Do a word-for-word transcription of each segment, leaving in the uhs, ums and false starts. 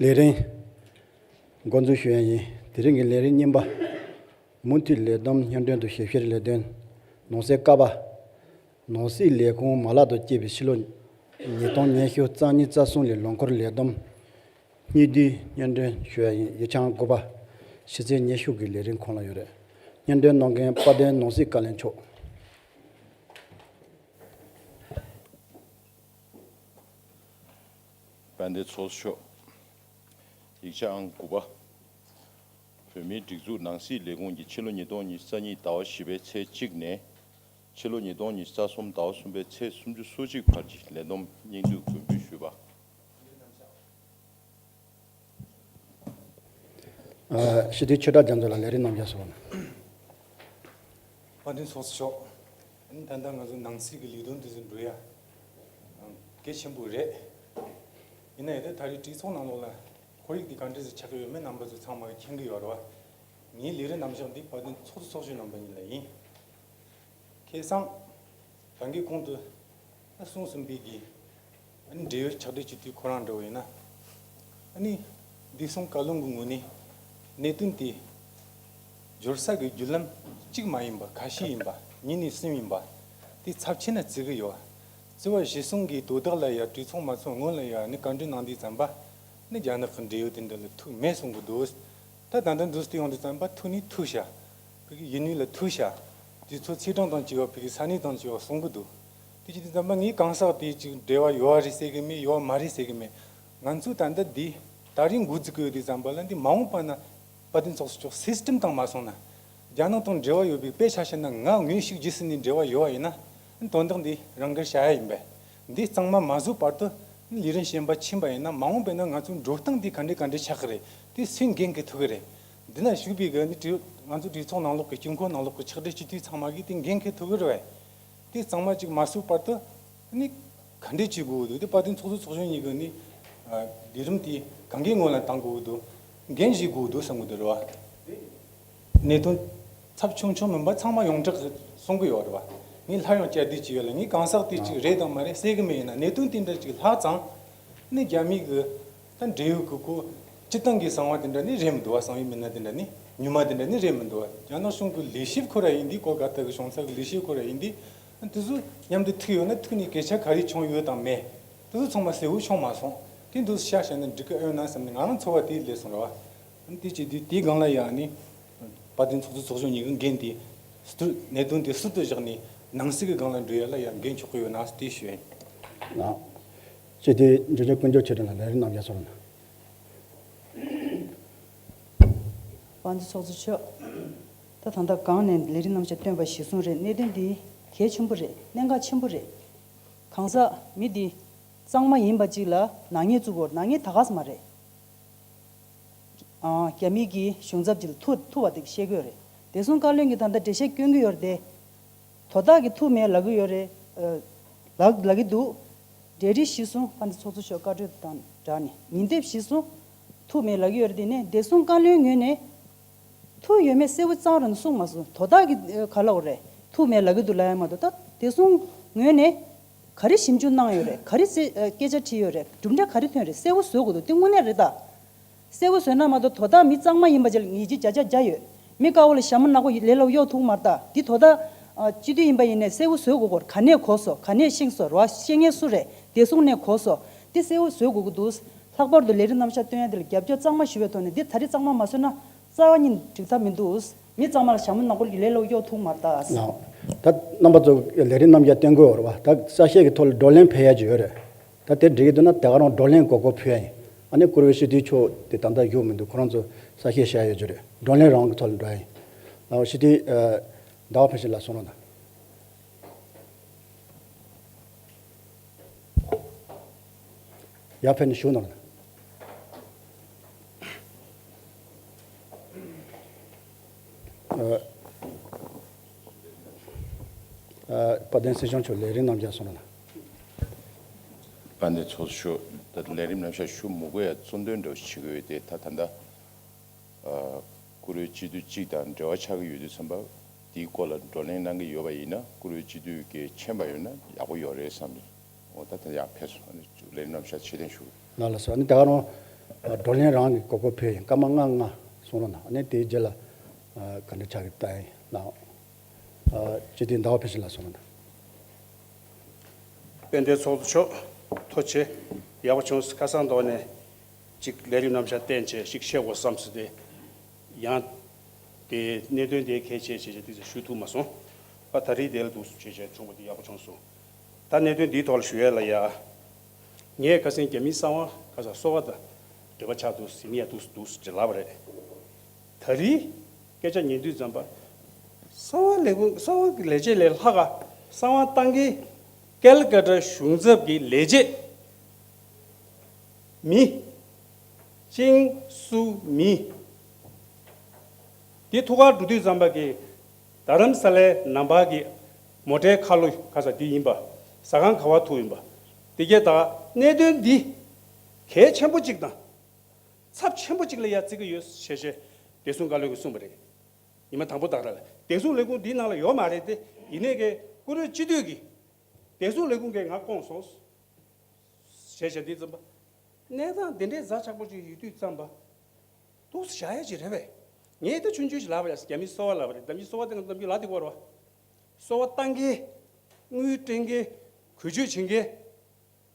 ལས་རིམ་འགོ་འཛུགས་ཞུ་ཡ་ཡིན། དེ་རིང་གི་ལས་རིམ་གཉིས་པ། མུ་མཐུད་ལས་བསྡོམས་སྙན་སྒྲོན་དང་ཞིབ་བཤེར་ལས་དོན། ནང་གསེས་ཀ་པ། ནང་སྲིད་ལས་ཁུངས་མ་ལག་ཏུ་སྐྱེས་པའི་ཕྱི་ལོ་ཉིས་སྟོང་ཉི་ཤུ་རྩ་གཉིས་རྩ་གསུམ་ལོའི་ལོ་འཁོར་ལས་བསྡོམས་སྙིང་བསྡུས་སྙན་སྒྲོན་ཞུ་ཡ་ཡིན། ཡིག་ཆ་ཨང་དགུ་པ། ཕྱི་ཚེས་ཉི་ཤུ་གི་ལས་རིམ་ཁོངས་ལ་ཡོད་རེད། སྙན་སྒྲོན་གནང་མཁན་དཔལ་ལྡན་ནང་སྲིད་བཀའ་བློན་མཆོག་དཔལ་ལྡན་ཚོགས་གཙོ་མཆོག་ཡིག་ཆ་ཨང་དགུ་པ། བོད་མིའི་སྒྲིག་འཛུགས་ནང་སྲིད་ལས་ཁུངས་ཀྱིས་ཕྱི་ལོ་ཉིས་སྟོང་ཉི་ཤུ་རྩ་གཉིས་ཟླ་བ་བཞི་པའི་ཚེས་གཅིག་ནས། ཕྱི་ལོ་ཉིས་སྟོང་ཉི་ཤུ་རྩ་གསུམ་ཟླ་བ་གསུམ་པའི་ཚེས་སུམ་ཅུ་སོ་གཅིག་བར་གྱི་ལས་བསྡོམས་སྙིང་བསྡུས་མགོན་འབུལ་ཞུས་པ། ཨ། སྤྱི་འཐུས་ཆོས་གྲགས་རྒྱ་མཚོ་ལགས་ལས་རིམ་རྣམས་བཞག་སོང་། དཔལ་ལྡན་ཚོགས་གཙོ་མཆོག་ད་ལྟ་ང་ཚོ་ནང་སྲིད་ཀྱི་ལས་དོན་དེ་ཚོ་འགྲོ་ཡ་གལ་ཆེན་པོ་རེད། ཡིན་ན་ཡང་ད་རེས་གྲོས་ཚོགས་ནང་ལོགས་ལ་ཁོར་ཡུག་དེ་ག་འདྲ་ཞིག་ཆགས་ཀྱི་ཡོད་མེད་རྣམ་པ་ཚོ་ཚང་མ་གིས་མཁྱེན་གྱི་ཡོད་རེད་བ། ངའི་ལས་རིམ་རྣམ་གཞག་འདི་དཔལ་ལྡན་ཚོགས་གཙོ་ཚོགས་གཞོན་རྣམ་པ་གཉིས་ལ་ཡིན། ཁ་སང་། ད་གིན་གོང་དུ། ཨ། གསུངས་ཟིན་པའི་གི། ཨ་ནི་འབྲེལ་ཡོད་ཕྱག་སྦྲེལ་སྤྱི་འཐུས་ཁོ་རང་འདྲ་བོ་ཡིན་ན། ཨ་ནི། བདེ་སྲུང་བཀའ་བློན་གྱི་ངོས་ནས། གནད་དོན་དེ། འབྱོར་ས་གི་བརྒྱུད་ལམ་གཅིག་མ་ཡིན་པ་ཁ་ཤས་ཡིན་པ་གཉིས་ནས་གསུམ་ཡིན་པ། དེ་ཚབས་ཆེ་ན་བརྩི་གི་ཡོད། བརྩི་བ་གཞིར་བཟུང་གིས་དོ་བདག་ལ་ཡ་གྲོས་ཚོགས་མ་ཚོགས་སྔོན་ལ་ཡ་ནི་བཀའ་འདྲི་གནང་དུས་ཙམ་པ། ནི་རྒྱ་ནག་གི་འབྲེལ་ཡོད་དེ་འདྲ་ལ་ཐུག་མེད་གསུང་གི་འདུག་ད་ད་ལྟ་འདུག་སྟེ་ཡོང་དུས་ཙམ་པ་ཐུག་ནི་ཐུག་ཤག་ཕ་གི་ཡུལ་དངོས་ལ་ཐུག་ཤག་དུས་ཚོད་ཚེས་གྲངས་དང་བཅས་པ་ཕ་གི་ས་གནས་དང་བཅས་པ་གསུང་གི་འདུག་དེ་བྱེད་དུས་ཙམ་པ་ངས་གང་ཟག་དེ་ཅིག་འབྲེལ་བ་ཡོད་རེད་ཟེར་གི་མེད། ཡོད་མ་རེད་ཟེར་གི་མེད། ང་ཚོས་ད་ལྟ་འདི་ད་རིང་འགོ་འཛུགས་གི་ཡོད་དུས་ཙམ་པ་ལ་འདི་མ་འོངས་པ་ན་དཔལ་ལྡན་ཚོགས་གཙོ་མཆོག་སིས་ཊམ་དང་མ་སོང་ན། རྒྱ་ནག་དང་འབྲེལ་བ་ཡོད་པའི་དཔེ་ཆ་བཤད་ན། ང་དངོས་ཤུགས་རྗེས་ཟིན་ནས་འབྲེལ་བ་ཡོད་པ་ཡིན་ན། དོན་དག་འདི་རང་དགར་བྱ་ཡ་ཡིན་པས། འདི་གཙང་མ་མ་བཟོས་བར་དུ་ལས་རིམ་གཞན་པ་ཕྱིན་པ་ཡིན་ན། མ་འོངས་པ་ན་ང་ཚོའི་འགྲོ་སྟངས་འདི་ག་འདྲ་ག་འདྲ་ཆགས་ཀྱི་རེད། དེ་སུས་འགན་འཁུར་ཐུབ་ཀྱི་རེད། འདི་ན་བཞུགས་པའི་གི་ནི་གྲོས། ང་ཚོ་གྲོས་ཚོགས་ནང་ལོགས་ཀྱི་དཀྱིལ་འཁོར་ནང་ལོགས་ཀྱི་ཕྱག་སྦྲེལ་སྤྱི་འཐུས་ཚང་མ་གིས་དེ་འགན་འཁུར་ཐུབ་ཀྱི་རེད་བས། དེ་གཙང་མ་ཅིག་མ་བཟོས་བར་དུ་ནི་ག་འདྲས་བྱེད་དགོས་འདུག་དེ་དཔལ་ལྡན་ཚོགས་གཙོ་ཚོགས་གཞོན་གཉིས་ཀྱིས་ནི་ལས་རིམ་དེ་གང་གའི་ངོས་ལ་བཏང་དགོས་འདུག་འགན་བཞེས་དགོས་འདུག་བསམ་གྱི་འདུག་རེད་བ། གནད་དོན་ཚབས་ཆུང་ཆུང་མིན་པ་ཚང་མ་ཡོངས་གྲགས་གསུང་གི་ཡོད་རེད་བ། ངས་སླར་ཡང་བསྐྱར་ཟློས་བྱེད་ཡོད་ལ། ངས་གང་ཟག་དེ་གཅིག་རེད་དང་མ་རེད་ཟེར་གི་མེད། ཡིན་ན་གནད་དོན་དེ་འདྲ་ཅིག་ལྷག་ཙང་ནི་རྒྱ་མི་གི་ད་འབྲེལ་ཡོད་གི་ཁོ་སྤྱིར་བཏང་གི་གསང་བ་དེ་འདྲ་ནི་རེད་མི་འདུག་བ། གསང་བའི་མི་སྣ་དེ་འདྲ་ནི་ཉུང་མ་དེ་འདྲ་ནི་རེད་མི་འདུག་བ། རྒྱ་ནག་གཞུང་གི་ལས་བྱེད་ཁོ་ར་ཡིན་དུས། གོ་ག་ལྟ་གི་གཞུང་ཚབ་ཀྱི་ལས་བྱེད་ཁོ་ར་ཡིན་དུས། དེ་ཚོ་མཉམ་དུ་ཐུག་ཡོད་ན་ཐུག་ནས་སྐད་ཆ་ག་རེ་བྱུང་ཡོད་དང་མེད། དེ་ཚོ་ཚང་མ་གསལ་བོ་བྱུང་མ་སོང་། དེ་འདུག་བཤད་བཤད་ན་འགྲིག་གི་ཨེ་ཡོད་ན་བསམ་ནས་ང་རང་ཚོར་བ་དེ་སླེབས་སོང་རེད་བ། དེ་བྱེད་དུས་དེའི་སྒང་ལ་ཡང་ནི་དཔལ་ལྡན་ཚོགས་གཙོ་ཚོགས་གཞོན་གཉིས་ཀྱི་འགན་དེ་ཟུར་དུ། གནད་དོན་དེ་ཟུར་དུ་བཞག་ནས་ནང་སྲིད་ཀྱི་སྒང་ལ་འགྲོ་ཡ་ལ་ཡང་འགན་འཁྱེར་གྱི་ཡོད་ན་དེ་ཞུ་ཡ་ཡིན། ལགས། སྤྱི་འཐུས་འབྱོར་ལྕག་ཀུན་སྐྱོང་ཆོས་སྒྲོན་ལགས་ལས་རིམ་རྣམས་བཞག་སོང་ན། དཔལ་ལྡན་ཚོགས་གཙོ་མཆོག་ད་ད་ལྟ་སྒང་ནས་ལས་རིམ་རྣམ་གཞག་བཏོན་པ་གཞིར་བཟུང་རེད། གནད་དོན་འདི་གལ་ཆེན་པོ་རེད། གནད་འགག་ཆེན་པོ་རེད། གང་ཟག་མི་འདི་གཙང་མ་ཡིན་པ་ཅིག་ལ་ནག་ཉེས་བཙུགས་དགོས། ནག་ཉེས་ད་ག་ས་མ་རེད། ཨ། རྒྱ་མི་གི་གཞུང་ཚབ་ཅིག་ལ་ཐུག་ཐུག་པ་དེ་བཤད་ཀྱི་ཡོད་རེད། བདེ་སྲུང་བཀའ་བློན་གྱིས་ད་ལྟ་འགྲེལ་བཤད་སྐྱོན་གྱི་ཡོད་རེད་དེ། དོ་བདག་གིས་ཐུག་མེད་ལབ་ཀྱི་ཡོད་རེད། ཨ། ལབ་ལབ་ཀྱི་འདུག་གྲོས་རིམ་གཞིར་བཟུང་། ཕ་ནི་ཚོགས་གཙོ་མཆོག་བཀའ་འཁྲོལ་དང་སྦྲགས་ནས་ཉིན་དེབ་གཞིར་བཟུང་ཐུག་མེད་ལབ་ཀྱི་ཡོད་རེད། དེ་ནས་བདེ་སྲུང་བཀའ་བློན་ངོས་ནས་ཐུག་ཡོད་མེད་གསལ་བོ་རྩ་བ་རང་གསུངས་མ་སོང་། དོ་བདག་གིས་ག་ལབ་པ་རེད། ཐུག་མེད་ལབ་ཀྱི་འདུག་ལབ་ཡ་མ་གཏོགས། ད་བདེ་སྲུང་ངོས་ནས་ག་རེ་ཞིབ་འཇུག་གནང་ཡོད་རེད། ག་རེ་གསལ་ཨ། སྐད་ཆ་དྲིས་ཡོད་རེད། གྲུབ་འབྲས་ག་རེ་ཐོན་རེད། གསལ་བོ་བཟོ་དགོས་འདུག་དེ་དངོས་གནས་རེད་ད། གསལ་བོ་བཟོས་ན་མ་གཏོགས་དོ་བདག་མི་གཙང་མ་ཡིན་པ་ཅིག་ལ་ཉེས་ཆད་བརྒྱ་ཆ་བརྒྱ་ཡོད། མི་དཀར་པོ་ལ་ཞྭ་མོ་ནག་པོ་ལས་སླ་པོ་གཡོག་ཐུབ་མ་རེད་ད། འདི་དོ་བདག་ཨ། སྤྱི་འཐུས་ཡིན་པ་ཡིན་ནའི་གསལ་བོ་བཟོ་དགོས་ཀྱི་རེད། ག་ནས་གོ་སོང་། ག་ནས་ཤེས་སོང་རེད་བ། ཤེས་མཁན་སུ་རེད། བདེ་སྲུང་ནས་གོ་སོང་། འདི་གསལ་བོ་བཟོ་དགོས་ཀྱི་འདུག་ལྷག་པར་དུ་ལས་རིམ་རྣམ་གཞག་སྟོན་ཡ་འདི་ལ་རྒྱབ་སྐྱོར་གཙང་མ་ཞུ་བའི་ཐོག་ནས་འདི་ད་རེས་གཙང་མ་མ་བཟོས་ན་རྩ་བ་ཉིད་འགྲིག་ཐབས་མི་འདུག་མི་གཙང་མ་ལ་ཞྭ་མོ་ནག་པོ་གི་ལས་སླ་པོ་གཡོག་ཐུབ་མ་རེད་ད། ལགས། ད་རྣམ་པ་ཚོ་ལས་རིམ་རྣམ་གཞག་སྟོན་དགོས་རེད་བ། ད་གསལ་བཤད་ཀྱི་ཐོག་ལ་བགྲོ་གླེང་ཕེབས་ཡ་ཅིག་ཡོད་རེད། ད་དེ་འགྲིག་གི་འདུག་ན་དེ་ག་རང་བགྲོ་གླེང་མགོ་སྐོར་ཕུལ་ཡ་ཡིན། ཨ་ནི་བཀུར་འོས་སྤྱི་འཐུས་མཆོག་དེ་ད་ལྟ་བཞུགས་མི་འདུག་ཁོ་རང་ཚོ་གསལ་བཤད་བྱ་ཡ་ཡོད་རྒྱུ་རེད། བགྲོ་གླེང་རང་གི་ཐོག་ལ་འགྲོ་ཡ་ཡིན། ལགས། སྤྱི་འཐུས་ཨ། ཟླ་བ་ཕུན་ཚོགས་ལགས་གསུང་རོགས་གནང་། ཡར་ཕེབས་ནས་བཞུགས་གནང་། ཨ། ཨ། དཔལ་ལྡན་སྲིད་སྐྱོང་མཆོག་ལས་རིམ་རྣམ་གཞག་གསུང་རོགས་གནང་། དཔལ་ལྡན་ཚོགས་གཙོ་མཆོག་ད་ལས་རིམ་རྣམ་གཞག་ཞུ་མི་དགོས་ཡ་གཙོ་འདོན་འདྲ་བོ་ཞིག་ཡོད་དེ། ད་ད་ལྟ་ཨ། བཀུར་འོས་སྤྱི་འཐུས་གཅིག་དང་འབྲེལ་བ་ཆགས་ཀྱི་ཡོད་དུས་ཙམ་པ། དེའི་སྐོར་ལ་བགྲོ་གླེང་གནང་གི་ཡོད་པ་ཡིན་ན། བཀུར་འོས་སྤྱི་འཐུས་ཀྱིས་མཁྱེན་པ་ཡོད་ན་ཡག་པོ་ཡོད་རེད་བསམ་ནས། འོ་ད་ད་ཡར་ཕེབས་སོང་། ཨ་ནི་ལས་རིམ་རྣམ་གཞག་ཕྱིར་འཐེན་ཞུ། ལགས་ལགས་སོ། ཨ་ནི་ད་ག་རང་ བགྲོ་གླེང་རང་གི་གོ་སྐབས་ཕུལ་ཡིན། སྐར་མ་ལྔ་ལྔ་གསུང་རོགས་གནང་། ཨ་ནི་དེའི་རྗེས་ལ་ག་འདྲ་ཆགས་ཀྱི་ལྟ་ཡིན་ལ། སྤྱི་འཐུས་ཟླ་བ་ཕུན་ཚོགས་ལགས་གསུང་རོགས་གནང་། དཔལ་ལྡན་ཚོགས་གཙོ་མཆོག་ཐུགས་རྗེ་ཆེ། ཡག་པོ་བྱུང་། ཁ་སང་ཐོག་ནས་ཅིག་ལས་རིམ་རྣམ་གཞག་བསྟན་བྱས་ཤིག་བཤད་དགོས་བསམ་སོང་སྟེ། ཡང་དེ་གནད་དོན་དེ་གལ་ཆེ་བྱས་བྱས་དེ་ཚོ་ཞུ་ཐུབ་མ་སོང་། ཨ་ད་རེས་དེ་ལ་འདུག་བྱས་བྱས་བྱུང་བ་དེ་ཡག་པོ་བྱུང་སོང་། ད་གནད་དོན་འདིའི་ཐོག་ལ་ཞུ་ཡས་ལ་ཡ། ངས་ཁ་སང་རྒྱ་མིའི་གསང་བ་ཁ་སང་གསོ་བ་དང་འབྲེལ་བ་ཆགས་འདུག་ཟིན་ཡ་འདུག་འདུག་ཅེས་ལབ་པ་རེད། ད་རེས་སྐད་ཆ་ཉན་དུས་ཙམ་པ། གསང་བ་ལས་ཁུངས་གསང་བ་གི་ལས་བྱེད་ལས་ལྷག་ག་གསང་བ་བཏང་མཁན་ཀལ་ཀ་ཏ་གཞུང་ཚབ་ཀྱི་ལས་བྱེད་མི། ཅིང་སུ་མི། དེ་ཐུག་གར་འགྲོ་དུས་ཙམ་པ་གི་རྡ་རམ་ས་ལའི་ནང་པ་གི་མོ་ཊའི་ཁ་ལོ་ཁ་ས་དེ་ཡིན་པ། ཟ་ཁང་ག་བ་ཐུག་ཡིན་པ། དེ་གས་ད་གནད་དོན་འདི་གལ་ཆེན་པོ་གཅིག་དང་། ཚབས་ཆེན་པོ་གཅིག་ལ་ཡ་བརྩི་གི་ཡོད་ཞེས་བྱས་བདེ་སྲུང་བཀའ་བློན་གྱིས་གསུངས་པ་རེད། ཉི་མ་དང་པོ་དག་ར་ལ་བདེ་སྲུང་ལས་ཁུངས་འདིའི་ནང་ལ་ཡོད་མ་རེད་དེ། ཡིན་ནའི་གི་བཀུར་འོས་སྤྱི་འཐུས་ཀྱིས་བདེ་སྲུང་ལས་ཁུངས་ཀྱིས་ང་བསྐོངས་སོང་། ཞེས་བྱས་འདི་ཙམ་པ། གནས་སྟངས་འདི་འདྲའི་ཛ་དྲག་པོ་ཅིག་ཡོད་དུས་ཙམ་པ། འདུག་སེ་བཞག་ཡ་ཅིག་རེད་པས། ངས་ད་ཆུང་ཆུང་ཞིག་ལབ་པ་ཡ། རྒྱ་མིའི་གསོ་བ་ལབ་པ་རེད། རྒྱ་མིའི་གསོ་བ་དེ་ང་ཚོ་ལབ་དེ་གོ་ར་བ། གསོ་བ་བཏང་མཁན། དངུལ་སྤྲད་མཁན། གོས་ཆོད་བྱེད་མཁན།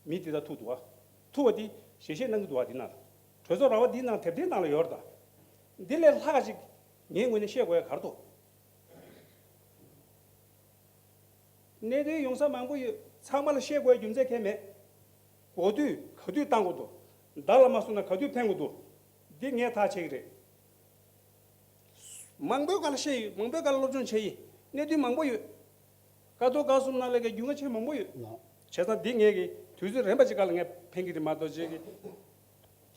མི་དེ་དག་ཐུག་འདུག་ཨ། ཐུག་པ་དེ་ཞལ་བཞེས་གནང་གི་འདུག་ཨ། དེ་ནང་ལ། གྲོས་ཚོགས་ར་བ་འདིའི་ནང་དེབ་ཐེར་ནང་ལ་ཡོད་རེད་ད། འདི་ལས་ལྷག་ཅིག་ངའི་ངོས་ནས་བཤད་དགོས་ཡ་ག་རེ་འདུག་གནད་དོན་ཡོང་ས་མང་པོ་ཡོད། ཚང་མ་ལ་བཤད་དགོས་རྒྱུ་མཚན་གང་ཡང་མེད། གོ་དུས་ག་དུས་བཏང་དགོས་འདུག་བརྡ་ལ་མ་སོང་ན་ག་དུས་ཕན་དགོས་འདུག་འདི་ངས་ཐག་བཅད་ཀྱི་རེད། མང་པོའི་སྒང་ལ་བཤད་ཡིན། མང་པོའི་སྒང་ལ་སློབ་སྦྱོང་བྱས་ཡིན། གནད་དོན་མང་པོ་ཡོད། ཀ་ཐོག་ཀ་གསུམ་ནང་ལས་ཀའི་རྒྱུས་མངའ་ཆེན་མང་པོ་ཡོད། ལགས། བྱས་ཙང་འདི་ངས་ཀྱི་དུས་ཚོད་རན་པ་ཅིག་སྒང་ལ་ངས་ཕན་གྱི་རེད་མ་གཏོགས་བྱས་ཀྱི།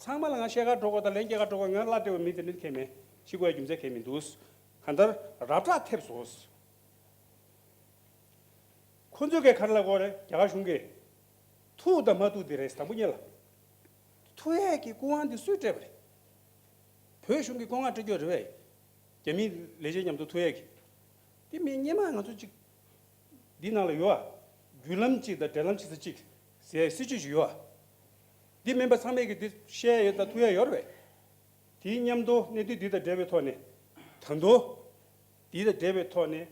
ཚང་མ་ལ་ང་བཤད་གར་འགྲོ་དགོས་དང་ལན་སྐྱེལ་གར་འགྲོ་དགོས། ང་གླ་སྤྲད་པའི་མི་དེ་འདྲ་གང་ཡང་མེད། ཤི་དགོས་ཡ་རྒྱུ་མཚན་གང་ཡང་མི་འདུག་གང་ལྟར་རབ་བསྒྲགས་ཐེབས་སོང་། ཁོ་ཚོས་གས་ག་རེ་ལབ་ཀྱི་ཡོད་རེད། རྒྱ་གར་གཞུང་གིས་ཐུག་དང་མ་ཐུག་དེ་རེད། དང་པོ་ཉིད་ལ་ཐུག་ཡས་ཀྱི་སྐུ་དབང་དེ་སུས་སྤྲད་པ་རེད། བོད་གཞུང་གིས་སྐུ་དབང་སྤྲད་རྒྱུ་རེད་པས། རྒྱ་མིའི་ལས་བྱེད་མཉམ་དུ་ཐུག་ཡས་ཀྱི། དེ་མིན་སྔོན་མ་ང་ཚོ་གཅིག་འདི་ནང་ལ་ཡོད་ཨ། བརྒྱུད་ལམ་གཅིག་དང་འབྲེལ་ལམ་གཅིག་ས་གཅིག་ཟེར་ཡས་སྲིད་ཇུས་ཤིག་ཡོད་ཨ། འདི་མིན་པ་ཚང་མས་ཀྱི་འདི་བཤད་ཡས་ཡོད་དང་ཐུག་ཡས་ཡོད་རེད་པས། དེའི་མཉམ་དུ་གནད་དོན་འདི་དང་འབྲེལ་བའི་ཐོག་ནས། ད་དུང་། འདི་དང་འབྲེལ་བའི་ཐོག་ནས།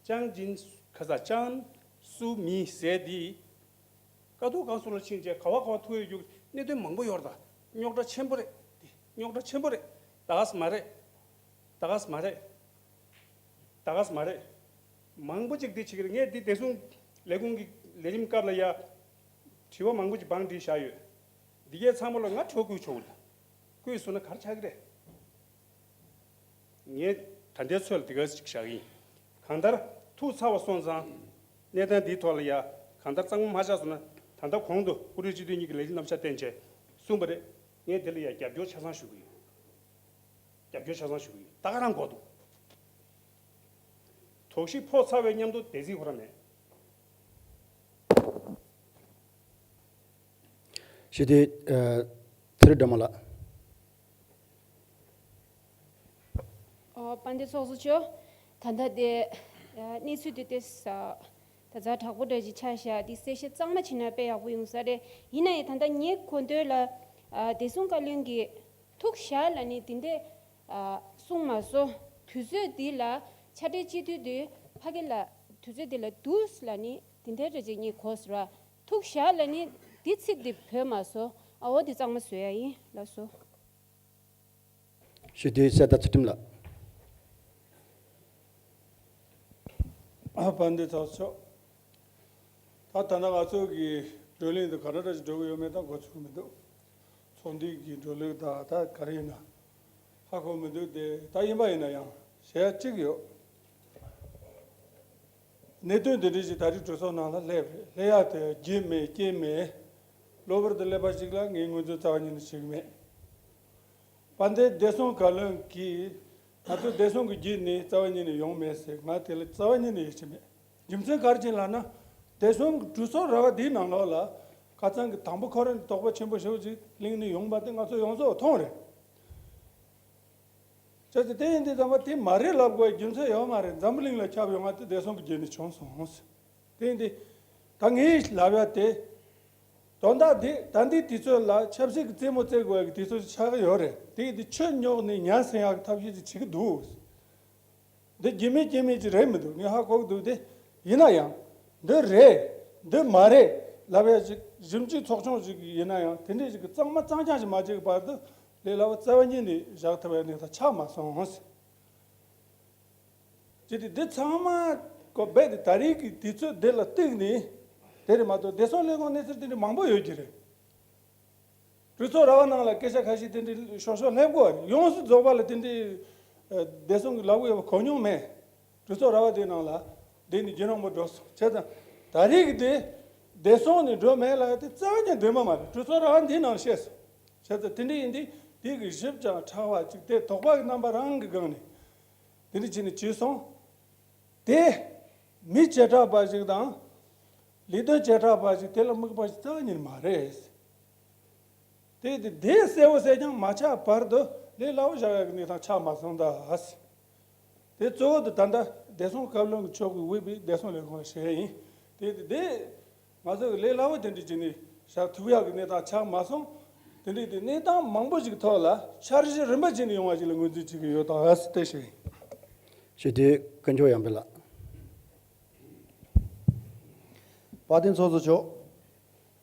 ཅང་ཅིན་ཁ་ས་ཅང་སུ་མི་ཟེར་འདི། ཀ་ཐོག་ཀ་སུ་ལ་ཕྱིན་བྱས་ག་བ་ག་བ་ཐུག་ཡོད་རྒྱུ་གནད་དོན་མང་པོ་ཡོད་རེད་ད། རྙོག་དྲ་ཆེན་པོ་རེད། འདི་རྙོག་དྲ་ཆེན་པོ་རེད། ད་ག་སེ་མ་རེད། ད་ག་སེ་མ་རེད། ད་ག་སེ་མ་རེད། མང་པོ་ཅིག་འདི་བྱེད་ཀྱི་རེད། ངས་འདི་བདེ་སྲུང་ལས་ཁུངས་ཀྱི་ལས་རིམ་སྐབས་ལ་ཡ། དྲི་བ་མང་པོ་ཅིག་བང་བསྒྲིགས་བཞག་ཡོད། འདི་གའི་ཚང་མ་ལ་ང་དྲི་བ་བསྐུལ་ཆོག་གི་རེད། བསྐུལ་སོང་ན་ག་རེ་ཆགས་ཀྱི་རེད། ངས་ད་ལྟའི་ཚོད་ལ་འདི་ག་ཅིག་བཞག་གི་ཡིན། གང་ལྟར་ཐུག་ཚར་བ་སོང་ཙང་། གནས་སྟངས་འདིའི་ཐོག་ལ་ཡ། གང་ལྟར་གཙང་མ་མ་ཆགས་སོང་ན། ད་ལྟ་གོང་དུ་བཀུར་འོས་སྤྱི་འཐུས་གཉིས་ཀྱི་ལས་རིམ་རྣམ་གཞག་བསྟན་བྱས་གསུངས་པ་རེད། ངས་འདི་ལ་ཡ་རྒྱབ་སྐྱོར་ཆ་ཚང་ཞུ་གི་ཡོད། རྒྱབ་སྐྱོར་ཆ་ཚང་ཞུ་གི་ཡོད། ད་ག་རང་གོ་འདུག་དོགས་གཞི་ཕོག་ཚར་བའི་མཉམ་དུ་དེ་ཚིག་ཁོ་རང་མེད། ཞི་བདེ། ཨ། ཚེ་རིང་སྒྲོལ་མ་ལགས། ཨོ། དཔལ་ལྡན་ཚོགས་གཙོ་མཆོག་ད་ལྟ་དེ། ཨ། གནས་ཚུལ་དེ་དེ་ས། ད་ཛ་དྲག་པོ་འདྲ་ཞིག་ཆགས་བཞག་འདི་གསལ་བཤད་གཙང་མ་བྱས་ན་དཔེ་ཡག་པོ་ཡོང་ས་རེད། ཡིན་ན་ཡང་ད་ལྟ་ངའི་གོ་འདོད་ལ། ཨ། བདེ་སྲུང་བཀའ་བློན་གྱིས་ཐུག་བཞག་ལབ་ནས་དེ་འདྲས། ཨ། གསུངས་མ་སོང་། དུས་ཚོད་འདི་ལ་ཕྱག་སྦྲེལ་སྤྱི་འཐུས་དེ་ཕ་གི་ལ་དུས་ཚོད་འདི་ལ་འདུག་ལབ་ནས་དེ་འདྲས་འདྲ་ཅིག་ངས་གོ་སོང་ར། ཐུག་བཞག་ལབ་ནས་འདི་ཚིག་འདི་བོས་མ་སོང་། ཨ། འོ་འདི་གཙང་མ་བཟོ་ཡ་ཡིན་ལགས་སོ། ཞི་བདེའི་གསལ་བརྡ་ཚུལ་ཁྲིམས་ལགས། ཨ། དཔལ་ལྡན་ཚོགས་གཙོ། ད་ད་ནང་ང་ཚོ་གི་བགྲོ་གླེང་དེ་ག་འདྲ་འདྲ་ཞིག་འགྲོ་གི་ཡོད་མེད་ད་གོ་ཚོད་མི་འདུག་ཚོགས་འདུའི་གི་འགྲོ་ལུགས་ད་ད་ག་རེ་ཡིན་ན་ཧ་གོ་མི་འདུག་དེ་ད་ཡིན་པ་ཡིན་ན་ཡང་བཤད་ཡ་གཅིག་ཡོད། གནད་དོན་འདི་འདྲ་ཞིག་ད་རེས་གྲོས་ཚོགས་ནང་ལ་སླེབས་རེད། སླེབས་ཡ་དེ་རྒྱུ་མེད་རྐྱེན་མེད། གློ་བུར་དུ་སླེབས་པ་ཞིག་ལ་ངས་ངོས་འཛིན་རྩ་བ་ཉིད་ནས་བྱེད་ཀྱི་མེད། དཔལ་ལྡན་བདེ་སྲུང་བཀའ་བློན་གྱིས་ང་ཚོ་བདེ་སྲུང་གི་བརྒྱུད་ནས་རྩ་བ་ཉིད་ནས་ཡོང་མེད་ཟེར། ང་དེ་ལ་རྩ་བ་ཉིད་ནས་ཡིད་ཆེས་མེད། རྒྱུ་མཚན་ག་རེ་བྱས་ལབ་ན། བདེ་སྲུང་གི་གྲོས་ཚོགས་ར་བ་འདིའི་ནང་ལོགས་ལ་ཁ་སང་གི་དང་པོ་ཁོ་རང་གི་དོགས་པ་ཆེན་པོ་ཞེ་པོ་ཅིག་གླེང་ནས་ཡོང་པ་དེ་ང་ཚོ་ཡོངས་རྫོགས་མཐོང་རེད། བྱས་ཙང་དེ་ཡིན་དུས་ཙམ་པ་དེ་མ་རེད་ལབ་དགོས་རྒྱུ་མཚན་ཡོད་མ་རེད། འཛམ་བུ་གླིང་ལ་ཁྱབ་ཡོང་བ་དེ་བདེ་སྲུང་གི་རྒྱུད་ནས་བྱུང་སོང་ཟེར། དེ་ཡིན་དུས་ད་ངས་ལབ་ཡ་དེ། དོན་དག་འདི་ད་ལྟའི་དུས་ཚོད་ལ་ཆབ་སྲིད་ཀྱི་རྩེད་མོ་རྩེ་དགོས་ཀྱི་དུས་ཚོད་ཅིག་ཆགས་ཀྱི་ཡོད་རེད། དེ་འདི་ཆོས་རྙོག་ནས་ཉར་སྲིང་ཡག་གི་ཐབས་ཤེས་ཅིག་བྱེད་ཀྱི་འདུག་འདི་རྒྱུས་མེད་རྐྱེན་མེད་ཅིག་རེད་མི་འདུག་ངས་ཧ་གོ་གི་འདུག་དེ་ཡིན་ན་ཡང་འདི་རེད། འདི་མ་རེད་ལབ་ཡ་ཅིག་ཞིབ་འཇུག་ཚོགས་ཆུང་ཞིག་ཡིན་ན་ཡང་དེ་འདྲས་ཞིག་གི་གཙང་མ་གཙང་རྐྱང་ཞིག་མ་བྱེད་ཀྱི་བར་དུ་ལས་སླ་བོ་རྩ་བ་ཉིད་ནས་བཞག་ཐུབ་ཡ་གནས་སྟངས་ཆགས་མ་སོང་། ཅེས་ཏེ་འདི་ཚང་མ་ཀོ་རྦད་དེ་ད་རེས་ཀྱི་དུས་ཚོད་འདི་ལ་གཏུགས་ནས། དེ་རེད་མ་གཏོགས་བདེ་སྲུང་ལས་ཁུངས་གནས་ཚུལ་དེ་འདྲ་མང་པོ་ཡོད་ཀྱི་རེད། གྲོས་ཚོགས་ར་བ་ནང་ལ་སྐད་ཆ་ཁ་ཤས་དེ་འདྲའི་ཤོར་ཤོར་སླེབས་དགོས་རེད། ཡོངས་སུ་རྫོགས་པ་ལ་དེ་འདྲའི་ཨ་བདེ་སྲུང་གི་ལག་འོས་པ་གོ་མྱོང་མེད། གྲོས་ཚོགས་ར་བ་དེའི་ནང་ལ་བསྡད་ནས་རྒྱུན་རིང་པོ་འགྲོ་སོང་། བྱས་ཙང་ད་རེས་ཀྱི་དེ་བདེ་སྲུང་ནས་འགྲོ་མེད་ལ་དེ་རྩ་བ་ཉིད་འདུན་པ་མ་རེད། གྲོས་ཚོགས་ར་བ་འདིའི་ནང་བཤད་སོང་། བྱས་ཙང་དེ་འདྲ་ཡིན་དུས་དེ་གི་ཞིབ་ཅིང་ཕྲ་བ་ཅིག་དེ་དོགས་པ་གི་རྣམ་པ་རང་གི་སྒང་ནས་དེ་འདྲ་བྱས་ནས་བྱས་སོང་། དེ་མི་བྱེ་བྲག་པ་ཞིག་དང་། ལས་དོན་བྱེ་བྲག་པ་ཞིག་དེ་ལ་དམིགས་པ་ཞིག་རྩ་བ་ཉིད་མ་རེད། དེ་དེ་དེ་གསལ་བོ་གསལ་རྐྱང་མ་ཆགས་བར་དུ་ལས་སླ་བོ་བཞག་ཡག་གི་གནས་སྟངས་ཆགས་མ་སོང་ད། དེ་གཙོ་བོ་དེ་ད་ལྟ་བདེ་སྲུང་བཀའ་བློན་གྱི་མཆོག་གིས་དབུས་པའི་བདེ་སྲུང་ལས་ཁུངས་ལ་བྱས་ཡིན། དེ་དེ་དེ་ང་ཚོ་གི་ལས་སླ་བོ་དེ་འདྲ་བྱས་ནས་བཞག་ཐུབ་ཡག་གི་གནས་སྟངས་ཆགས་མ་སོང་། དེ་འདྲའི་དེ་གནས་སྟངས་མང་པོ་ཞིག་ཐོག་ལ་འཆར་གཞི་རིམ་པ་བྱས་ནས་ཡོང་བ་ཞིག་ལ་ངོས་འཛིན་བྱེད་ཀྱི་ཡོད་ད་ཟེར་དེ་བཤད་ཡིན། ཞུ་དེ་དཀོན་མཆོག་ཡང་འཕེལ་ལགས། དཔལ་ལྡན་ཚོགས་གཙོ་མཆོག་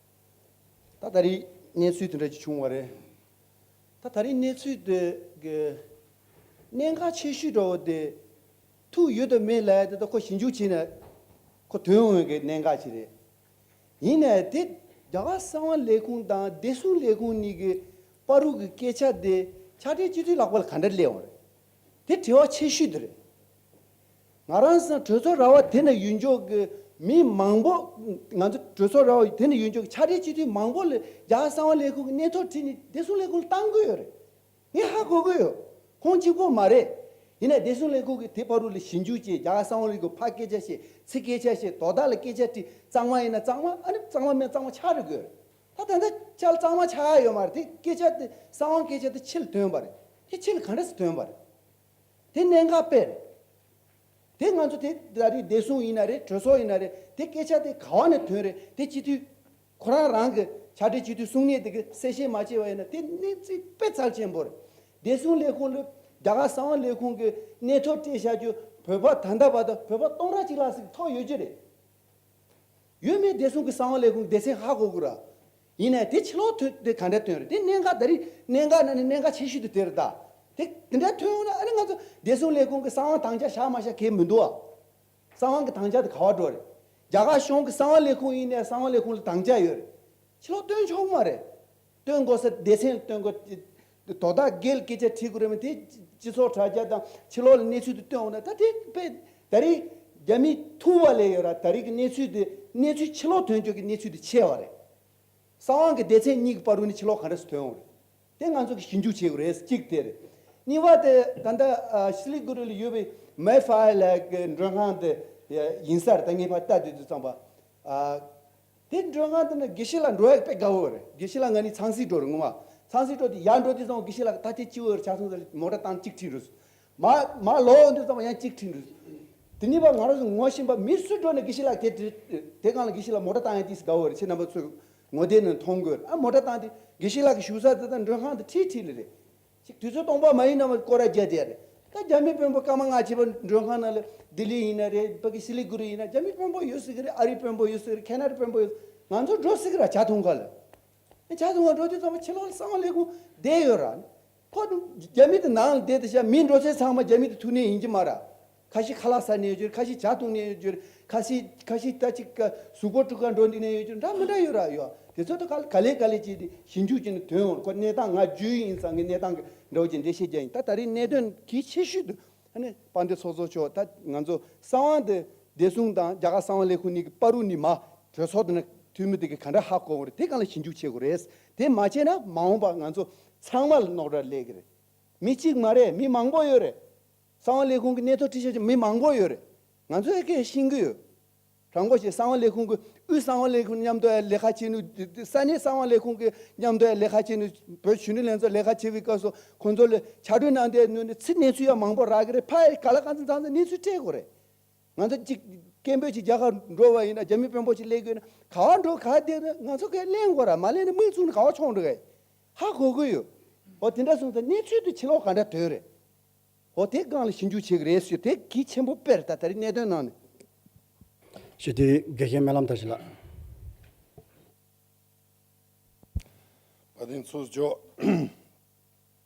ད་ད་རེས་གནས་ཚུལ་དེ་འདྲ་ཅིག་བྱུང་བ་རེད། ད་ད་རེས་གནས་ཚུལ་དེ་གི་གནད་འགག་ཆེ་ཤོས་འདྲ་བོ་དེ་ཐུག་ཡོད་དམ་མེད་ལབ་ཡ་དེ་ད་ཁོ་ཞིབ་འཇུག་བྱས་ན་ཁོ་ཐོན་འོང་གི་གནད་འགག་ཅིག་རེད། ཡིན་ནའི་དེ་རྒྱ་གར་གསང་བ་ལས་ཁུངས་དང་བདེ་སྲུང་ལས་ཁུངས་གཉིས་ཀྱི་བར་དུ་གི་སྐད་ཆ་དེ་ཕྱག་སྦྲེལ་སྤྱི་འཐུས་ལག་པ་ལ་ག་འདྲ་སླེབས་འོང་རེད། དེ་དྲི་བ་ཆེ་ཤོས་དེ་རེད། ང་རང་ཚོ་གྲོས་ཚོགས་ར་བ་དེ་ན་ཡོད་འཇོག་གི་མི་མང་པོ། ང་ཚོ་གྲོས་ཚོགས་ར་བ་དེ་ན་ཡོད་འཇོག་གི་ཕྱག་སྦྲེལ་སྤྱི་འཐུས་མང་པོ་ལ་རྒྱ་གར་གསང་བ་ལས་ཁུངས་ཀྱི་གནས་ཐོ་བྲིས་ནས་བདེ་སྲུང་ལས་ཁུངས་ལ་བཏང་གི་ཡོད་རེད། ངས་ཧ་གོ་གི་ཡོད། ཁོང་གཅིག་པོ་མ་རེད། ཡིན་ནའི་བདེ་སྲུང་ལས་ཁུངས་ཀྱིས་དེ་བར་དུ་ལ་ཞིབ་འཇུག་བྱས། རྒྱ་གར་གསང་བ་ལས་ཁུངས་ཕར་སྐད་ཆ་བཤད། ཚུར་སྐད་ཆ་བཤད། དོ་བདག་ལ་སྐད་ཆ་དྲིས། གཙང་མ་ཡིན་ན་གཙང་མ། ཨ་ནི་གཙང་མ་མིན་ན་གཙང་མ་ཆགས་རེད་དགོས། ད་ད་ལྟ་ཆ་ལ་གཙང་མ་ཆགས་ཡོད་མ་རེད། དེ་སྐད་ཆ་དེ་གསང་བ་སྐད་ཆ་དེ་ཕྱི་ལ་ཐོན་པ་རེད། དེ་ཕྱི་ལ་ག་འདྲ་སེ་ཐོན་པ་རེད། དེ་གནད་འགག་དཔེ་རེད། དེ་ང་ཚོ་དེ་ད་རེས་བདེ་སྲུང་ཡིན་ན་རེད། གྲོས་ཚོགས་ཡིན་ན་རེད། དེ་སྐད་ཆ་དེ་ག་བ་ནས་ཐོན་རེད། དེ་སྤྱི་འཐུས་ཁོ་རང་རང་གི་ཕྱག་སྦྲེལ་སྤྱི་འཐུས་གསུང་མཁན་དེ་གི་གསལ་བཤད་མ་བྱས་པ་ཡིན་ན་དེ་གནས་ཚུལ་དཔེ་ཚབས་ཆེན་པོ་རེད། བདེ་སྲུང་ལས་ཁུངས་ལ་རྒྱ་གར་གསང་བ་ལས་ཁུངས་ཀྱི་གནས་ཐོ་སྤྲད་བཞག་རྒྱུ་བོད་པ་ད་ལྟ་བར་དུ་བོད་པ་སྟོང་ཕྲག་གཅིག་ལྷག་ཙམ་ཐོ་ཡོད་རྒྱུ་རེད། ཡོད་མེད་བདེ་སྲུང་གི་གསང་བ་ལས་ཁུངས་སྡེ་ཚན་ཧ་གོ་དགོས་ར། ཡིན་ནའི་དེ་ཕྱི་ལོགས་ཐོན་དེ་ག་འདྲ་ཐོན་རེད། དེ་གནད་འགག་ད་རེས་གནད་འགག་ནང་ནས་གནད་འགག་ཆེ་ཤོས་དེ་དེ་རེད་ད། དེ་དེ་འདྲ་ཐོན་ཡོང་ན་ཨ་ནི་ང་ཚོ་བདེ་སྲུང་ལས་ཁུངས་ཀྱི་གསང་བ་དམ་བཅའ་བཞག་མ་བཞག་གལ་མི་འདུག་ཨ། གསང་བ་གི་དམ་བཅའ་དེ་ག་བ་འགྲོ་རེད། རྒྱ་གར་གཞུང་གི་གསང་བ་ལས་ཁུངས་ཡིན་ནའི་གསང་བ་ལས་ཁུངས་ལ་དམ་བཅའ་ཡོད་རེད། ཕྱི་ལོགས་སྟོན་ཆོག་མ་རེད། སྟོན་དགོས་ས་སྡེ་ཚན་ལ་སྟོན་དགོས། དོ་བདག་སྒེར་སྐད་ཆ་དྲིས་དགོས་རེད་མོད། དེ་སྤྱི་ཚོགས་དྲ་རྒྱ་དང་ཕྱི་ལོགས་ལ་གནས་ཚུལ་དེ་སྟོན་འོང་ན་ད་དེ་དཔེ་ད་རེས་རྒྱ་མི་ཐུག་པ་ལས་ཡོད་ར། ད་རེས་ཀྱི་གནས་ཚུལ་དེ་གནས་ཚུལ་ཕྱི་ལོགས་ཐོན་ཆོག་གི་གནས་ཚུལ་དེ་ཆེ་བ་རེད། གསང་བ་གི་སྡེ་ཚན་གཉིས་ཀྱི་བར་དུ་ནས་ཕྱི་ལོགས་ག་འདྲ་སེ་ཐོན་འོང་རེད། དེ་ང་ཚོ་གི་ཞིབ་འཇུག་བྱེད་དགོས་རེད། གཅིག་དེ་རེད། གཉིས་པ་དེ་ད་ལྟ་ཨ་སི་ལི་གུ་རི་ལ་ཡོད་པའི་མེ་ཧྥ་ཡ་ལ་གི་མགྲོན་ཁང་དེ་ཡིན་ས་རེད། ད་ངས་ཕར་ལྟ་དུས་དུས་ཙམ་པ་ཨ། དེ་མགྲོན་ཁང་དེ་ནི་དགེ་བཤེས་ལགས་འགྲོ་ཡག་དཔེ་དགའ་བོ་རེད། དགེ་བཤེས་ལགས་ང་གཉིས་ཚང་སྲིད་འགྲོ་རེད་ངོ་མ། ཚང་སྲིད་འགྲོ་དུས་ཡར་འགྲོ་དུས་ཙམ་དགེ་བཤེས་ལགས་ད་དེ་སྐྱིད་བོ་རེད་ཆགས་སོང་ཟེར་མོ་ཊ་བཏང་གཅིག་ཁྲིད་འགྲོ། མ་མ་ལོག་འོང་དུས་ཙམ་ཡང་གཅིག་ཁྲིད་འགྲོ། དེ་ནི་བ་ང་རང་ཚོ་ངོ་ཤེས་པ་མི་སུ་འགྲོ་ནས་དགེ་བཤེས་ལགས་དེ་དེ་དེ་སྒང་ལ་དགེ་བཤེས་ལགས་མོ་ཊ་བཏང་ཡག་དེ་དགའ་བོ་རེད། ཁྱེད་རྣམ་པ་ཚོས་ངོ་དེབ་ནང་མཐོང་དགོས་རེད། ཨ་མོ་ཊ་བཏང་དེ་དགེ་བཤེས་ལགས་ཀྱི་བཞུགས་ས་དེ་དང་མགྲོན་ཁང་དེ་ཁྲིད་ཁྲིད་ལེ་རེད། ཅིག་དུས་ཚོད་སྟོང་པ་མ་ཡིན་ན་མ་སྐོར་ར་རྒྱག་བསྡད་རེད། ད་རྒྱ་མི་དཔོན་པོ་སྐར་མ་ལྔ་བྱས་པ་མགྲོན་ཁང་ནང་ལ་ལྡི་ལི་ཡིན་ན་རེད། ཕ་གི་སི་ལི་གུ་རི་ཡིན་ན་རྒྱ་མི་དཔོན་པོ་ཡོད་སྲིད་གི་རེད། ཨ་རི་དཔོན་པོ་ཡོད་སྲིད་གི་རེད། ཁེ་ན་ཌ་དཔོན་པོ་ཡོད། ང་ཚོ་འགྲོ་སྲིད་གི་ར་ཇ་འཐུང་ག་ལ། ཇ་འཐུང་ག་འགྲོ་དུས་ཙམ་པ་ཕྱི་ལོགས་ལ་གསང་བ་ལས་ཁུངས་བསྡད་ཡོད་ར། ཁོ་རྒྱ་མི་དེ་ནང་ལ་བསྡད་དེ་བཞག་མི་འགྲོ་ས་ཚང་མ་རྒྱ་མི་དེ་ཐུག་ནས་ཡིན་གྱི་མ་ར། ཁ་ཤས་ཁ་ལག་ཟ་ནས་ཡོད་རྒྱུ་རེད། ཁ་ཤས་ཇ་འཐུང་ནས་ཡོད་རྒྱུ་རེད། ཁ་ཤས་ཁ་ཤས་ད་ཅིག་ག་གཟུགས་པོ་དཀྲུག་ག་འགྲོ་འདི་ནས་ཡོད་རྒྱུ་འདྲ་མི་འདྲ་ཡོད་ར་ཡོད། དེ་ཚོ་ད་ག་ག་ལེ་ག་ལེ་བྱས་ཏེ་ཞིབ་འཇུག་བྱས་ནས་ཐོན་འོང་། ཁོ་གནས་སྟངས་ང་རྒྱུས་ཡིན་ཙང་ངས་གནས་སྟངས་ཀྱི་འདྲ་བོ་ཅིག་འགྲེལ་བཤད་རྒྱག་ཡིན། ད་ད་རེས་གནད་དོན་གལ་ཆེ་ཤོས་དེ་ཨ་ནི་དཔལ་ལྡན་ཚོགས་གཙོ་མཆོག་ད་ང་ཚོ་གསང་བ་འདི་བདེ་སྲུང་དང་རྒྱ་གར་གསང་བ་ལས་ཁུངས་གཉིས་ཀྱི་བར་དུ་ནི་མ་གྲོས་ཚོགས་དེ་ནས་འཐུས་མི་དེ་གིས་ག་འདྲ་ཧ་གོ་འོང་རེད། དེ་སྒང་ལ་ཞིབ་འཇུག་བྱེད་དགོས་རེད། དེ་མ་བྱས་ན་མ་འོངས་པ་ང་ཚོ་ཚང་མ་ལ་རྣོ་ར་སླེབས་ཀྱི་རེད། མི་གཅིག་མ་རེད། མི་མང་པོ་ཡོད་རེད། གསང་བ་ལས་ཁུངས་ཀྱི་གནས་ཐོ་ཁྲིད་བྱེད་ཀྱི་མི་མང་པོ་ཡོད་རེད། ང་ཚོས་ཨེ་ཀེ་ཤེས་ཀྱི་ཡོད། དྲང་པོ་བཤད་གསང་བ་ལས་ཁུངས་ཀྱི་དབུས་གསང་བ་ལས་ཁུངས་མཉམ་དུ་ལས་ཀ་བྱེད་ནུས། ས་གནས་གསང་བ་ལས་ཁུངས་ཀྱི་མཉམ་དུ་ལས་ཀ་བྱེད་ནུས། བོད་གཞོན་ནུ་ལྷན་ཚོགས་ལས་ཀ་བྱེད་པའི་སྐབས་སུ་ཁོང་ཚོ་ལ་ཕྱག་བྲིས་གནང་དེ་ནུས་ནས་ཚིག་གནས་ཚུལ་ཡང་མང་པོ་རག་གི་རེད། ཕ་ཡི་ག་ལ་གང་ཚོད་གང་ཚོད་གནས་ཚུལ་སྤྲད་དགོས་རེད། ང་ཚོ་གཅིག་ སྐད་འབོད་ཅིག་རྒྱག་གར་འགྲོ་བ་ཡིན་ན། རྒྱ་མི་དཔོན་པོ་ཅིག་སླེབས་དགོས་ན་ག་བ་འགྲོ། ག་བ་བསྡད་ན་ང་ཚོ་གས་གླེང་དགོས་ར། མ་གླེང་ན་མིག་བཙུམས་ནས་ག་བ་མཆོང་འགྲོ་གས། ཧ་གོ་གི་ཡོད། འོ་དེ་འདྲ་སོང་ཙང་གནས་ཚུལ་དེ་ཕྱི་ལོགས་ག་འདྲ་དོན་རེད། འོ་དེ་སྒང་ལ་ཞིབ་འཇུག་བྱེད་ཀྱི་རེད་ཟེར། དེ་གལ་ཆེན་པོ་དཔེ་རེད། ད་ད་རེས་གནད་དོན་ནང་ནས། ཞུ་དེ་དགེ་བཤེས་སྨོན་ལམ་བཀྲ་ཤིས་ལགས། བཀའ་དྲིན་ཚོགས་ཆོག་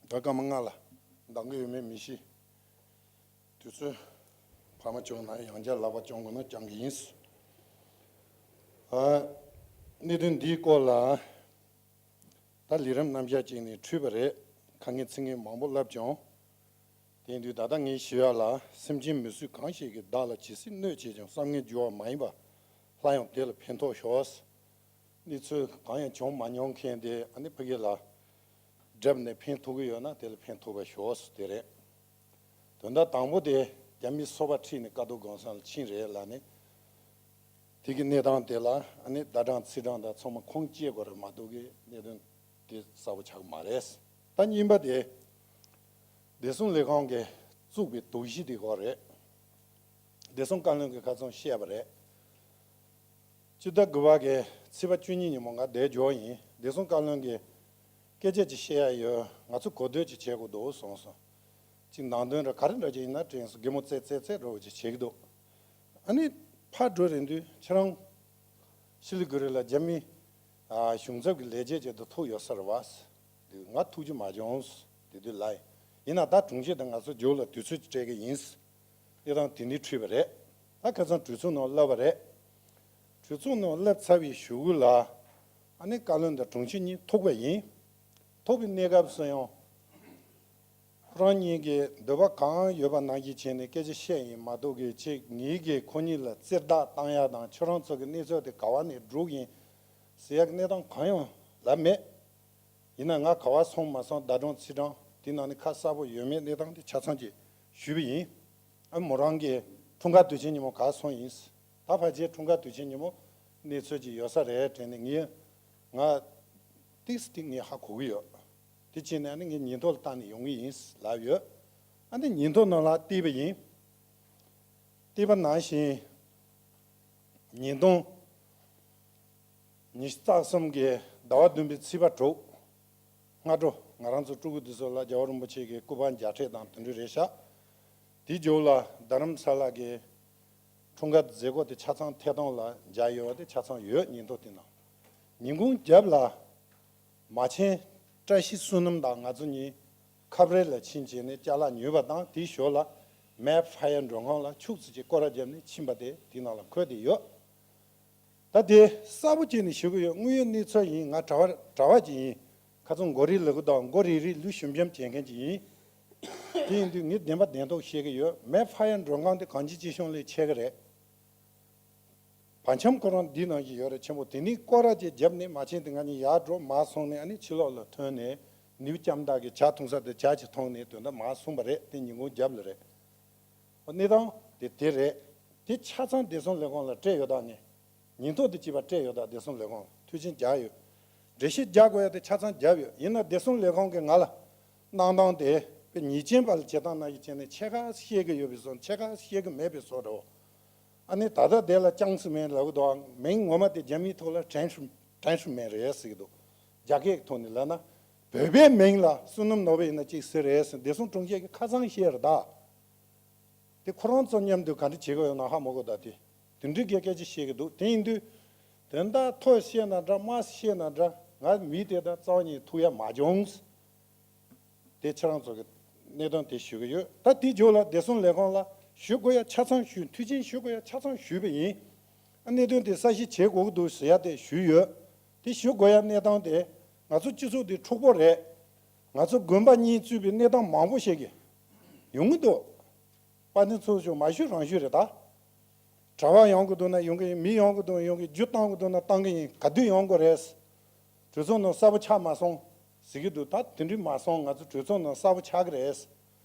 ད་སྐར་མ་ལྔ་ལ་འདང་གི་ཡོད་མེད་མི་ཤེས། དུས་ཚོད་ཕ་མ་བྱུང་ན་ཡང་བསྐྱར་ལག་པ་བརྐྱང་དགོས་ན་བརྐྱང་གི་ཡིན། ཨ། གནད་དོན་འདིའི་སྐོར་ལ་ད་ལས་རིམ་རྣམ་གཞག་ཅིག་ནས་འཁྲུལ་པ་རེད། ཁ་ངན་ཚིག་ངན་མང་པོ་ལབ་བྱུང་། དེ་ཡིན་དུས་ད་ལྟ་ངས་ཞུ་ཡ་ལ། སེམས་ཅན་མི་སུ་གང་ཞིག་གིས་བདག་ལ་ཇི་སྲིད་གནོད་བྱེད་ཀྱང་བསམ་ངན་འགྱུར་བ་མ་ཡིན་པ། སླར་ཡང་དེ་ལ་ཕན་ཐོགས་ཤོག་གནས་ཚུལ་གང་ཡང་བྱུང་མ་མྱོང་མཁན་དེ་ཨ་ནི་ཕ་གི་ལ་སྒྲུབ་ནས་ཕན་ཐོགས་ཀྱི་ཡོད་ན་དེ་ལ་ཕན་ཐོགས་པ་ཤོག་ཟེར་དེ་རེད། དོན་དག་དང་པོ་དེ་རྒྱ་མིས་སོ་པ་ཁྲིད་ནས་ཀ་རྡོ་སྒང་ས་ལ་ཕྱིན་རེད་ལབ་ནས། དེ་གི་གནས་སྟངས་དེ་ལ་ཨ་ནི་ཟླ་གྲངས་ཚེས་གྲངས་དང་ཚང་མ་ཁུངས་སྐྱེལ་དགོས་རེད་མ་གཏོགས་གི་གནད་དོན་དེ་གསལ་པོ་ཆགས་ཀྱི་མ་རེད། ད་གཉིས་པ་དེ་བདེ་སྲུང་ལས་ཁང་གིས་བཙུགས་པའི་དོགས་གཞི་དེ་སྐོར་རེད། བདེ་སྲུང་བཀའ་བློན་གྱིས་ཁ་ཚོན་བཤད་པ་རེད། སྤྱི་ཟླ་དགུ་པ་གི་ཚེས་པ་བཅུ་གཉིས་ཉིན་མོ་ང་འདིར་འབྱོར་ཡིན། བདེ་སྲུང་བཀའ་བློན་གྱིས་སྐད་ཆ་ཅིག་བཤད་ཡ་ཡོད། ང་ཚོ་གོ་བསྡུར་ཅིག་བྱེད་དགོས་འདུག་གསུངས་སོང་། ཅིག་ནང་དོན་ར་ག་རེ་འདྲ་ཅིག་ཡིན་ན་དྲན་སོང་། གད་མོ་ཙེ་ཙེ་ཙེ་འདྲ་བོ་ཅིག་བྱེད་ཀྱི་འདུག་ཨ་ནི་ཕར་འགྲོ་རན་དུས་ཁྱེད་རང་ཤི་ལི་གུ་རི་ལ་རྒྱ་མི་ཨ་གཞུང་ཚབ་ཀྱི་ལས་བྱེད་ཅིག་དང་ཐུག་ཡོད་ས་རེད་བ། དེ་ང་ཐུག་རྒྱུ་མ་བྱུང་། དེ་དུས་ལ་ཡིན་ན་ད་དྲུང་ཆེ་དང་ང་ཚོ་མཇུག་ལ་དུས་ཚོད་ཅིག་སྤྲད་ཀྱི་ཡིན། གནས་སྟངས་དེ་འདྲ་འཁྲུལ་པ་རེད། ད་ཁ་སང་གྲོས་ཚོགས་ནང་བསླབས་པ་རེད། གྲོས་ཚོགས་ནང་བསླབས་ཚར་བའི་གཞུག་གུ་ལ་ཨ་ནི་བཀའ་བློན་དང་དྲུང་ཆེ་གཉིས་ཐུག་པ་ཡིན། ཐུག་པའི་གནས་སྐབས་སུ་ཡང་ཁོ་རང་གཉིས་ཀྱིས་འདོད་པ་གང་ཡོད་པ་ནང་བཞིན་བྱས་ནས་སྐད་ཆ་བཤད་ཡིན་མ་གཏོགས་གི་ཅིག་ངེད་ཀྱིས་ཁོ་གཉིས་ལ་བཙིར་བདག་བཏང་ཡ་དང་ཁྱོད་རང་ཚོ་གི་གནས་ཚུལ་དེ་ག་བ་ནས་སྒྲུག་ཡིན་ཟེར་ཡ་གི་གནས་སྟངས་གང་ཡང་ལབ་མེད། ཡིན་ན་ང་ག་བ་སོང་མ་སོང་ཟླ་གྲངས་ཚེས་གྲངས་དེ་ནང་ནས་ཁ་གསལ་པོ་ཡོད་མེད་གནས་སྟངས་དེ་ཆ་ཚང་ཅིག་ཞུས་པ་ཡིན། ཨ་མོ་རང་གི་འཁྲུངས་སྐར་དུས་ཆེན་ཉིན་མོ་ག་སོང་ཡིན། ད་ཕལ་ཆེར་འཁྲུངས་སྐར་དུས་ཆེན་ཉིན་མོ་གནས་ཚུལ་ཅིག་ཡོད་ས་རེད་དྲན་ནས་ངས་ང་ཏིག་སི་ཏིག་ངས་ཧ་གོ་གི་ཡོད། དེ་བྱས་ནས་ཨ་ནི་ངས་ཉིན་ཐོ་ལ་བལྟས་ནས་ཡོང་གི་ཡིན་ལབ་ཡོད། ཨ་ནི་ཉིན་ཐོ་ནང་ལ་བལྟས་པ་ཡིན། བལྟས་པ་ནང་བཞིན། ཉིས་སྟོང་ཉི་ཤུ་རྩ་གསུམ་གྱི་ཟླ་བ་བདུན་པའི་ཚེས་པ་དྲུག་སྔ་དྲོ་ང་རང་ཚོ་སྤྲུལ་སྐུ་འདི་ཚོ་ལ་རྒྱལ་བ་རིན་པོ་ཆེ་གི་སྐུ་པར་མཇལ་འཕྲད་དང་དེ་འདྲ་རེད་ཤག་དེའི་མཇུག་ལ་རྡ་རམ་ས་ལ་གི་འཁྲུངས་སྐར་མཛད་སྒོ་དེ་ཆ་ཚང་ཐད་གཏོང་ལ་མཇལ་ཡོད་པ་དེ་ཆ་ཚང་ཡོད། ཉིན་ཐོ་དེ་ནང་ཉིན་གུང་རྒྱབ་ལ། མ་ཆེན་བཀྲ་ཤིས་བསོད་ནམས་དང་ང་ཚོ་གཉིས་ཁབ་རེ་ལ་ཕྱིན་བྱས་ནས་ཅ་ལག་ཉོས་པ་དང་དེའི་ཞོར་ལ་མེབ་ཧྥ་ཡར་མགྲོན་ཁང་ལ་ཕྱུགས་ཙི་ཅིག་སྐོར་ར་བརྒྱབ་ནས་ཕྱིན་པ་དེ་དེའི་ནང་ལ་འཁོད་བསྡད་ཡོད། ད་དེ་གསལ་པོ་བྱས་ནས་ཞུ་གི་ཡོད། དངོས་ཡོད་གནས་ཚུལ་ཡིན། ང་གྲྭ་བ་གྲྭ་བ་ཅིག་ཡིན། ཁ་ཚོན་མགོ་རིལ་ལབ་གི་དང་མགོ་རིལ་རིལ་ལུས་ཞུམ་ཞུམ་བྱེད་མཁན་ཅིག་ཡིན། དེ་ཡིན་དུས་ངས་བདེན་པ་བདེན་མདོག་བཤད་གི་ཡོད། མེབ་ཧྥ་ཡར་མགྲོན་ཁང་དེ་གངས་ཅན་སྐྱིད་གཤོངས་ལས་ཆེ་གི་རེད། བར་འཁྱམས་ཁོ་རང་འདི་ནང་བཞིན་ཡོད་རེད། ཆེན་པོ་དེ་ནས་སྐོར་ར་ཅིག་བརྒྱབ་ནས་མ་ཆེན་དེ་ང་གཉིས་ཡར་འགྲོ་མར་སོང་ནས་ཨ་ནི་ཕྱི་ལོགས་ལ་ཐོན་ནས་ནིའུ་ལྕམ་དག་གི་ཇ་འཐུང་ས་དེ་ཇ་ཅིག་འཐུང་ནས་དོན་དག་མར་སོང་པ་རེད། དེ་ཉིན་གུང་རྒྱབ་ལ་རེད། ཨོ་གནས་སྟངས་དེ་དེ་རེད། དེ་ཆ་ཚང་བདེ་སྲུང་ལས་ཁུངས་ལ་སྤྲད་ཡོད་ད། ངས་ཉིན་ཐོ་དེ་ཅིག་པ་སྤྲད་ཡོད་ད། བདེ་སྲུང་ལས་ཁུངས་ལ་ཐུགས་ཆེན་རྒྱག་ཡོད། འགྲེལ་བཤད་རྒྱག་དགོས་ཡ་དེ་ཆ་ཚང་བརྒྱབ་ཡོད། ཡིན་ན་བདེ་སྲུང་ལས་ཁུངས་ཀྱི་ང་ལ་གནང་སྟངས་དེ་དཔེ་ཉེས་ཅན་པ་ལ་བྱེད་སྟངས་ནང་བཞིན་བྱས་ནས་ཕྱེད་ཀ་བཤད་གི་ཡོད་པའི་བཟོ། ཕྱེད་ཀ་བཤད་གི་མེད་པའི་བཟོ་འདྲ་བོ། ཨ་ནི་ད་ལྟ་དེ་ལ་ཅང་སུ་མེན་ལབ་གི་འདུག་མིང་ངོ་མ་དེ་རྒྱ་མིའི་ཐོག་ལ་ཀྲན་ཧྲུ་ཀྲན་ཧྲུ་མེན་རེད་ཟེར་གི་འདུག་རྒྱ་སྐད་ཀྱི་ཐོག་ནས་ལབ་ན་བོད་པའི་མིང་ལ་བསོད་ནམས་ནོར་བུ་ཡིན་ན་ཅིག་ཟེར་རེད་ཟེར། བདེ་སྲུང་དྲུང་ཆེ་གིས་ཁ་སང་བཤད་རེད་ད། དེ་ཁོ་རང་ཚོ་མཉམ་དུ་ག་འདྲ་བྱེད་གི་ཡོད་ན་ཧ་མ་གོ་ད། དེ་དེ་འདྲའི་གི་སྐད་ཆ་བཤད་གི་འདུག་དེ་ཡིན་དུས་དོན་དག་མཐོ་བཤད་ན་འདྲ་དམའ་བཤད་ན་འདྲ་ང་མི་དེ་དང་རྩ་བ་ཉིད་ཐུག་ཡ་མ་བྱུང་། དེ་ཁྱེད་རང་ཚོ་གི་གནད་དོན་དེ་ཞུ་གི་ཡོད། ད་དེའི་མཇུག་ལ་བདེ་སྲུང་ལས་ཁུངས་ལ་ཞུ་དགོས་ཡ་ཆ་ཚང་ཞུ། མཐུན་རྐྱེན་ཞུ་དགོས་ཡ་ཆ་ཚང་ཞུས་པ་ཡིན། ཨ་གནད་དོན་དེ་གསལ་བཤད་བྱེད་དགོས་ཀྱི་འདུག་ཟེར་ཡ་དེ་ཞུས་ཡོད། དེ་ཞུ་དགོས་ཡ་གནས་སྟངས་དེ་ང་ཚོ་སྤྱི་ཚོགས་འདི་འཁྲུག་པོ་རེད། ང་ཚོ་དགོན་པ་གཉིས་གཙོས་པའི་གནས་སྟངས་མང་པོ་ཞིག་གི་ཡོང་གི་འདུག་དཔལ་ལྡན་ཚོགས་གཙོ་མ་ཞུ་རང་ཞུ་རེད་ད། གྲྭ་པ་ཡོང་གི་འདུག་ན་ཡོང་གི་ཡིན། མི་ཡོང་གི་འདུག་ན་ཡོང་གི། རྒྱུ་བཏང་གི་འདུག་ན་བཏང་གི་ཡིན། ག་དུས་ཡོང་དགོས་རེད། གྲོས་ཚོགས་ནང་གསལ་པོ་ཆགས་མ་སོང་ཟེར་གི་འདུག་ད་དེ་འདྲའི་མ་སོང་། ང་ཚོ་གྲོས་ཚོགས་ནང་གསལ་པོ་ཆགས་ཀྱི་རེད།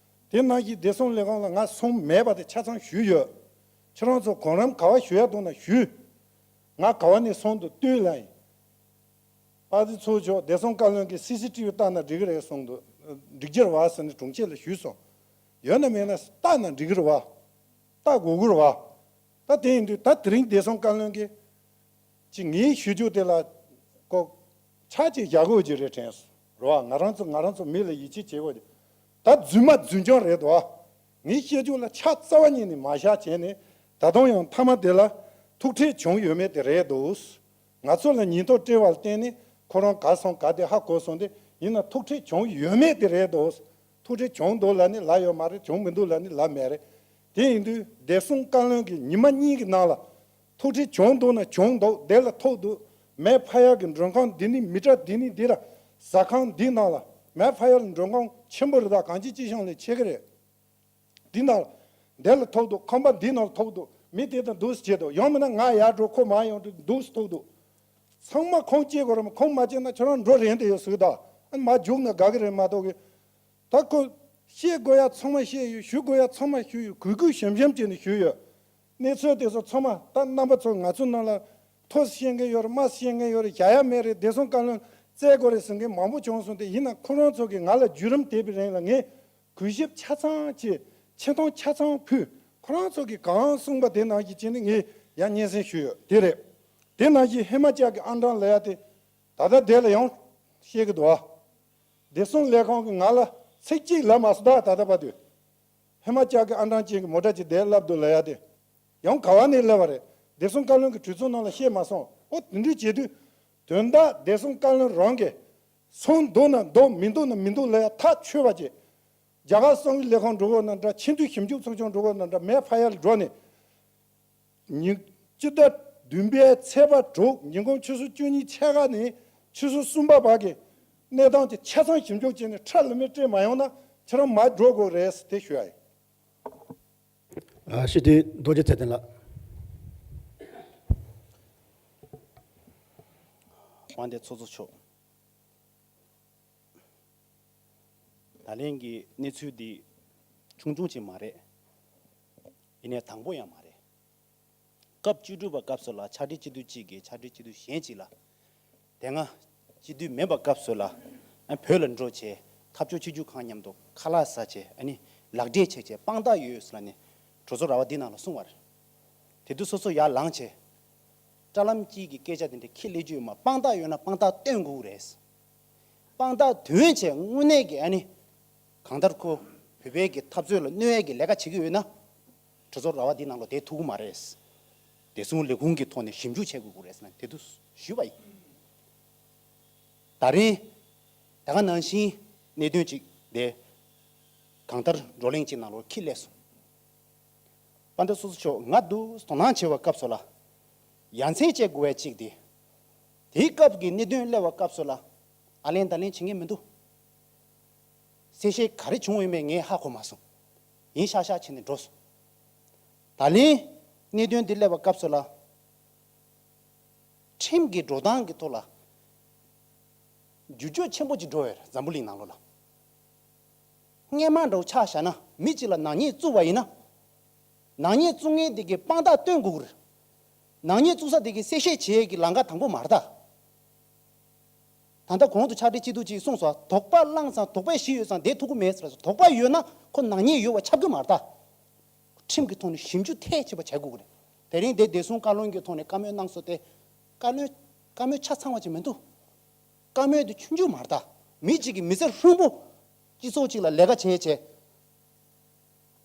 དེ་ནང་བཞིན་བདེ་སྲུང་ལས་ཁུངས་ལ་ང་སོང་མེད་པ་དེ་ཆ་ཚང་ཞུས་ཡོད། ཁྱེད་རང་ཚོ་གོ་རིམ་ག་བ་ཞུ་ཡ་འདུག་ན་ཞུས། ང་ག་བ་ནས་སོང་འདུག་ལྟོས་ལ་ཡིན། དཔལ་ལྡན་ཚོགས་གཙོ་མཆོག་བདེ་སྲུང་བཀའ་བློན་གྱིས་སི་སི་ཊི་ཝི་བལྟས་ན་འགྲིག་གི་རེད་གསུངས་འདུག་འགྲིག་རྒྱུ་རེད་བ་ཟེར་ནས་དྲུང་ཆེ་ལ་ཞུས་སོང་། ཡོད་ན་མེད་ན་བལྟས་ན་འགྲིག་གི་རེད་བ། བལྟ་དགོས་ཀྱི་རེད་བ། ད་དེ་ཡིན་དུས་ད་དེ་རིང་བདེ་སྲུང་བཀའ་བློན་གྱིས་ཅིག་ངའི་ཞུ་རྒྱུ་དེ་ལ་ཀོ་ཆ་ཅིག་བཞག་དགོས་ཀྱི་རེད་དྲན་སོང་། རེད་བ། ང་རང་ཚོ་ང་རང་ཚོ་མི་ལ་ཡིད་ཆེས་བྱེད་དགོས་ཀྱི། ད་རྫུན་མ་རྫུན་རྐྱང་རེད་དོ། ངའི་བཤད་རྒྱུ་ལ་ཆ་རྩ་བ་ཉིད་ནས་མ་བཞག་བྱས་ནས་ད་དུང་ཡང་མཐའ་མ་དེ་ལ་ཐུག་འཕྲད་བྱུང་ཡོད་མེད་དེ་རེད་འདུག། ང་ཚོ་ལ་ཉེན་རྟོག་སྤྲད་པ་ལ་བརྟེན་ནས་ཁོ་རང་ག་སོང་ག་དེ་ཧ་གོ་སོང་སྟེ། ཡིན་ན་ཐུག་འཕྲད་བྱུང་ཡོད་མེད་དེ་རེད་འདུག། ཐུག་འཕྲད་བྱུང་འདུག་ལབ་ནི་ལབ་ཡོད་མ་རེད། བྱུང་མི་འདུག་ལབ་ནི་ལབ་མེད་རེད། དེ་ཡིན་དུས་བདེ་སྲུང་བཀའ་བློན་གྱིས་ཉི་མ་གཉིས་ཀྱི་ནང་ལ་ཐུག་འཕྲད་བྱུང་འདུག་ན་བྱུང་འདུག། དེ་ལ་ཐུག་འདུག། མེ་ཕ་ཡག་གི་མགྲོན་ཁང་འདི་ནི་མི་ཊར་འདི་ནི་འདི་ལ་ཟ་ཁང་འདི་ནང་ལ་མེ་ཕ་ཡག་ལ་མགྲོན་ཁང་ཆེན་པོ་རེད། ད་གང་ཅི་ཅི་ཤང་ལས་ཆེ་གི་རེད། འདི་ནང་འདི་ལ་ཐུག་འདུག། ཁང་པ་འདི་ནང་ཐུག་འདུག། མི་དེ་དང་འདུག་སེ་བྱེད་འདུག། ཡང་མིན་ན་ང་ཡར་འགྲོ། ཁོ་མར་ཡོང་དུས་འདུག་སེ་ཐུག་འདུག། ཚང་མ་ཁོང་སྐྱེལ་དགོས་རེད་མ། ཁོང་མ་སྐྱེལ་ན་ཁྱོད་རང་འགྲོ་རན་དེ་ཡོད་ཟིག་ད། ཨ་མ་རྒྱུག་ན་དགའ་གི་རེད་མ་གཏོགས་གི། ད་ཁོ་བཤད་དགོས་ཡ་ཚང་མ་བཤད་ཡོད། ཞུ་དགོས་ཡ་ཚང་མ་ཞུས་ཡོད། གུས་གུས་ཞུམ་ཞུམ་བྱས་ནས་ཞུས་ཡོད། གནས་ཚུལ་དེ་ཚོ་ཚང་མ་ད་རྣམ་པ་ཚོ་ང་ཚོ་ནང་ལ་མཐོ་སེ་བཤད་མཁན་ཡོད་རེད། དམའ་སེ་བཤད་མཁན་ཡོད་རེད། བཞག་ཡ་མེད་རེད། བདེ་སྲུང་བཀའ་བློན་བཙལ་དགོས་རེད་ཟེར་མཁན་མང་པོ་བྱུང་སོང་སྟེ། ཡིན་ན་ཁོ་རང་ཚོ་གིས་ང་ལ་བརྒྱུད་རིམ་དེབ་རིང་ལ་ངས་གུས་ཞབས་ཆ་ཚང་བྱས། ཆེ་མཐོང་ཆ་ཚང་ཕུལ། ཁོ་རང་ཚོ་གིས་གང་གསུངས་པ་དེ་ནང་བཞིན་བྱས་ནས་ངས་ཡང་སྙན་སེང་ཞུས་ཡོད། དེ་རེད། དེ་ནང་བཞིན་ཧེ་མ་ཅག་གི་ཨང་གྲངས་ལབ་ཡ་དེ་ད་ལྟ་དེ་ལ་ཡང་བཤད་གི་འདུག་ཨ། བདེ་སྲུང་ལས་ཁང་གིས་ང་ལ་ཚིག་གཅིག་ལབ་མ་སོང་ད། ད་ལྟ་བར་དུ་ཧེ་མ་ཅག་གི་ཨང་གྲངས་ཅན་གྱི་མོ་ཊ་ཅིག་དེ་ལབ་འདུག་ལབ་ཡ་དེ་ཡང་ག་བ་ནས་ལབ་པ་རེད། བདེ་སྲུང་བཀའ་བློན་གྱི་གྲོས་ཚོགས་ནང་ལ་བཤད་མ་སོང་། ཨོ་དེ་འདྲ་བྱེད་དུས་དོན་དག་བདེ་སྲུང་བཀའ་བློན་རང་གིས་སོང་འདུག་ན་འདུག། མི་འདུག་ན་མི་འདུག་ལབ་ཡ་ཐག་ཆོད་པ་བྱས། རྒྱ་གར་གསང་བའི་ལས་ཁུངས་འགྲོ་དགོས་ན་འདྲ། ཆེས་མཐོའི་ཞིབ་འཇུག་ཚོགས་ཆུང་འགྲོ་དགོས་ན་འདྲ། མེ་ཕ་ཡག་ལ་འགྲོ་ནས། ཉིན་སྤྱི་ཟླ་བདུན་པའི་ཚེས་པ་དྲུག། ཉིན་གུང་ཆུ་ཚོད་བཅུ་གཉིས་ཕྱེད་ཀ་ནས་ཆུ་ཚོད་གསུམ་པ་བར་གྱི་གནས་སྟངས་ཀྱི་ཆ་ཚང་ཞིབ་འཇུག་བྱས་ནས་ཁྲ་ལམ་མེ་སྤྲད་མ་ཡོང་ན་ཁྱེད་རང་མར་འགྲོ་དགོས་རེད་དེ་ཞུ་ཡ་ཡིན། ཨ། སྤྱི་འཐུས་རྡོ་རྗེ་ཚེ་བརྟན་ལགས། དབང་འདུས་ཚོགས་གཙོ་མཆོག། ད་ལན་གྱི་གནས་ཚུལ་འདི་ཆུང་ཆུང་ཅིག་མ་རེད། ཡིན་ནའི་དང་པོ་ཡང་མ་རེད། སྐབས་བཅུ་དྲུག་པ་སྐབས་སུ་ལ་ཕྱག་སྦྲེལ་སྤྱི་འཐུས་གཅིག་གིས་ཕྱག་སྦྲེལ་སྤྱི་འཐུས་གཞན་གཅིག་ལ། དེ་སྔ་སྤྱི་འཐུས་མེད་པ་སྐབས་སུ་ལ་ཨ་བོད་ལ་འགྲོ་བྱས། འཐབ་ཕྱོགས་ཆོས་བརྒྱུད་ཁག་མཉམ་དུ་ཁ་ལག་ཟ་བྱས། ཨ་ནི་ལག་འབྲེལ་བྱས་བྱས་དཔང་རྟགས་ཡོད་ཟེར་ལབ་ནས་གྲོས་ཚོགས་ར་བ་འདི་ནང་ལ་གསུངས་པ་རེད། དེ་དུས་སོ་སོ་ཡར་ལངས་བྱས། དྲ་ལམ་གཅིག་གི་སྐད་ཆ་དེ་འདྲ་ཁྱི་ལས་རྒྱུ་ཡོད་མ། དཔང་རྟགས་ཡོད་ན་དཔང་རྟགས་སྟོན་དགོས་རེད། དཔང་རྟགས་ཐོན་བྱས་དངོས་གནས་ཀྱི་ཨ་ནི། གང་ལྟར་ཁོ་བོད་པའི་གི་འཐབ་རྩོད་ལ་གནོད་ཡས་ཀྱི་ལས་ཀ་བྱེད་ཀྱི་ཡོད་ན། གྲོས་ཚོགས་ར་བ་འདི་ནང་ལ་བསྡད་ཐུབ་ཀྱི་མ་རེད། བདེ་སྲུང་ལས་ཁུངས་ཀྱི་ཐོག་ནས་ཞིབ་འཇུག་བྱེད་དགོས་ཀྱི་རེད་ཟེར་ནས་དེ་དུས་ཞུས་པ་ཡིན། ད་རིང་ད་ག་ནང་བཞིན་གནད་དོན་ཅིག་དེ་གང་ལྟར་བགྲོ་གླེང་ཅིག་ནང་ལོགས་ཁྱི་སླེབས་སོང་། དཔལ་ལྡན་ཚོགས་གཙོ་མཆོག། ང་འདུག་དོ་སྣང་བྱེད་པའི་སྐབས་སུ་ལ། ཡ་མཚན་སྐྱེ་དགོས་པའི་གཅིག་དེ། དེའི་སྐབས་ཀྱི་གནད་དོན་སླེབས་པའི་སྐབས་སུ་ལ། ཨ་ལན་ད་ལན་བྱེད་མཁན་མི་འདུག། གསལ་བཤད་ག་རེ་བྱུང་ཡོད་མེད་ངས་ཧ་གོ་མ་སོང་། ཡིན་ཤག་ཤག་བྱས་ནས་འགྲོ་སོང་། ད་ལན་གནད་དོན་འདི་སླེབས་པའི་སྐབས་སུ་ལ། ཁྲིམས་ཀྱི་འགྲོ་སྟངས་ཀྱི་ཐོག་ལ། འགྱུར་བཅོས་ཆེན་པོ་ཅིག་འགྲོ་ཡོད་རེད་འཛམ་བུ་གླིང་ནང་ལོགས་ལ། སྔས་མ་འདྲ་བོ་ཆ་བཞག་ན་མི་གཅིག་ལ་ནག་ཉེས་བཙུགས་པ་ཡིན་ན། ནག་ཉེས་བཙུགས་མཁན་དེ་གའི་དཔང་རྟགས་སྟོན་དགོས་ཀྱི་རེད། ནག་ཉེས་བཙུགས་ས་དེ་གའི་གསལ་བཤད་བྱེད་ཡས་ཀྱི་ལམ་ཁ་དང་པོ་མ་རེད་ད། ད་ལྟ་གོང་དུ་ཕྱག་སྦྲེལ་སྤྱི་འཐུས་ཀྱིས་གསུངས་སོང་། དོགས་པ་བསླངས་ཙང་དོགས་པའི་གཞི་ཡོད་ཙང་བསྡད་ཐུབ་ཀྱི་མེད་ཟེར་སོང་། དོགས་པ་ཡོད་ན་ཁོ་ནག་ཉེས་ཡོད་པ་ཆགས་ཀྱི་མ་རེད་ད། ཁྲིམས་ཀྱི་ཐོག་ནས་ཞིབ་འཇུག་ཐད་ཆེ་བ་བྱ་དགོས་ཀྱི་རེད། དེ་རིང་དེ་བདེ་སྲུང་བཀའ་བློན་གྱི་ཐོག་ནས་བཀའ་མོལ་གནང་སོང་སྟེ། བཀའ་བློན་བཀའ་མོལ་ཆ་ཚང་བ་ཅིག་མི་འདུག། བཀའ་མོལ་དེ་ཆུང་ཆུང་མ་རེད་ད། མི་གཅིག་གིས་མི་ཚེ་ཧྲིལ་པོ་སྤྱི་ཚོགས་གཅིག་ལ་ལས་ཀ་བྱས་བྱས།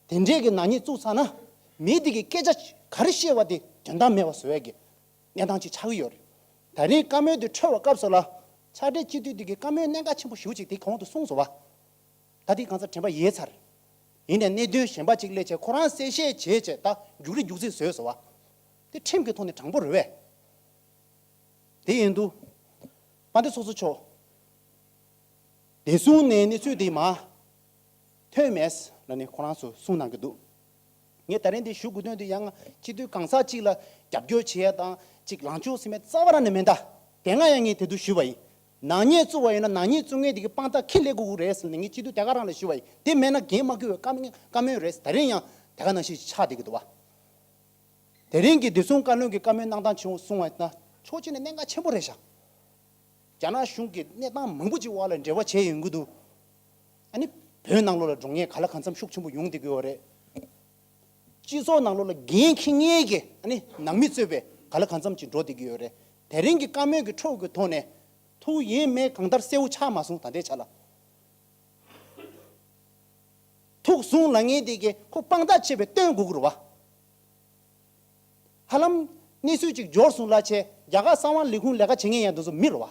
དེ་འདྲས་ཀྱི་ནག་ཉེས་བཙུགས་ཚར་ན། མི་དེ་གིས་སྐད་ཆ་ག་རེ་བཤད་པ་དེ་དོན་དག་མེད་པ་བཟོ་ཡས་ཀྱི་གནས་སྟངས་ཅིག་ཆགས་ཀྱི་ཡོད་རེད། ད་རིང་བཀའ་མོལ་དེ་འཕྲོད་པའི་སྐབས་སུ་ལ། ཕྱག་སྦྲེལ་སྤྱི་འཐུས་དེ་གིས་བཀའ་མོལ་གནད་འགག་ཆེན་པོ་ཞེ་པོ་ཅིག་དེ་གོང་དུ་གསུངས་སོང་བ། ད་དེ་གང་ཚ་དྲན་པ་ཡལ་ཚར། ཡིན་ནའི་གནད་དོན་གཞན་པ་ཅིག་སླེབས་བྱས་ཁོ་རང་གསལ་བཤད་བྱས་བྱས་ད་མཇུག་རིས་མཇུག་ཚིག་བཟོས་སོང་བ། དེ་ཁྲིམས་ཀྱི་ཐོག་ནས་དྲང་པོ་རེད་པས། དེ་ཡིན་དུས། དཔལ་ལྡན་ཚོགས་གཙོ་མཆོག། བདེ་སྲུང་ནས་གནས་ཚུལ་དེ་མར་ཐོན་མེད་ལབ་ནས་ཁོ་རང་ཚོ་གསུང་གནང་གི་འདུག། ངས་ད་རིང་འདི་ཞུ་དགོས་དོན་དེ་ཡང་སྤྱི་འཐུས་གང་ཟག་ཅིག་ལ་རྒྱབ་སྐྱོར་བྱེད་ཡ་དང་ཅིག་ལངས་ཕྱོགས་ཟེར་མེད་རྩ་བ་རང་ནས་མེད་ད། དེ་སྔ་ཡང་ངས་དེ་དུས་ཞུས་པ་ཡིན། ནག་ཉེས་བཙུགས་པ་ཡིན་ན་ནག་ཉེས་བཙུགས་མཁན་དེ་གི་དཔང་རྟགས་ཁྱི་ལེན་དགོས་ཀྱི་རེད་ཟེར་ནས་ངས་སྤྱི་འཐུས་དེ་ག་རང་ལ་ཞུས་པ་ཡིན། དེ་མེད་ན་འགན་མ་འཁུར་བའི་བཀའ་མོལ་བཀའ་མོལ་རེད། ད་རིང་ཡང་དེ་ག་ནང་བཞིན་ཆགས་བསྡད་ཀྱི་འདུག་བ། དེ་རིང་གི་བདེ་སྲུང་བཀའ་བློན་གྱི་བཀའ་མོལ་གནང་སྟངས་བྱུང་སོང་བ་ན་ཕྱོགས་གཅིག་ནས་གནད་འགག་ཆེན་པོ་རེད་ཤག། རྒྱ་ནག་གཞུང་གིས་གནས་སྟངས་མང་པོ་ཅིག་འོག་ལ་འབྲེལ་བ་བྱས་ཡོང་གི་འདུག། ཨ་ནི་བོད་ནང་ལོགས་ལ་འགྲོ་མཁན་ག་ལ་གང་འཚམ་ཤུགས་ཆེན་པོ་ཡོང་བསྡད་ཀྱི་ཡོད་རེད། སྤྱི་ཚོགས་ནང་ལོགས་ལ་འགན་འཁྱེར་མཁན་གྱི་ཨ་ནི་ནང་མི་གཙོས་པའི་ག་ལ་གང་འཚམ་ཅིག་འགྲོ་བསྡད་ཀྱི་ཡོད་རེད། དེ་རིང་གི་བཀའ་མོལ་གྱི་འཕྲོ་གི་ཐོག་ནས་ཐུགས་ཡེངས་མེད་གང་ལྟར་གསལ་བོ་ཆགས་མ་སོང་། ད་ལྟའི་ཆ་ལ་ཐུགས་བཟུང་ལབ་མཁན་དེ་གི་ཁོ་དཔང་རྟགས་བྱས་པའི་སྟོན་དགོས་ཀྱི་རེད་བ། ཧ་ལམ་གནས་ཚུལ་ཅིག་འབྱོར་སོང་ལབ་བྱས། རྒྱ་གར་གསང་བ་ལས་ཁུངས་ལས་ཀ་བྱེད་མཁན་ཡང་དེ་ཚོ་མི་རེད་བ།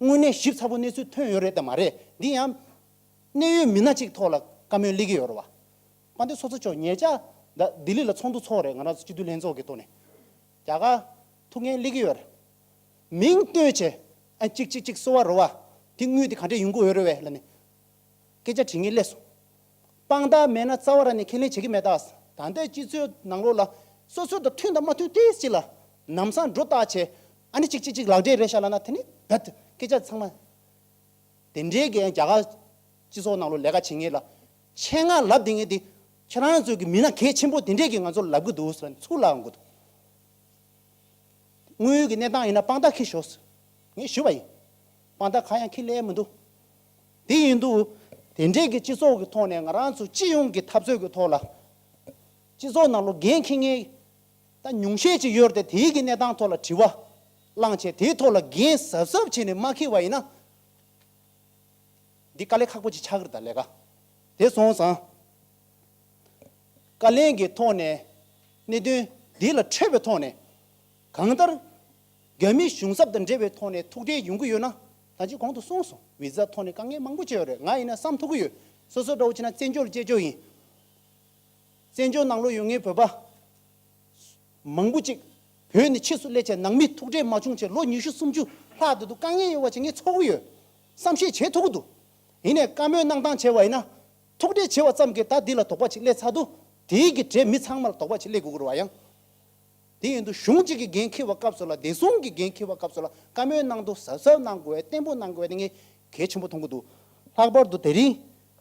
དངོས་གནས་ཞིབ་ཚགས་པོ་གནས་ཚུལ་ཐོན་ཡོད་རེད་དམ་མ་རེད། འདི་ཡང་གནད་ཡོད་མི་སྣ་གཅིག་ཐོག་ལ་བཀའ་མོལ་སླེབས་ཀྱི་ཡོད་རེད་བ། དཔལ་ལྡན་ཚོགས་གཙོ་མཆོག་ཉེ་ཆར་ད་ལྡི་ལི་ལ་ཚོགས་འདུ་ཚོགས་རེད། ང་རང་ཚོ་སྤྱི་འཐུས་ལྷན་ཚོགས་ཀྱི་ཐོག་ནས་རྒྱ་གར་ཐུག་མཁན་སླེབས་ཀྱི་ཡོད་རེད། མིང་བཏོན་བྱས་ཨ་གཅིག་གཅིག་གཅིག་གསོལ་བ་རེད་བ། དེ་དངུལ་དེ་ག་འདྲས་ཡོང་གི་ཡོད་རེད་བས་ལབ་ནས་སྐད་ཆ་དྲི་མཁན་སླེབས་སོང་། དཔང་རྟགས་མེད་ན་རྩ་བ་རང་ནས་ཁས་ལེན་བྱེད་ཀྱི་མེད་ད། ད་ལྟའི་སྤྱི་ཚོགས་ནང་ལོགས་ལ་སོ་སོ་དང་མཐུན་དང་མ་མཐུན་ཏོག་ཙམ་ལ་ལམ་སང་འགྲོ་བཏགས་བྱས་ཨ་ནི་གཅིག་གཅིག་གཅིག་ལག་འབྲེལ་རེད་ཤག་ལབ་ན། དེ་ནི་རྦད་དེ་སྐད་ཆ་ཚང་མ། དེ་འདྲའི་གི་རྒྱ་གར་སྤྱི་ཚོགས་ནང་ལོགས་ལས་ཀ་བྱེད་མཁན་ལ་ཆེད་མངགས་ལབ་བསྡད་མཁན་དེ་ཁྱེད་རང་ཚོའི་གི་མི་སྣ་གལ་ཆེན་པོ་དེ་འདྲས་ཀྱིས་ང་ཚོར་ལབ་གི་འདུག་ཟེར་ནས་ཚུར་ལབ་འོང་གི་འདུག་དངོས་ཡོད་ཀྱི་གནས་སྟངས་ཡིན་ན་དཔང་རྟགས་འཁྱེར་ཤོག་ཟེར། ངས་ཞུས་པ་ཡིན། དཔང་རྟགས་གང་ཡང་འཁྱེར་སླེབས་མི་འདུག་དེ་ཡིན་དུས་དེ་འདྲས་ཀྱི་སྤྱི་ཚོགས་ཀྱི་ཐོག་ནས་ང་རང་ཚོ་སྤྱི་ཡོངས་ཀྱི་འཐབ་རྩོད་ཀྱི་ཐོག་ལ་སྤྱི་ཚོགས་ནང་ལོགས་འགན་འཁྱེར་མཁན་ད་ཉུང་ཤས་ཅིག་ཡོད་རེད་དེ། དེའི་གི་གནས་སྟངས་ཐོག་ལ་དྲི་བ་བླངས་བྱས་དེའི་ཐོག་ལ་འགན་གཟབ་གཟབ་བྱས་ནས་མ་འཁྱེར་བ་ཡིན་ན། འདི་དཀའ་ལས་ཁག་པོ་ཅིག་ཆགས་ཀྱི་རེད། ད་ལས་ཀ་དེ་སོང་ཙང་བཀའ་ལན་གྱི་ཐོག་ནས་གནད་དོན་འདི་ལ་འཕྲོད་པའི་ཐོག་ནས་གང་ལྟར་རྒྱ་མི་གཞུང་ཚབ་དང་འབྲེལ་བའི་ཐོག་ནས་ཐུག་འཕྲད་ཡོང་གི་ཡོད་ན། ད་ཅི་གོང་དུ་གསུངས་སོང་། བི་ཛ་ཐོག་ནས་དཀའ་ངལ་མང་པོ་ཅིག་ཡོད་རེད། ང་ཡིན་ན་བསམ་ཐུབ་ཀྱི་ཡོད། སོ་སོ་འདྲ་བོ་བྱས་ན་བཙན་བྱོལ་སྐྱེས་ཆོག་ཡིན། བཙན་བྱོལ་ནང་ལོགས་ཡོད་མཁན་བོད་པ་མང་པོ་ཅིག་བོད་ནས་ཕྱིས་སུ་སླེབས་བྱས་ནང་མི་ཐུག་འཕྲད་མ་བྱུང་བྱས་ལོ་ཉི་ཤུ་སུམ་ཅུ་ལྷག་འདུག་དཀའ་ངལ་ཡོད་པ་ཅིག་ངས་ཚོར་གི་ཡོད། བསམ་ཤེས་བྱེད་ཐུབ་ཀྱི་འདུག་ཡིན་ནའི་བཀའ་མོལ་གནང་སྟངས་བྱས་པ་ཡིན་ན། ཐུག་འཕྲད་བྱས་པ་ཙམ་གྱིས་ད་འདི་ལ་དོགས་པ་ཅིག་སླེབས་ཚར་འདུག་དེའི་གི་གྲས་མི་ཚང་མ་ལ་དོགས་པ་ཅིག་སླེབས་དགོས་ཀྱི་རེད་བ། ཡང་དེ་ཡིན་དུས་གཞུང་གཅིག་གི་འགན་འཁྱེར་བ་སྐབས་སུ་ལ། བདེ་སྲུང་གི་འགན་འཁྱེར་བ་སྐབས་སུ་ལ་བཀའ་མོལ་གནང་དུས་གཟབ་གཟབ་གནང་དགོས་པའི། བརྟན་པོ་གནང་དགོས་པའི་དེ་ངས་གལ་ཆེན་པོ་མཐོང་གི་འདུག་ལྷག་པར་དུ་དེ་རིང་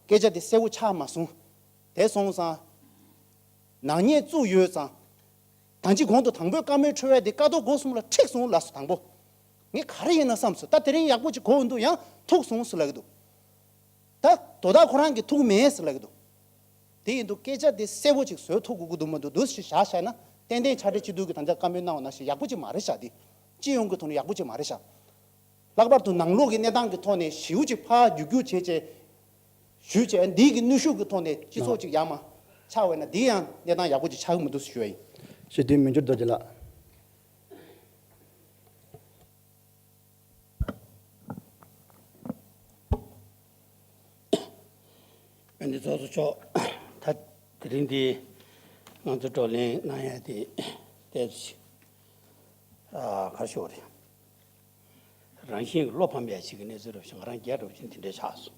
སྐད་ཆ་དེ་གསལ་བོ་ཆགས་མ་སོང་། དེ་སོང་ཙང་། ནག་ཉེས་བཙུགས་ཡོད་ཙང་། ད་ཅི་གོང་དུ་དང་པོའི་བཀའ་མོལ་འཕྲོས་པ་དེ་ཀ་ཐོག་སྒོ་གསུམ་ལ་འཁྲིགས་སོང་ལབ་སོང་། དང་པོ་ངས་ག་རེ་ཡིན་ན་བསམ་སོང་། ད་དེ་རིང་ཡག་པོ་ཅིག་གོ་འདུག་ཡང་ཐུག་སོང་ཟེར་ལབ་ཀྱི་འདུག་ད་དོ་བདག་ཁོ་རང་གིས་ཐུག་མེད་ཟེར་ལབ་ཀྱི་འདུག་དེ་ཡིན་དུས་སྐད་ཆ་དེ་གསལ་པོ་ཅིག་བཟོ་ཐུབ་དགོས་ཀྱི་འདུག་མ་འདུག་འདུག་སེ་བཞག་བཞག་ན། ཏན་ཏན་ཕྱག་སྦྲེལ་སྤྱི་འཐུས་ཀྱིས་ད་ཆ་བཀའ་མོལ་གནང་བ་ནང་བཞིན་ཡག་པོ་ཅིག་མ་རེད་ཤག་དེ་སྤྱི་ཡོངས་ཀྱི་ཐོག་ནས་ཡག་པོ་ཅིག་མ་རེད་ཤག་ལྷག་པར་དུ་ནང་ལོགས་ཀྱི་གནས་སྟངས་ཀྱི་ཐོག་ནས་ཞེ་པོ་ཅིག་ཕར་རྒྱུག་རྒྱུག་བྱས་བྱས་ཞུས་བྱས། འདི་གི་གནོན་ཤུགས་ཀྱི་ཐོག་ནས་སྤྱི་ཚོགས་ཅིག་ཡར་མར་ཆགས་པ་ཡིན་ན། འདི་ཡང་གནས་སྟངས་ཡག་པོ་ཅིག་ཆགས་ཀྱི་མི་འདུག་ཞུ་བ་ཡིན། སྤྱི་འཐུས་མི་འགྱུར་རྡོ་རྗེ་ལགས། དཔལ་ལྡན་ཚོགས་གཙོ་མཆོག་ད་དེ་རིང་འདི་ང་ཚོ་བགྲོ་གླེང་གནང་ཡ་དེ་ཏོག་ཙམ་ཨ་ག་རེ་ཞུ་དགོས་རེད། རང་བཞིན་གྱི་བློ་ཕམ་ཡ་ཞིག་གི་གནས་ཚུལ་འདྲ་བོ་ཞིག་ང་རང་རྒྱལ་འདྲ་བོ་ཞིག་དེ་འདྲ་ཆགས་སོང་།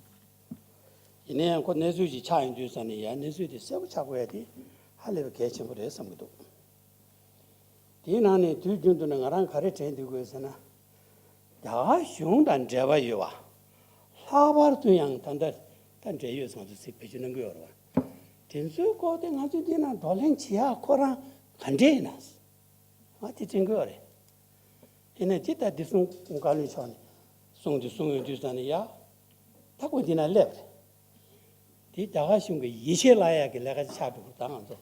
ཡིན་ན་ཡང་ཁོ་གནས་ཚུལ་ཞིག་ཆགས་ཡོང་དུས་ཙ་ནས་ཡ་གནས་ཚུལ་དེ་གསལ་པོ་ཆགས་དགོས་ཡ་དེ་ཧ་ལས་པའི་གལ་ཆེན་པོ་རེད་བསམ་གྱི་འདུག་དེའི་ནང་ནས་དུས་རྒྱུན་དུ་ནས་ང་རང་ག་རེ་དྲན་བསྡད་དགོས་ཟེར་ན། རྒྱ་གར་གཞུང་དང་འབྲེལ་བ་ཡོད་པ། ལྷག་པར་དུ་ཡང་ད་ལྟ་ད་འབྲེལ་ཡོད་ཟེར་ང་ཚོས་ཚིག་བེད་སྤྱོད་གནང་གི་ཡོད་རེད་བ། དེ་ཚོའི་སྐོར་དེ་ང་ཚོས་འདི་ན་བགྲོ་གླེང་བྱེད་ཡག་ཁོ་རང་ག་འདྲས་ཡིན་ན། ང་དེ་དྲན་གི་ཡོད་རེད། ཡིན་ནའི་དེ་ལྟར་བདེ་སྲུང་བཀའ་བློན་མཆོག་ནས་གསུངས་དེ་གསུངས་ཡོང་དུས་ཙ་ནས་ཡ། ད་ཁོ་འདི་ན་སླེབས་རེད། དེ་རྒྱ་གར་གཞུང་གི་ཡིད་ཆེས་བརླག་ཡག་གི་ལས་ཀ་ཅིག་ཆགས་འགྲོ་གི་རེད་ད་ང་ཚོ།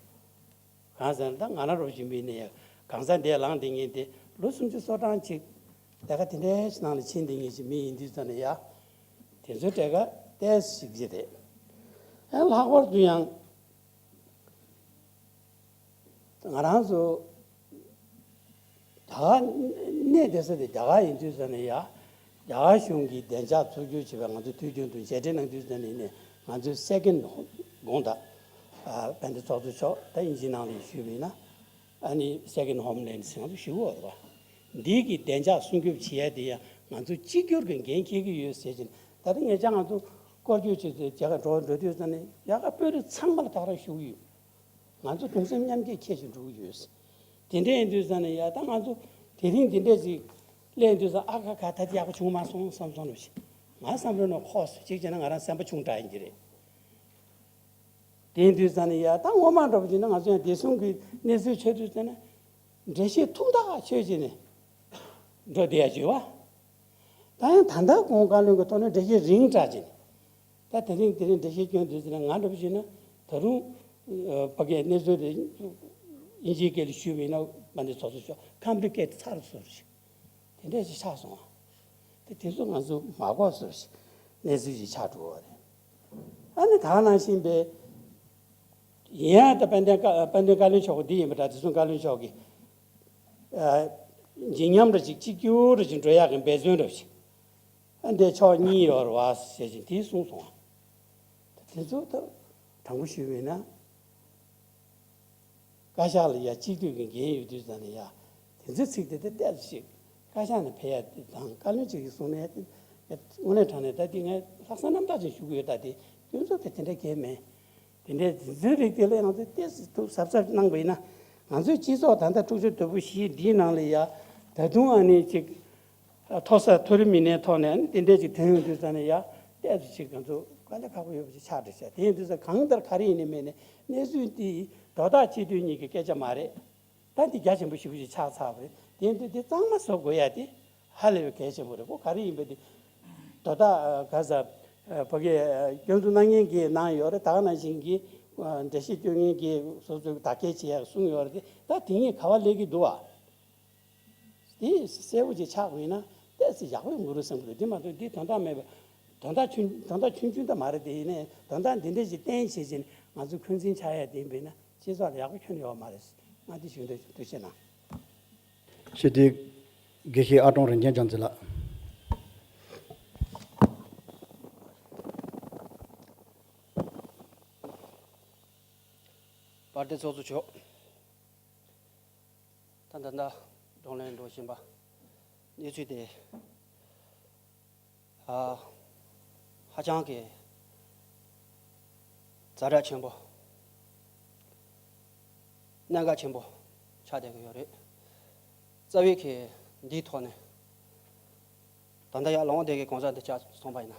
གང་ཟེར་ན་ད་ང་རང་རོགས་ཞུ་མི་ནས་ཡ་གང་ཟག་འདས་ལངས་དེ་ངས་དེ་ལོ་སུམ་ཅུ་སོ་གྲངས་ཅིག་ལས་ཀ་དེ་འདྲའི་ནང་ལ་ཕྱིན་དེ་ངས་ཅིག་མི་ཡིན་དུས་ཙ་ནས་ཡ། དེ་ཚོའི་གྲས་ཀ་ཏོག་ཙམ་ཞིག་ཅིག་རེད། ཨ་ལྷག་པར་དུ་ཡང་། ང་རང་ཚོ་ད་ག་གནས་བསྡད་ས་དེ་རྒྱ་གར་ཡིན་དུས་ཙ་ནས་ཡ། རྒྱ་གར་གཞུང་གིས་བདེ་འཇགས་ཚོགས་སྒྱུར་བྱེད་པའི་ང་ཚོ་དུས་རྒྱུན་དུ་མཇལ་འཕྲད་གནང་དུས་ཙ་ནས་ནས་ང་ཚོའི་སེ་ཀེན་ཌི་ཧོམ་དགོངས་དག་ཨ་དཔལ་ལྡན་ཚོགས་གཙོ་མཆོག་ད་དབྱིན་ཇིའི་ནང་ལ་ཞུས་པ་ཡིན་ན། ཨ་ནི་སེ་ཀེན་ཌི་ཧོམ་ལེན་ཌ་ཟེར་ང་ཚོ་ཞུ་གི་ཡོད་རེད་བ། འདི་གི་བདེ་འཇགས་སྲུང་སྐྱོབ་བྱེད་ཡ་དེ་ཡང་ང་ཚོ་གཅིག་གྱུར་གྱི་འགན་འཁྱེར་གྱི་ཡོད་ཟེར་བཞིན། ད་ལྟ་ཉེ་ཆར་ང་ཚོ་སྐོར་སྐྱོད་བྱེད་དུས་རྒྱ་གར་འགྲོ་འགྲོ་དུས་ཙ་ནས་རྒྱ་གར་དཔོན་རིགས་ཚང་མ་ལ་ད་ག་རང་ཞུ་གི་ཡོད། ང་ཚོ་གདུང་སེམས་མཉམ་སྐྱེད་འཁྱེར་བཞིན་འགྲོ་གི་ཡོད། དེ་འདྲ་ཡིན་དུས་ཙ་ནས་ཡ་ད་ང་ཚོ་དེ་རིང་འདི་འདྲ་ཞིག་སླེབས་དུས་ཙ་ཨ་ཁ་ཁ་ད་དེ་ཡག་པོ་བྱུང་མ་སོང་བསམ་སོང་ལབ་ཞིག་ང་བསམ་རེ་ནོ་ཁོག་སུ་གཅིག་བྱས་ན་ང་རང་སེམས་པ་ཆུང་དྲགས་ཡིན་གྱི་རེད། དེ་ཡིན་དུས་ཙ་ནས་ཡ་ད་སྔོན་མ་འདྲ་པོ་བྱས་ན་ང་ཚོ་ཡང་བདེ་སྲུང་གི་གནས་ཚུལ་ཆེ་དུས་ཙ་ནས་འགྲེལ་བཤད་ཐུང་ཐག་ཆོད་བྱས་ནས་འགྲོ་བསྡད་ཡ་བྱོས་བ། ད་ཡང་ད་ལྟ་གོང་བཀའ་བློན་གྱི་ཐོག་ནས་འགྲེལ་བཤད་རིང་དྲགས་བྱས་ནས། ད་དེ་རིང་དེ་རིང་འགྲེལ་བཤད་སྐྱོན་དུས་ཙ་ན་ང་འདྲ་པོ་བྱས་ན་ད་རུང་ ཕ་གིའི་གནས་ཚུལ་དེ་དབྱིན་ཇིའི་སྐད་ལ་ཞུས་པ་ཡིན་ན་མ་ནི་ཚོགས་གཙོ་མཆོག་ཁམ་པི་ལི་ཀེ་ཊི་ཚར་སོང་ཞིག་དེ་འདྲ་ཞིག་ཆགས་སོང་བ། དེ་དེ་ཚོ་ང་ཚོ་མ་གོ་སོང་ཞིག་གནས་ཚུལ་ཞིག་ཆགས་འགྲོ་བ་རེད། ཨ་ནི་ད་ག་ནང་བཞིན་པའི་ཡིན་ཡང་ད་དཔལ་ལྡན་བཀའ་དཔལ་ལྡན་བཀའ་བློན་མཆོག་གི་འདི་ཡིན་པ་འདྲ། དེ་ཚོ་བཀའ་བློན་མཆོག་གི་ཨ་ཇི་སྙམ་འདྲ་ཅིག་གཅིག་གྱུར་འདྲ་ཅིག་འགྲོ་ཡག་གི་འབད་བརྩོན་འདྲ་ཅིག་ཨ་འདི་ཕྱོགས་གཉིས་ཡོད་རེད་བ་ཟེར་ཅིག་དེ་གསུངས་སོང་བ། དེ་ཚོ་ད་དྲང་པོ་ཞུས་པ་ཡིན་ན། བཀའ་ཤག་ལ་ཡ་སྤྱི་འཐུས་ཀྱི་འགན་ཡོད་དུས་ཙང་ནས་ཡ། དེ་ཚོའི་ཚིག་དེ་དེ་ཏོག་ཙམ་ཞིག་བཀའ་ཤག་ནས་ཕེབས་ཡ་དེ་དང་བཀའ་བློན་གཅིག་གིས་གསུངས་ནས་དེ་དངོས་གནས་དྲང་གནས་ད་དེ་ངས་ལྷག་བསམ་རྣམ་དག་ཅིག་ཞུ་གི་ཡོད། ད་དེ་སྐྱོན་འཛུགས་དེ་དེ་འདྲ་གང་ཡང་མེད། དེ་འདྲའི་དེ་ཚོའི་རིགས་དེ་ལ་ཡང་དེ་ཏོག་ཙམ་ཐུགས་གཟབ་གཟབ་གནང་བ་ཡིན་ན། ང་ཚོའི་སྤྱི་ཚོགས་ད་ལྟ་འཁྲུག་ཆ་དོད་པོ་བཞི་འདིའི་ནང་ལ་ཡ། ད་དུང་ཨ་ནི་ཅིག་མཐོ་ས་མཐོ་རིམ་མི་སྣའི་ཐོག་ནས་ཨ་ནི་དེ་འདྲས་ཅིག་ཐོན་ཡོང་དུས་ཙང་ནས་ཡ། ཏོག་ཙམ་ཅིག་ང་ཚོ་དཀའ་ལས་ཁག་པོ་ཡོད་པ་ཅིག་ཆགས་བསྡད་ཤག་དེ་ཡིན་དུས་ཙང་གང་ལྟར་ག་རེ་ཡིན་ནའི་མིན་ནའི་གནས་ཚུལ་འདི་དོ་བདག་སྤྱི་འཐུས་གཉིས་ཀྱི་སྐད་ཆ་མ་རེད། ད་འདི་རྒྱ་ཆེན་པོ་ཞེ་པོ་ཅིག་ཆགས་ཚར་བ་རེད། དེ་ཡིན་དུས་འདི་གཙང་མ་བཟོ་དགོས་ཡ་དེ་ཧ་ལས་པའི་གལ་ཆེན་པོ་རེད། ཁོ་ག་རེ་ཡིན་པ་འདི་དོ་བདག་ག་ས་ཕ་གི་སྐྱོན་འཛུགས་གནང་མཁན་གྱིས་གནང་ཡོད་རེད། ད་ག་ནང་བཞིན་གྱི་འགྲེལ་བཤད་སྐྱོན་མཁན་གྱིས་སོ་སོའི་དག་སྐྱེལ་བྱེད་ཡ་གསུངས་ཡོད་རེད། ད་དེ་གཉིས་ག་བ་སླེབས་ཀྱི་འདུག་ཨ། དེ་གསལ་པོ་ཅིག་ཆགས་པ་ཡིན་ན་ཏོག་ཙམ་ཡག་པོ་ཡོང་གི་རེད་བསམ་གི་འདུག་དེ་མ་གཏོགས་འདི་དོན་དག་མེད་པ། དོན་དག་ཆུང་དོན་དག་ཆུང་ཆུང་ད་མ་རེད། དེ་ཡིན་ནའི་དོན་དག་འདི་འདྲ་ཞིག་བསྟན་བྱས་བྱས་ནས་ང་ཚོ་འཁོན་འཛིན་ཆགས་ཡ་དེ་ཡིན་པས་ན་སྤྱི་ཚོགས་ལ་ཡག་པོ་ཁྱོན་ཡོད་མ་རེད། ང་འདི་ཞུ་འདོད་བྱུང་། ཐུགས་རྗེ་གནང་། ཞུ་དེ་དགེ་བཤེས་ཨ་ཀྲོང་རིན་ཆེན་རྒྱ་མཚོ་ལགས། བར་དེ་ཚོགས་གཙོ་མཆོག་ད་ད་ལྟ་བགྲོ་གླེང་འགྲོ་བཞིན་པ་གནས་ཚུལ་དེ་ཨ་ཧ་ཅང་གི་ཛ་དྲག་ཆེན་པོ། གནད་འགག་ཆེན་པོ་ཆགས་བསྡད་ཀྱི་ཡོད་རེད། རྩ་བའི་གི་འདིའི་ཐོག་ནས་ད་ལྟ་ཡར་ལངས་བསྡད་ཀྱི་གང་ཟག་འདི་ཆ་མཚོན་པ་ཡིན་ན།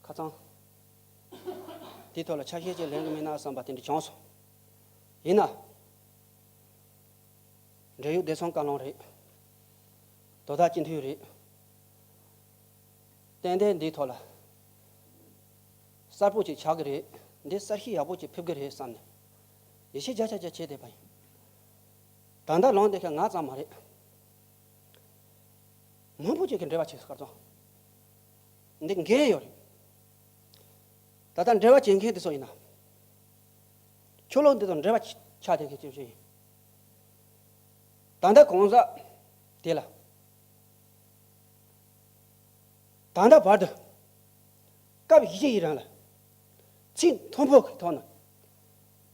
ཁ་སང་། དེའི་ཐོག་ལ་ཆ་ཤས་ཅིག་ལེན་གྱི་མིན་ན་བསམ་པ་དེ་འདྲ་བྱུང་སོང་། ཡིན་ན། འབྲེལ་ཡོད་བདེ་སྲུང་བཀའ་བློན་རེད། དོ་བདག་སྤྱི་འཐུས་རེད། ཏན་ཏན་འདིའི་ཐོག་ལ། གསལ་པོ་ཅིག་ཆགས་ཀྱི་རེད། འདི་གསལ་བཤད་ཡག་པོ་ཅིག་ཕེབས་ཀྱི་རེད་བསམ་ནས། ཡིད་ཆེས་བརྒྱ་ཆ་བརྒྱ་བྱས་བསྡད་པ་ཡིན། ད་ལྟ་ལངས་བསྡད་མཁན་ང་ཙམ་མ་རེད། མང་པོ་ཅིག་གིས་འབྲེལ་བ་བྱེད་སྐར་ཚོང་། འདི་འགན་ཡོད་རེད། ད་ལྟ་འབྲེལ་བ་བྱེད་མཁན་དེ་ཚོ་ཡིན་ན། ཆོས་ལུགས་འདི་དང་འབྲེལ་བ་ཆགས་བསྡད་མཁན་ཅིག་ཡིན། ད་ལྟ་གང་ཟག་དེ་ལ། ད་ལྟ་བར་དུ། སྐབས་བཞི་ཡི་རིང་ལ། ཚད་མཐོན་པོ་གི་ཐོག་ནས།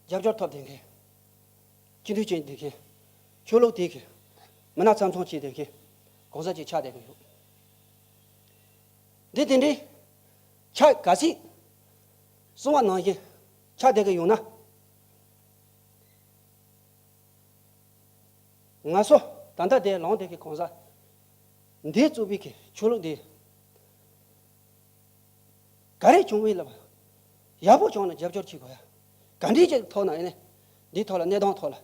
རྒྱབ་སྐྱོར་ཐོབ་བསྡད་མཁན། སྤྱི་འཐུས་བྱས་བསྡད་མཁན། ཆོས་ལུགས་དེ་གི། མི་སྣ་ཚབ་མཚོན་བྱས་བསྡད་མཁན། གང་ཟག་ཅིག་ཆགས་བསྡད་ཀྱི་ཡོད། འདི་དེ་འདྲའི། ཆ་ག་ཚོད། གསུང་བ་ནང་བཞིན། ཆགས་བསྡད་ཀྱི་ཡོད་ན། ང་ཚོ་ད་ལྟ་དེ་ལངས་བསྡད་ཀྱི་གང་ཟག་འདི་གཙོས་པའི་གི་ཆོས་ལུགས་འདི། ག་རེ་བྱུང་བའི་ལ། ཡག་པོ་བྱུང་ན་རྒྱབ་སྐྱོར་བྱེད་དགོས་ཡ། ག་འདྲའི་ཅིག་ཐོག་ན་ཡིན་ནའི། འདིའི་ཐོག་ལ་གནས་སྟངས་ཐོག་ལ།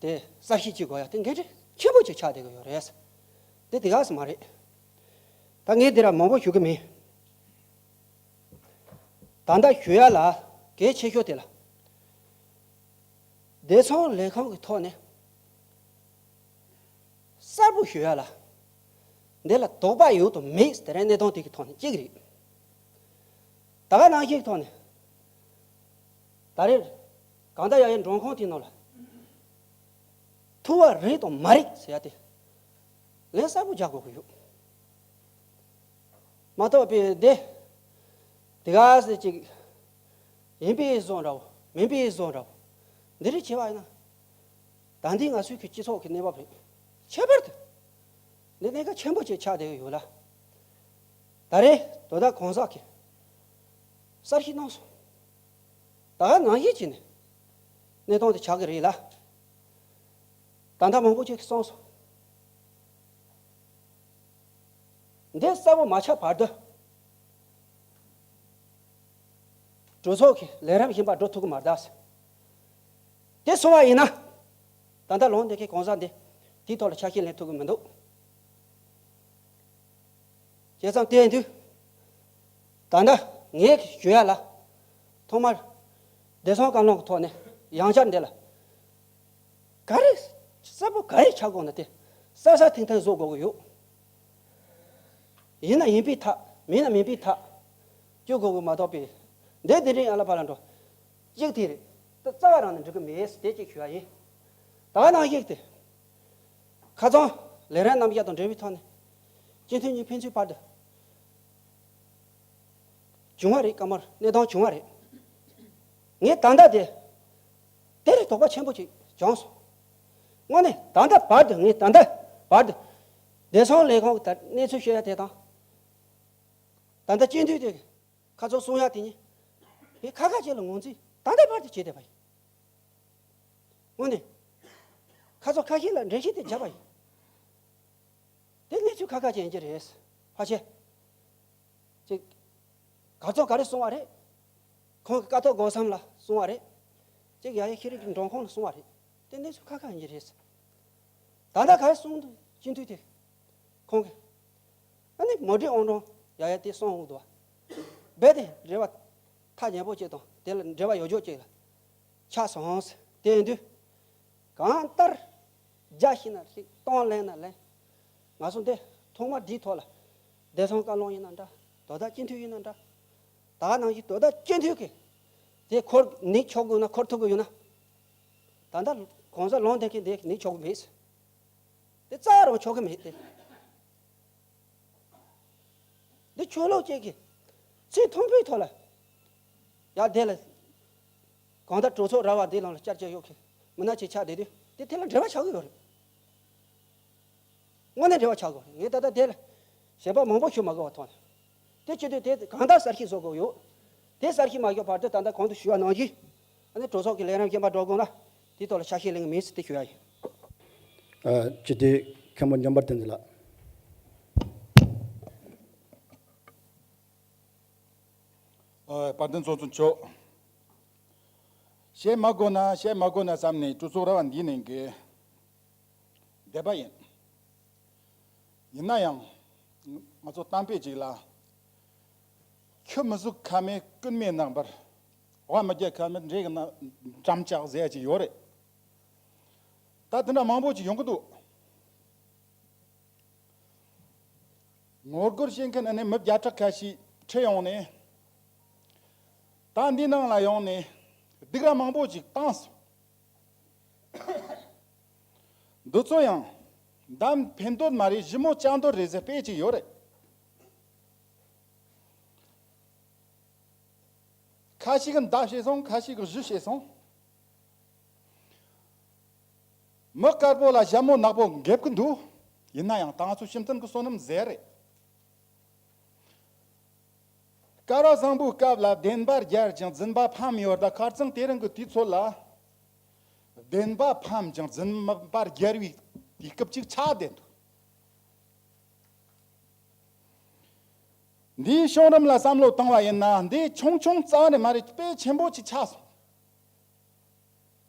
དེ་གསལ་བཤད་བྱེད་དགོས་ཡ་དེ་འགན་འཁྲི་ཆེན་པོ་ཅིག་ཆགས་བསྡད་ཀྱི་ཡོད་རེད། དེ་དེ་ག་ས་མ་རེད། ད་ངས་འདི་ར་མང་པོ་ཞུ་གི་མིན། ད་ལྟ་ཞུ་ཡ་ལ་གལ་ཆེ་ཤོས་དེ་ལ། བདེ་སྲུང་ལས་ཁུངས་ཀྱི་ཐོག་ནས་གསལ་པོ་ཞུ་ཡ་ལ། འདི་ལ་དོགས་པ་ཡོད་དམ་མེད་དེ་རིང་གནས་སྟངས་དེ་གི་ཐོག་ནས་གཅིག་རེད། ད་ག་ནང་བཞིན་ཐོག་ནས་ད་རེས་གང་ལྟར་ཡ་ཡི་མགྲོན་ཁང་དེའི་ནང་ལ་ཐུག་པ་རེད་དམ་མ་རེད་ཟེར་ཡ་དེ་ལན་གསལ་པོ་རྒྱག་དགོས་ཀྱི་ཡོད། མ་གཏོགས་པའི་འདི། དེ་ག་ཟེར་ཅིག་ཡིན་པའི་བཟོ་འདྲ་བོ། མིན་པའི་བཟོ་འདྲ་བོ། འདི་རིགས་བྱས་པ་ཡིན་ན། ད་འདི་ང་ཚོའི་གི་སྤྱི་ཚོགས་ཀྱི་གནས་བབ་རེད། ཁྱད་པར་དུ། འདི་གནད་འགག་ཆེན་པོ་ཅིག་ཆགས་བསྡད་ཡོད་ལ། ད་རེས་དོ་བདག་གང་ཟག་གིས་གསལ་བཤད་གནང་སོང་། ད་ག་ནང་བཞིན་བྱས་ནས་གནས་སྟངས་དེ་ཆགས་ཀྱི་རེད་ལ། ད་ལྟ་མང་པོ་ཅིག་གིས་གསུངས་སོང་། འདི་གསལ་པོ་མ་ཆགས་བར་དུ། གྲོས་ཚོགས་ཀྱི་ལས་རིམ་གཞན་པ་འགྲོ་ཐུབ་ཀྱི་མ་རེད་ཟེར། དེ་སོང་བ་ཡིན་ན། ད་ལྟ་ལངས་བསྡད་མཁན་གང་ཟག་འདི་དེའི་ཐོག་ལ་ཆ་ཤས་ལེན་ཐུབ་ཀྱི་མི་འདུག་བྱས་ཙང་དེ་ཡིན་དུས། ད་ལྟ་ངས་ཞུ་ཡ་ལ། ཐོག་མར་བདེ་སྲུང་བཀའ་བློན་གྱི་ཐོག་ནས་ཡང་བསྐྱར་འདི་ལ། ག་རེ་གསལ་པོ་ག་རེ་ཆགས་དགོས་ན་དེ་གསལ་གསལ་ཐིང་ཐིང་བཟོ་དགོས་ཀྱི་ཡོད། ཡིན་ན་ཡིན་པའི་ཐག་མིན་ན་མིན་པའི་ཐག་གཅོད་དགོས་ཀྱི་མ་གཏོགས་པའི། འདི་དེ་རིང་ཨ་ལ་ཕ་ལ་འགྲོ། གཅིག་དེ་རེད། ད་རྩ་བ་རང་ནས་འགྲིག་གི་མེད་དེ་གཅིག་ཞུ་ཡ་ཡིན། ད་ག་ནང་བཞིན་དེ། ཁ་རྩང་ལས་རིམ་རྣམ་གཞག་དང་འབྲེལ་བའི་ཐོག་ནས། སྤྱི་འཐུས་གཉིས་ཕན་ཚུན་བར་དུ། བྱུང་བ་རེད། བཀའ་མོལ་གནས་སྟངས་བྱུང་བ་རེད། ངས་ད་ལྟ་དེ། དེ་རིགས་དོགས་པ་ཆེན་པོ་ཅིག་བྱུང་སོང་། དངོས་གནས་ད་ལྟ་བར་དུ་ངས་ད་ལྟ་བར་དུ། བདེ་སྲུང་ལས་ཁུངས་ཀྱི་ད་གནས་ཚུལ་ཤོད་ཡ་དེ་དང་། ད་ལྟ་སྤྱི་འཐུས་དེ་ཁ་ཚོན་སྲུང་ཡ་དེ་གཉིས། ངས་ཁ་ཁ་ཅིག་ལ་ངོས་འཛིན་ད་ལྟ་བར་དུ་བྱས་བསྡད་པ་ཡིན། དངོས་གནས། ཁ་ཚོན་ཁ་ཤས་ལ་འགྲེལ་བཤད་དེ་བརྒྱབ་པ་ཡིན། དེ་གནས་ཚུལ་ཁ་ཁ་ཅིག་ཡིན་གྱི་རེད། ཕལ་ཆེར། ཅིག་ག་ཚོད་ག་རེ་གསུངས་པ་རེད། ཁོང་གི་ཀཿཐོག་སྒོ་གསུམ་ལ་གསུངས་པ་རེད། ཅིག་ཡ་ཡ་ཤེས་རིག་གི་འགྲོ་ཁུངས་ལ་གསུངས་པ་རེད། དེ་གནས་ཚུལ་ཁ་ཁ་ཡིན་གྱི་རེད། ད་ལྟ་ག་རེ་གསུངས་འདུག་སྤྱི་འཐུས་དེ། ཁོང་གིས། ཨ་ནི་མོ་འདྲི་ཨོང་ཀྲོང་ཡ་ཡ་དེ་གསུངས་འོང་འདུག་བ། རྦད་དེ་འབྲེལ་བ་ཐག་ཉེ་པོ་ཅིག་དང་དེ་ལ་འབྲེལ་བ་ཡོད་ཆོག་ཅིག་ལ། ཆགས་སོང་། དེ་ཡིན་དུས། གང་ལྟར། རྒྱ་ཤི་ན་ཤི། གཏོང་ལེན་ན་ལེན། ང་ཚོ་འདི་ཐོག་མ་འདིའི་ཐོག་ལ། བདེ་སྲུང་བཀའ་བློན་ཡིན་ན་འདྲ། དོ་བདག་སྤྱི་འཐུས་ཡིན་ན་འདྲ། ད་ག་ནང་བཞིན་དོ་བདག་སྤྱི་འཐུས་ཀྱིས། དེ་འཁོར་ནི་ཆོག་དགོས་ན་འཁོར་ཐུབ་ཀྱི་ཡོད་ན། ད་ལྟ་གོང་ས་ལོན་བསྡད་མཁན་འདི་ནི་ཆོག་གི་མེད། དེ་རྩ་རང་ཆོག་གི་མེད་དེ། འདི་ཆོས་ལུགས་གཅིག་གིས་ཚེ་མཐོན་པོའི་ཐོག་ལ། ཡ་དེ་ལ། གང་ལྟར་གྲོས་ཚོགས་ར་བ་འདི་ལང་ལ་བསྐྱར་བཅོས་ཡོད་མཁན་མི་སྣ་ཅིག་ཆགས་བསྡད་དུས་དེ་དེ་ལ་འབྲེལ་བ་ཆགས་ཀྱི་ཡོད་རེད། དངོས་གནས་འབྲེལ་བ་ཆགས་དགོས་རེད། ངས་ད་ལྟ་དེ་ལ་ཞེན་པ་མང་པོ་ཞུ་མ་དགོས་པ་མཐོང་ནས། དེ་བྱེད་དུས་དེ་གང་ལྟར་གསར་ཤེས་བཟོ་དགོས་ཡོད། དེ་གསར་ཤེས་མ་བཟོས་བར་དུ་ད་ལྟ་གོང་དུ་ཞུས་པ་ནང་བཞིན། ཨ་ནི་གྲོས་ཚོགས་ཀྱི་ལས་རིམ་གཞན་པ་འགྲོ་དགོས་ན། དེའི་ཐོག་ལ་ཆ་ཤས་ལེན་གྱི་མིན་ཟེར་དེ་ཞུ་ཡ་ཡིན། ཨ། སྤྱི་འཐུས་མཁན་པོ་འཇམ་དཔལ་བསྟན་འཛིན་ལགས། ཨ། དཔལ་ལྡན་ཚོགས་གཙོ་མཆོག་བཤད་མ་དགོས་ན་བཤད་མ་དགོས་ན་བསམ་ནས་གྲོས་ཚོགས་ར་བ་འདིའི་ནང་གི་བསྡད་པ་ཡིན། ཡིན་ན་ཡང་། ང་ཚོ་གཏམ་དཔེ་ཅིག་ལ། ཁྱི་མི་གཟུགས་ཁ་མེད་རྐུན་མའི་རྣམ་པར། དབའ་མི་རྒྱག་ཁ་མེད་འདྲེ་གི་རྣམ་འགྲམ་ལྕག་ཟེར་ཡ་ཅིག་ཡོད་རེད། ད་དེ་འདྲ་མང་པོ་ཅིག་ཡོང་གི་འདུག་ངོ་རྒོལ་བྱེད་མཁན་ནི་མི་བརྒྱ་ཕྲག་ཁ་ཤས་ཁྲིད་ཡོང་ནས། ད་འདི་ནང་ལ་ཡོང་ནས་སྡིགས་ར་མང་པོ་ཅིག་བཏང་སོང་། འདི་ཚོ་ཡང་མདའ་འཕེན་འདོད་མ་རེད། ཞི་མོ་བཅག་འདོད་རེད་ཟེར་དཔེ་ཅིག་ཡོད་རེད། ཁ་ཤས་ཀྱིས་མདའ་བྱས་སོང་། ཁ་ཤས་ཀྱིས་གཞུ་བྱས་སོང་། མི་དཀར་པོ་ལ་ཞྭ་མོ་ནག་པོ་འགེབས་ཀྱི་འདུག་ཡིན་ན་ཡང་ད་ང་ཚོ་སྤྱི་མཐུན་གྱི་བསོད་ནམས་ཟད་རེད། སྐལ་བ་བཟང་པོའི་སྐབས་ལ་བདེན་པ་རྒྱལ་ཞིང་འཛིན་པ་ཕམ་ཡོད། ད་ཁ་རྩང་དེ་རིང་གི་དུས་ཚོད་ལ་བདེན་པ་ཕམ་ཞིང་འཛིན་པ་རྒྱལ་བའི་དུས་སྐབས་ཅིག་ཆགས་བསྡད་འདུག་འདིའི་བྱུང་རིམ་ལ་བསམ་བློ་བཏང་བ་ཡིན་ན། འདི་ཆུང་ཆུང་རྩ་བ་ནས་མ་རེད། དཔེ་ཆེན་པོ་ཅིག་ཆགས་སོང་།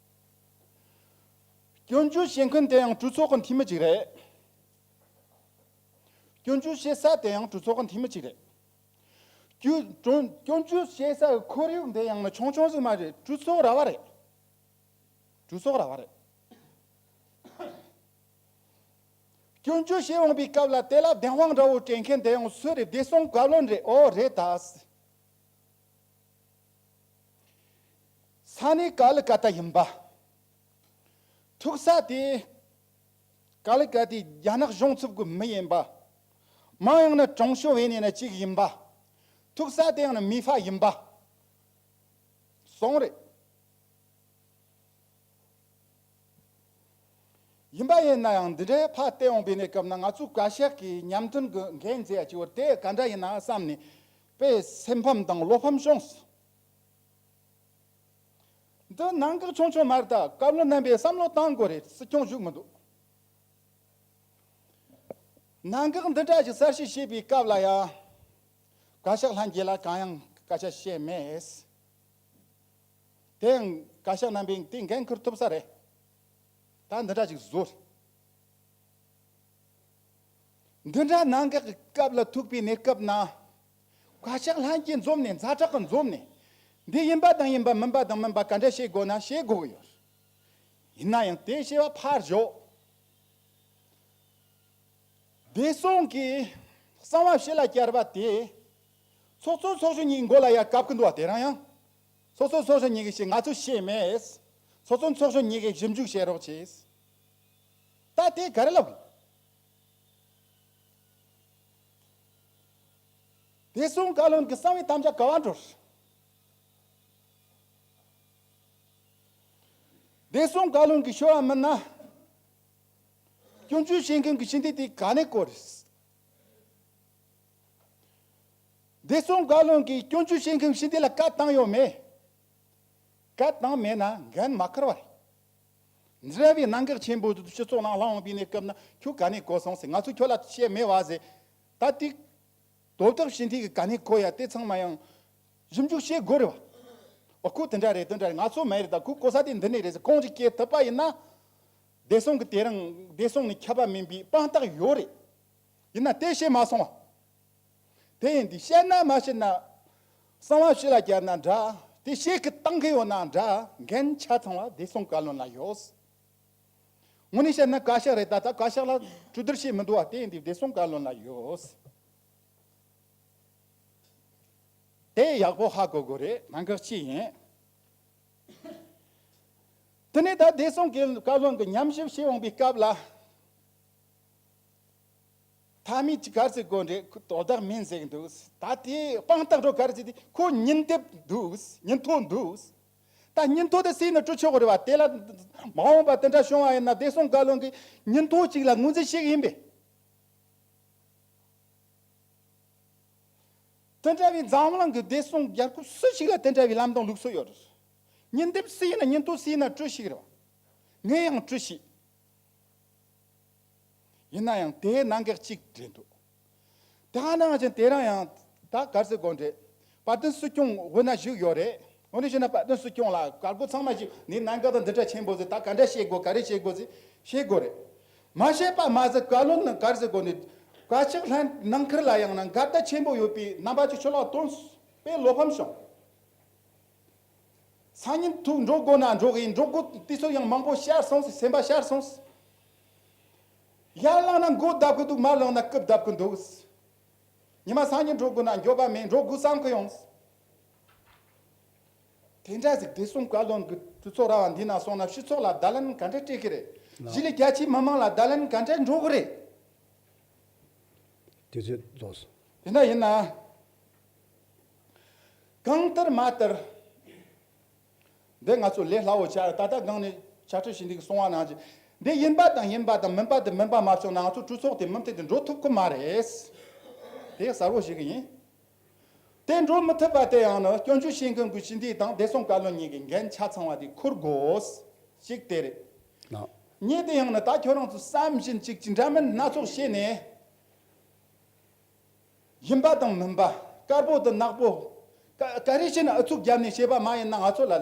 སྐྱོན་བརྗོད་བྱེད་མཁན་དེ་ཡང་གྲོས་ཚོགས་ཀྱི་འཐུས་མི་ཅིག་རེད། སྐྱོན་བརྗོད་བྱེད་ས་དེ་ཡང་གྲོས་ཚོགས་ཀྱི་འཐུས་མི་ཅིག་རེད། སྐྱོན་སྐྱོན་བརྗོད་བྱེད་སའི་ཁོར་ཡུག་འདི་ཡང་ནི་ཆུང་ཆུང་ཟིག་མ་རེད། གྲོས་ཚོགས་ར་བ་རེད། གྲོས་ཚོགས་ར་བ་རེད། སྐྱོན་བརྗོད་བྱེད་འོང་པའི་སྐབས་ལ་དེ་ལ་བདེན་དཔང་འདྲ་བོ་སྤྲད་མཁན་དེ་ཡང་སུ་རེད། བདེ་སྲུང་བཀའ་བློན་རེད། ཨོ་རེད་ད། ས་གནས་ཀ་ལི་ཀ་ཏ་ཡིན་པ། ཐུག་ས་དེ་ཀ་ལི་ཀ་ཏའི་རྒྱ་ནག་གཞུང་ཚབ་ཀྱི་མི་ཡིན་པ། མིང་ཡང་ན་ཀྲུང་ཞོ་ཝེ་ནི་ན་གཅིག་ཡིན་པ། ཐུག་ས་དེ་ཡང་ན་མི་ཧྥ་ཡིན་པ། སོང་རེད། ཡིན་པ་ཡིན་ན་ཡང་འདི་འདྲའི་ཕར་བལྟས་འོང་པའི་གནས་སྐབས་ན་ང་ཚོའི་བཀའ་ཤག་གི་ཉམས་མཐུན་གྱི་འགན་མཛད་ཡ་ཅིག་བར་དེ་ག་འདྲ་ཡིན་ན་བསམ་ནས་དཔེ་སེམས་ཕམ་དང་བློ་ཕམ་བྱུང་སོང་། འདི་གནད་འགག་ཆུང་ཆུང་མ་རེད། ད་བཀའ་བློན་རྣམ་པས་བསམ་བློ་བཏང་དགོས་རེད། སྲིད་སྐྱོང་བཞུགས་མི་འདུག་གནད་འགག་འདི་འདྲ་ཞིག་གསལ་བཤད་བྱེད་པའི་སྐབས་ལ་ཡང་བཀའ་ཤག་ལྷན་རྒྱས་ལ་གང་ཡང་སྐད་ཆ་བཤད་མེད། དེ་ཡང་བཀའ་ཤག་རྣམ་པས་དེ་འགན་འཁུར་ཐུབ་ས་རེད། ད་འདི་འདྲ་ཞིག་བཟོ། འདི་འདྲ་གནད་འགག་གི་སྐབས་ལ་ཐུག་པའི་གནས་སྐབས་ན། བཀའ་ཤག་ལྷན་རྒྱས་འཛོམས་ནས། ཛ་དྲག་གི་འཛོམས་ནས། འདི་ཡིན་པ་དང་ཡིན་པ་མིན་པ་དང་མིན་པ་ག་འདྲ་བྱེད་དགོས་ན་བྱེད་དགོས་ཀྱི་ཡོད། ཡིན་ན་ཡང་དེ་བྱས་པ་ཕར་ཞོག་བདེ་སྲུང་གི་གསང་བ་ཕྱི་ལ་བསྐྱར་བ་དེ། ཚོགས་གཙོ་ཚོགས་གཞོན་གཉིས་མགོ་ལ་ཡར་བཀབ་ཀྱི་འདུག་བ། དེ་རང་ཡང་། ཚོགས་གཙོ་ཚོགས་གཞོན་གཉིས་ཀྱིས་བཤད། ང་ཚོས་བཤད་མེད། ཚོགས་གཙོ་ཚོགས་གཞོན་གཉིས་ཀྱིས་ཞིབ་འཇུག་བྱེད་རོགས་བྱེད། ད་དེ་ག་རེ་ལབ་དགོས། བདེ་སྲུང་བཀའ་བློན་གྱི་གསང་བའི་དམ་བཅའ་ག་བ་འགྲོ། བདེ་སྲུང་བཀའ་བློན་གྱི་ཤོར་བ་མིན་ན། སྐྱོན་བརྗོད་བྱེད་མཁན་གྱི་ཞི་བདེ་དེ་ག་ནས་བསྐོ་རེད། བདེ་སྲུང་བཀའ་བློན་གྱིས་སྐྱོན་བརྗོད་བྱེད་མཁན་ཞི་བདེ་ལ་བཀའ་བཏང་ཡོད་མེད། བཀའ་བཏང་མེད་ན་འགན་མ་འཁུར་བ་རེད། འཛིན་གྲྭ་བའི་གནད་འགག་ཆེན་པོ་སྤྱི་ཚོགས་ནང་ལངས་ཡོང་པའི་གནས་སྐབས་ན་ཁྱོད་ག་ནས་གོ་སོང་ཟེར། ང་ཚོས་ཁྱོད་ལ་བཤད་མེད་བ་ཟེར། ད་དེ་དོ་བདག་ཞི་བདེ་གི་ག་ནས་གོ་ཡ། དེ་ཚང་མ་ཡང་ཞིབ་འཇུག་བྱེད་དགོས་རེད་བ། ཨོ་ཁོ་དེ་འདྲ་རེད། དེ་འདྲ་རེད། ང་ཚོ་མེད་རེད། ད་ཁོ་གོ་ས་དེ་འདི་ནས་རེད་ཟེར་ཁོང་ཅིག་སྐད་ཐུབ་པ་ཡིན་ན། བདེ་སྲུང་གི་དེ་རིང་བདེ་སྲུང་ནས་ཁྱབ་པ་མིན་པའི་དཔང་རྟགས་ཡོད་རེད། ཡིན་ན་དེ་བཤད་མ་སོང་བ། དེ་ཡིན་དུས་བཤད་ན་མ་བཤད་ན། གསང་བ་ཕྱི་ལ་བསྐྱར་ན་འདྲ། དེ་བཤད་ཀྱི་བཏང་གི་ཡོད་ན་འདྲ། འགན་ཆ་ཚང་བ་བདེ་སྲུང་བཀའ་བློན་ལ་ཡོད། དངོས་གནས་བཤད་ན་བཀའ་ཤག་རེད། ད་ལྟ་བཀའ་ཤག་ལ་གྲོས་བསྡུར་བྱེད་མི་འདུག་བ། དེ་ཡིན་དུས་བདེ་སྲུང་བཀའ་བློན་ལ་ཡོད། དེ་ཡག་པོ་ཧ་གོ་དགོས་རེད། གནད་འགག་གཅིག་ཡིན། དེ་ནས་ད་བདེ་སྲུང་གི་བཀའ་བློན་གྱི་ཉམས་ཞིབ་བྱེད་འོང་པའི་སྐབས་ལ། མཐའ་མའི་ཅིག་ག་རེ་ཟེར་དགོས་རེད། ཁོ་དོ་བདག་མིན་ཟེར་གི་འདུག་ད་དེ་དཔང་རྟགས་འགྲོ་ག་རེ་ཟེར་དུས་ཁོ་ཉིན་དེབ་འདུག་ཉིན་ཐོ་འདུག་ད་ཉིན་ཐོ་དེ་སྲིད་ན་སྤྲོད་ཆོག་གི་རེད་བ། དེ་ལ་མ་འོངས་པ་དེ་འདྲ་བྱུང་བ་ཡིན་ན་བདེ་སྲུང་བཀའ་བློན་གྱིས་ཉིན་ཐོ་གཅིག་ལ་ངོས་འཛིན་བྱེད་གི་ཡིན་པས། དེ་འདྲ་བའི་འཛམ་གླིང་གི་བདེ་སྲུང་རྒྱལ་ཁབ་སུ་ཞིག་ལ་དེ་འདྲ་བའི་ལམ་སྟོན་ལུགས་སྲོལ་ཡོད་རེད། ཉིན་དེབ་སུ་ཡིན་ན་ཉིན་ཐོ་སུ་ཡིན་ན་སྤྲོད་ཤེས་རེད་བ། ངས་ཡང་སྤྲོད་ཤེས། ཡིན་ན་ཡང་དེའི་གནད་འགག་གཅིག་རེད་འདུག་དེ་ག་ནང་བཞིན་དེ་རང་ཡང་ད་ག་རེ་ཟེར་དགོས་རེད། དཔལ་ལྡན་སྲིད་སྐྱོང་དབུས་ན་བཞུགས་ཡོད་རེད། འོ་ན་བྱས་ན་དཔལ་ལྡན་སྲིད་སྐྱོང་ལ་བཀའ་བསྒོ་ཚང་མ་ཞིག་ནས་གནད་འགག་དང་འདི་འདྲ་ཆེན་པོ་ཟིག་ད་ག་འདྲ་བྱེད་དགོས། ག་རེ་བྱེད་དགོས་ཟིག་བྱེད་དགོས་རེད། མ་བྱས་པ་མ་ཟད་བཀའ་བློན་ནི་ག་རེ་ཟེར་དགོས་ནི། བཀའ་ཤག་ལྷན་ནང་ཁུལ་ལ་ཡང་ན་འགལ་ཟླ་ཆེན་པོ་ཡོད་པའི་རྣམ་པ་ཅིག་ཁྱོད་ལ་སྟོན་པའི་བློ་ཕམ་བྱུང་། སང་ཉིན་ཐུག་འགྲོ་དགོས་ན་འགྲོ་གི་ཡིན། འགྲོ་དགོས་དུས་ཚོད་ཡང་མང་པོ་ཤར་སོང་ཟེར། སེམས་པ་ཤར་སོང་ཟེར། ཡར་ལངས་ན་མགོ་བརྡབ་གི་འདུག་མར་ལངས་ན་རྐུབ་བརྡབ་གི་འདུག་ཉི་མ་སང་ཉིན་འགྲོ་དགོས་ན་འགྱོད་པ་མེད། འགྲོ་དགོས་བསམ་གི་ཡོང་། དེ་འདྲ་ཟིག་བདེ་སྲུང་བཀའ་བློན་གྱི་གྲོས་ཚོགས་ར་བ་འདི་ན་སོང་ན་སྤྱི་ཚོགས་ལ་བརྡ་ལན་ག་འདྲ་སྤྲད་གི་རེད། གཞིས་ལུས་རྒྱ་ཆེའི་མི་མང་ལ་བརྡ་ལན་ག་འདྲ་འགྲོ་གི་རེད། དུས་ཚོད་རྫོགས་སོང་། དེ་འདྲ་ཡིན་ན། གང་ལྟར་མ་ལྟར། འདི་ང་ཚོ་ལས་སླ་བོ་ཆགས། ད་ལྟ་སྒང་ནས་ཕྱག་ཁྲིད་བྱེད་འདི་གི་གསུང་བ་ནང་བཞིན། འདི་ཡིན་པ་དང་ཡིན་པ་དང་མིན་པ་དང་མིན་པ་མ་བྱུང་ན་ང་ཚོ་གྲོས་ཚོགས་དེ་མུ་མཐུད་དུ་འགྲོ་ཐུབ་ཀྱི་མ་རེད། དེ་གསལ་བོ་ཞིག་ཡིན། དེ་འགྲོ་མི་ཐུབ་པ་དེ་ཡང་ནི་སྐྱོན་བརྗོད་བྱེད་མཁན་གྱི་སྤྱི་འཐུས་དང་བདེ་སྲུང་བཀའ་བློན་གཉིས་ཀྱི་འགན་ཆ་ཚང་བ་དེ་འཁུར་དགོས། གཅིག་དེ་རེད། ལགས། གཉིས་དེ་ཡང་ནི་ད་ཁྱོད་རང་ཚོ་བསམ་བཞིན་གཅིག་གཅིག་འདྲ་མིན་སྣ་ཚོགས་བྱས་ནས། ཡིན་པ་དང་མིན་པ། དཀར་པོ་དང་ནག་པོ། ཀ་ཀ་རེ་བྱས་ན་ཨུ་ཚུགས་བརྒྱབ་ནས་བྱས་པ་མ་ཡིན་ན་ང་ཚོ་ལ་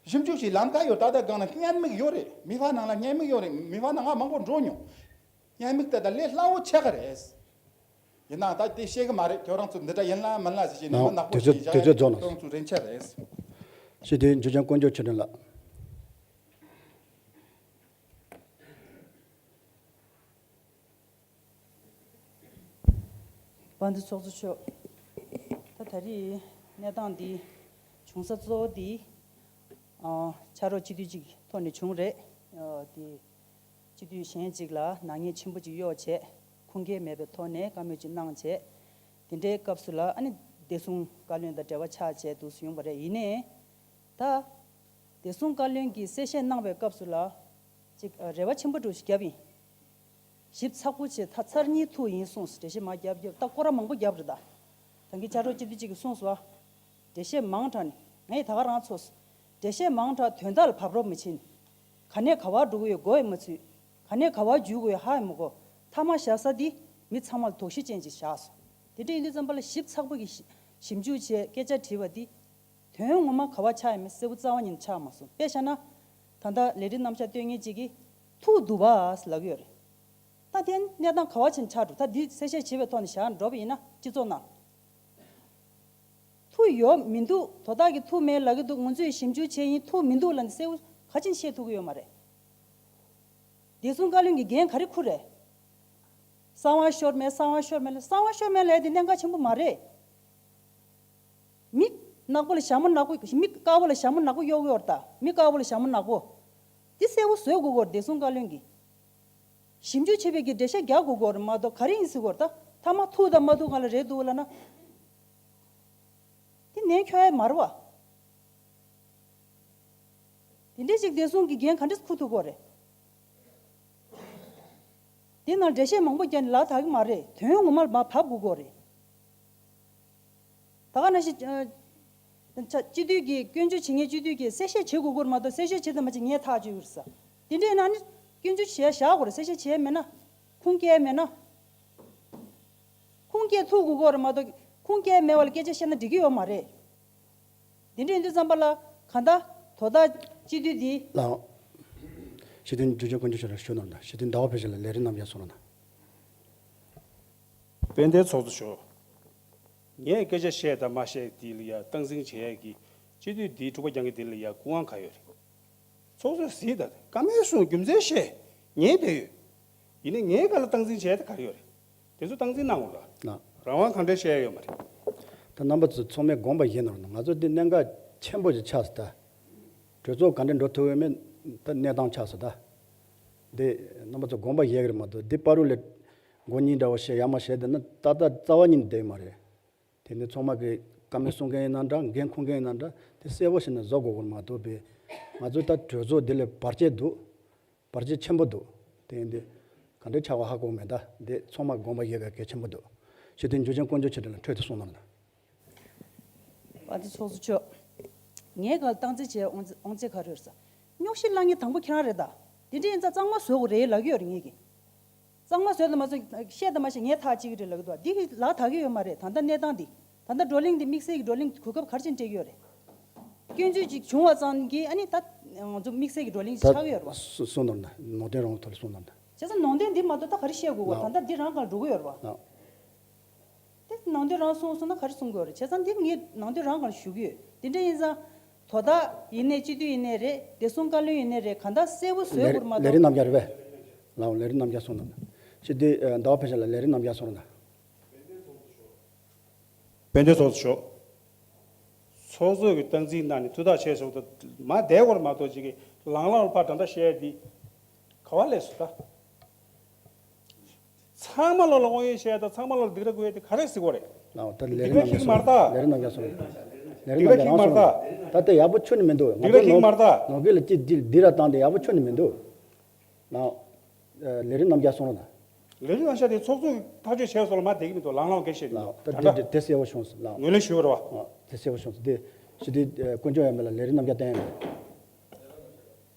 ཞིབ་འཇུག་བྱེད་ལམ་ཁ་ཡོད། ད་ལྟ་སྒང་ལ་བརྙན་མིག་ཡོད་རེད། མི་ཕ་ནང་ལ་བརྙན་མིག་ཡོད་རེད། མི་ཕ་ནང་ང་མང་པོ་འགྲོ་མྱོང་། བརྙན་མིག་དེ་ད་ལས་སླ་བོ་ཆགས་ཀྱི་རེད། ཡིན་ནའང་ད་དེ་ཤེས་གི་མ་རེད། ཁྱོད་རང་ཚོ་འདི་འདྲ་ཡིན་ལ་མིན་ལ་ཟེར་བྱས་ནས་མི་ནག་པོ་དུས་ཚོད་ཞིག་དུས་ཚོད་རྫོགས་ནས། ཁྱོད་རང་ཚོ་རེ་འཆར་རེད། ཞེས་དེ་འཇུ་ཆེན་དཀོན་མཆོག་ཆོས་སྒྲོན་ལགས། དཔལ་ལྡན་ཚོགས་གཙོ་མཆོག་ད་ད་རེས་གནས་སྟངས་འདི་བྱུང་ས་གཙོ་བོ་འདི་ཨ་ཕྱག་རོགས་སྤྱི་འཐུས་གཅིག་ཐོག་ནས་བྱུང་རེད། ཨ་དེ་སྤྱི་འཐུས་གཞན་གཅིག་ལ་ནག་ཉེས་ཆེན་པོ་གཅིག་གཡོགས་བྱས། ཁུངས་སྐྱེལ་མེད་པའི་ཐོག་ནས་བཀའ་མོལ་གཅིག་གནང་བྱས། དེ་འདྲའི་སྐབས་སུ་ལ་ཨ་ནི་བདེ་སྲུང་བཀའ་བློན་དང་འབྲེལ་བ་ཆགས་བྱས་འདུག་སེ་ཡོང་བ་རེད། ཡིན་ནའི། ད། བདེ་སྲུང་བཀའ་བློན་གྱིས་གསལ་བཤད་གནང་བའི་སྐབས་སུ་ལ། ཅིག་རེ་བ་ཆེན་པོ་འདྲ་ཞིག་བརྒྱབ་ཡིན། ཞིབ་ཚགས་པོ་བྱས། ད་ཚར་གཉིས་ཐུག་ཡིན་གསུངས། འགྲེལ་བཤད་མར་བརྒྱབ་བརྒྱབ། ད་སྐོར་ར་མང་པོ་བརྒྱབ་རེད་ད། ད་གིན་ཕྱག་རོགས་སྤྱི་འཐུས་གཅིག་གིས་གསུངས་སོང་ཨ། འགྲེལ་བཤད་མང་དྲགས་ནས་ངས་ད་ག་རང་ཚོར། འགྲེལ་བཤད་མང་དྲགས་དོན་དག་ལ་བབས་རོགས་མི་བྱེད། ག་ནས་ག་བར་འགྲོ་གི་ཡོད་མགོ་ཡང་མ་ཚོས། ག་ནས་ག་བར་འཇུག་དགོས་ཡོད་ཧ་ཡང་མི་གོ། མཐའ་མ་བཞག་ས་འདི་མི་ཚང་མ་ལ་དོགས་གཞི་ཅན་ཅིག་བཞག་སོང་། དེ་འདྲ་ཡིན་དུས་ཙམ་པ་ལ་ཞིབ་ཚགས་པོ་གིས་ཞིབ་འཇུག་བྱས་སྐད་ཆ་དྲིས་པ་འདི། དོན་ངོ་མ་ག་བ་ཆགས་ཡོད་མེད་གསལ་པོ་རྩ་བ་ཉིད་ནས་ཆགས་མ་སོང་། དཔེ་བཞག་ན། ད་ལྟ་ལས་རིགས་རྣམ་གཞག་སྟོན་མཁན་གཅིག་གིས་ཐུག་འདུག་བ་ལབ་ཀྱི་ཡོད་རེད། ད་དེ་གནས་སྟངས་ག་བ་ཕྱིན་ཆགས་འགྲོ། ད་འདི་གསལ་བཤད་བྱེད་པའི་ཐོག་ནས་བཞག་འགྲོ་བ་ཡིན་ན་སྤྱི་ཚོགས་ནང་། ཡོད་མི་འདུག་དོ་བདག་གིས་ཐུག་མེད་ལབ་ཀྱི་འདུག་ང་ཚོས་ཞིབ་འཇུག་བྱས་ཡིན། ཐུག་མི་འདུག་ལབ་ནས་གསལ་པོ་ག་ཅིན་བཤད་ཐུབ་ཀྱི་ཡོད་མ་རེད། བདེ་སྲུང་བཀའ་བློན་གྱིས་འགན་ག་རེ་འཁུར་རེད། གསང་བ་ཤོར་མེད། གསང་བ་ཤོར་མེད་ལ། གསང་བ་ཤོར་མེད་ལབ་ཡ་དེ་གནད་འགག་ཆེན་པོ་མ་རེད། མི་ནག་པོ་ལ་ཞྭ་མོ་ནག་པོ། མི་དཀར་པོ་ལ་ཞྭ་མོ་ནག་པོ་གཡོག་གི་ཡོད་རེད་ད། མི་དཀར་པོ་ལ་ཞྭ་མོ་ནག་པོ། འདི་གསལ་པོ་བཟོ་དགོས་ཀྱི་ཡོད་རེད། བདེ་སྲུང་བཀའ་བློན་གྱིས་ཞིབ་འཇུག་བྱེད་པའི་གི་འགྲེལ་བཤད་རྒྱག་དགོས་ཀྱི་ཡོད་རེད་མ་གཏོགས། ག་རེ་ཡིན་ཟེར་གྱི་ཡོད་རེད་ད། མཐའ་མ་ཐུག་དང་མ་ཐུག་སྒང་ལ་རེད་འདུག་ལབ་ན། འདི་ནས་འཁྱོག་ཡ་མ་རེད་བ། དེ་འདྲའི་ཅིག་བདེ་སྲུང་གི་འགན་ག་འདྲས་འཁུར་ཐུབ་ཀྱི་ཡོད་རེད། དེ་ནང་འགྲེལ་བཤད་མང་པོ་བརྒྱབ་ནས་ལག་ཐག་གི་མ་རེད། དོན་ངོ་མར་མར་བབས་དགོས་ཀྱི་ཡོད་རེད། ད་ག་ནང་བཞིན་ཨ། ཆ་སྤྱི་འཐུས་ཀྱི་སྐྱོན་བརྗོད་བྱེད་མཁན་སྤྱི་འཐུས་ཀྱིས་གསལ་བཤད་བྱེད་དགོས་ཀྱི་ཡོད་རེད་མ་གཏོགས། གསལ་བཤད་བྱེད་དང་མ་བྱེད་ངས་ཐག་གཅོད་ཀྱི་རེད་ཟེར། དེ་འདྲས་ན་ནི་སྐྱོན་བརྗོད་བྱེད་ཡ་བཞག་དགོས་རེད། གསལ་བཤད་བྱེད་ཡ་མེད་ན། ཁུངས་སྐྱེལ་མེད་ན། ཁུངས་སྐྱེལ་ཐུབ་དགོས་ཀྱི་ཡོད་རེད་མ་གཏོགས། ཁུངས་སྐྱེལ་མེད་པ་ལ་སྐད་ཆ་བཤད་ན་འགྲིག་གི་ཡོད་མ་རེད། འདི་འདྲ་ཡིན་དུས་ཙམ་པ་ལ་གང་ལྟར་དོ་བདག་སྤྱི་འཐུས་འདི། ལགས། སྤྱི་འཐུས་འཇུ་ཆེན་དཀོན་མཆོག་མཆོག་ལ་ཞུ་གནང་དང་། སྤྱི་འཐུས་ཟླ་བ་ཕུན་ཚོགས་ལགས། ལས་རིམ་རྣམ་གཞག་གསུང་རོགས་གནང་། དཔལ་ལྡན་ཚོགས་གཙོ་མཆོག་ངས་སྐད་ཆ་བཤད་དང་མ་བཤད་འདི་ལ་ཡ་སྟངས་འཛིན་བྱེད་ཡས་ཀྱི་སྤྱི་འཐུས་འདིའི་འཁྲུག་པ་རྒྱག་མཁན་འདི་ལ་ཡ་སྐུ་དབང་ག་ཡོད་རེད། ཚོགས་གཙོས་གཟིགས་དང་། བཀའ་མོལ་གསུང་། རྒྱུ་མཚན་བཤད། ངས་བསྡད་ཡོད། ཡིན་ནའི་ངའི་སྒང་ལ་སྟངས་འཛིན་བྱས་ཏེ་ག་རེ་ཡོད་རེད། དེ་ཚོ་སྟངས་འཛིན་གནང་དགོས་ར། ལགས། རང་དབང་གང་འདྲ་བཤད་ཡ་ཡོད་མ་རེད། ད་རྣམ་པ་ཚོ་ཚང་མས་དགོངས་པ་བཞེས་གནང་རོགས་གནང་། ང་ཚོ་འདི་གནད་འགག་ཆེན་པོ་ཞིག་ཆགས་སོང་ད། གྲོས་ཚོགས་ག་འདྲ་འགྲོ་ཐུབ་ཡོད་མེད་ད་གནས་སྟངས་ཆགས་སོང་ད། འདི་རྣམ་པ་ཚོ་དགོངས་པ་བཞེས་ཀྱི་རེད་མ་གཏོགས། འདི་བར་དུ་ལས་མགོ་གཉིས་འདྲ་བོ་བཤད་ཡ་མ་བཤད་བསྡད་ན་ཏག་ཏག་རྩ་བ་ཉིད་ནས་བསྡད་ཡོད་མ་རེད། དེ་ནི་ཚང་མ་གིས་བཀའ་མོལ་གསུང་མཁན་ཡིན་ན་འདྲ། འགན་འཁུར་མཁན་ཡིན་ན་འདྲ། དེ་གསལ་པོ་བྱས་ནས་བཟོ་དགོས་ཀྱི་རེད་མ་གཏོགས། པས་ང་ཚོ་ད་གྲོས་ཚོགས་འདི་ལ་བར་ཆད་འདུག་བར་ཆད་ཆེན་པོ་འདུག་དེ་ཡིན་དུས་ག་འདྲ་ཆགས་པ་ཧ་གོ་མེད། ད་འདི་ཚང་མ་དགོངས་པ་བཞེས་དགོས་གལ་ཆེན་པོ་འདུག་སྤྱི་འཐུས་འཇུ་ཆེན་དཀོན་མཆོག་མཆོག་ལ་འཕྲོས་ཏེ་གསུང་གནང་དང་། དཔལ་ལྡན་ཚོགས་གཙོ་མཆོག་ངའི་སྒང་ལ་སྟངས་འཛིན་བྱས་དབང་ཚད་ག་རེ་ཡོད་ཟེར། རྙོག་གཞི་བསླང་མཁན་དང་པོ་ཁྱེད་རང་རེད་ད། དེ་འདྲ་ཡིན་ཙང་གཙང་མ་བཟོ་དགོས་རེད་ལབ་ཀྱི་ཡོད་རེད་ངེད་ཀྱིས། གཙང་མ་བཟོས་དང་མ་བཟོས་བཤད་དང་མ་བཤད་ངས་ཐག་གཅོད་ཀྱི་རེད་ལབ་ཀྱི་འདུག་འདི་གི་ལག་ཐག་གི་ཡོད་མ་རེད། ད་ལྟ་གནས་སྟངས་འདི། ད་ལྟ་བགྲོ་གླེང་འདི་དམིགས་བསལ་གྱི་བགྲོ་གླེང་གོ་སྐབས་ག་རེ་བྱས་ནས་སྤྲད་ཀྱི་ཡོད་རེད། སྐྱོན་བརྗོད་ཅིག་བྱུང་བ་ཙམ་གྱིས་ཨ་ནི་ད་ང་ཚོ་དམིགས་བསལ་གྱི་བགྲོ་གླེང་ཅིག་ད་ཆགས་ཀྱི་ཡོད་རེད་བ། སུ་སུ་ནོར་ན་ནོར་དོན་རང་ཐོག་ལ་སོང་ནོར་ན། བྱས་ཙང་ནང་དོན་འདི་མ་གཏོགས་ད་ག་རེ་བཤད་དགོས་གོ། ལགས། ད་ལྟ་འདི་རང་སྒང་འགྲོ་གི་ཡོད་རེད་བ། ལགས། དེ་ནང་དོན་རང་གསུངས་སོང་ན་ག་རེ་གསུང་དགོས་རེད། བྱས་ཙང་འདི་ངས་ནང་དོན་རང་སྒང་ཞུ་གི་ཡོད། དེ་འདྲ་ཡིན་ཙང་། དོ་བདག་ཡིན་ནའི་སྤྱི་འཐུས་ཡིན་ནའི་རེད། བདེ་སྲུང་བཀའ་བློན་ཡིན་ནའི་རེད། གང་ལྟར་གསལ་པོ་བཟོས་ལས་དགོས་རེད་མ་ལས་རིམ་གཏོགས། རྣམ་གཞག་རེད་པས། ལགས། ལས་རིམ་རྣམ་གཞག་གསུང་གནང་། སྤྱི་འཐུས་ཟླ་བ་ཕུན་ཚོགས་ལགས། ལས་རིམ་རྣམ་གཞག་གསུང་རོགས་གནང་། དཔལ་ལྡན་ཚོགས་གཙོ་མཆོག་ཚོགས་གཙོ་གི་སྟངས་འཛིན་གནང་ནས་ཐུགས་ཐག་ཆོད་སོང་ད་མར་བསྡད་དགོས་རེད་མ་གཏོགས། ཅིག་གིས་ལང་ལང་ལ་ཕར་འདྲ་འདྲ་བཤད་ཡ་འདི་ག་པར་སླེབས་སོང་ད། ཚང་མ་ལོ་ལ་དབང་ཡོད་བཤད་ཡ་དང་ཚང་མ་ལོ་ལ་སྡིགས་ར་བསྐུལ་ཡ་དེ་ག་རེ་ཟེར་དགོས་རེད། ལགས། ད་ལས་རིམ་རྣམ་གཞག་གསུང་རོགས། ལས་རིམ་རྣམ་གཞག་གསུང་རོགས། ལས་རིམ་རྣམ་གཞག་རང་གསུང་རོགས། ད་ལྟ་ཡག་པོ་ཁྱོན་ནས་མི་འདུག་ང་ཚོ་ནོར་ནོར་གི་ལ་ཅིག་འདི་འདི་ར་བཏང་སྟེ་ཡག་པོ་ཁྱོན་ནས་མི་འདུག་ལགས། ལས་རིམ་རྣམ་གཞག་གསུང་རོགས་གནང་། ལས་རིམ་རྣམ་གཞག་དེ་ཚོགས་གཙོས་ཐག་གཅོད་བྱས་སོང་ལ་མར་བསྡད་ཀྱི་མི་འདུག་ལང་ལང་གིས་བཤད་ཀྱི་འདུག་ད་ལྟ་དེ་དེ་གསལ་པོ་བྱུང་སོང་། ལགས། ངོས་ལེན་ཞུ་བ་རེད་བ། ཨ། དེ་གསལ་པོ་བྱུང་སོང་། དེ་སྤྱི་འཐུས་ཨ་དཀོན་མཆོག་ཡང་མེད་ལ་ལས་རིམ་རྣམ་གཞག་བསྟན་ཡོད་མེད།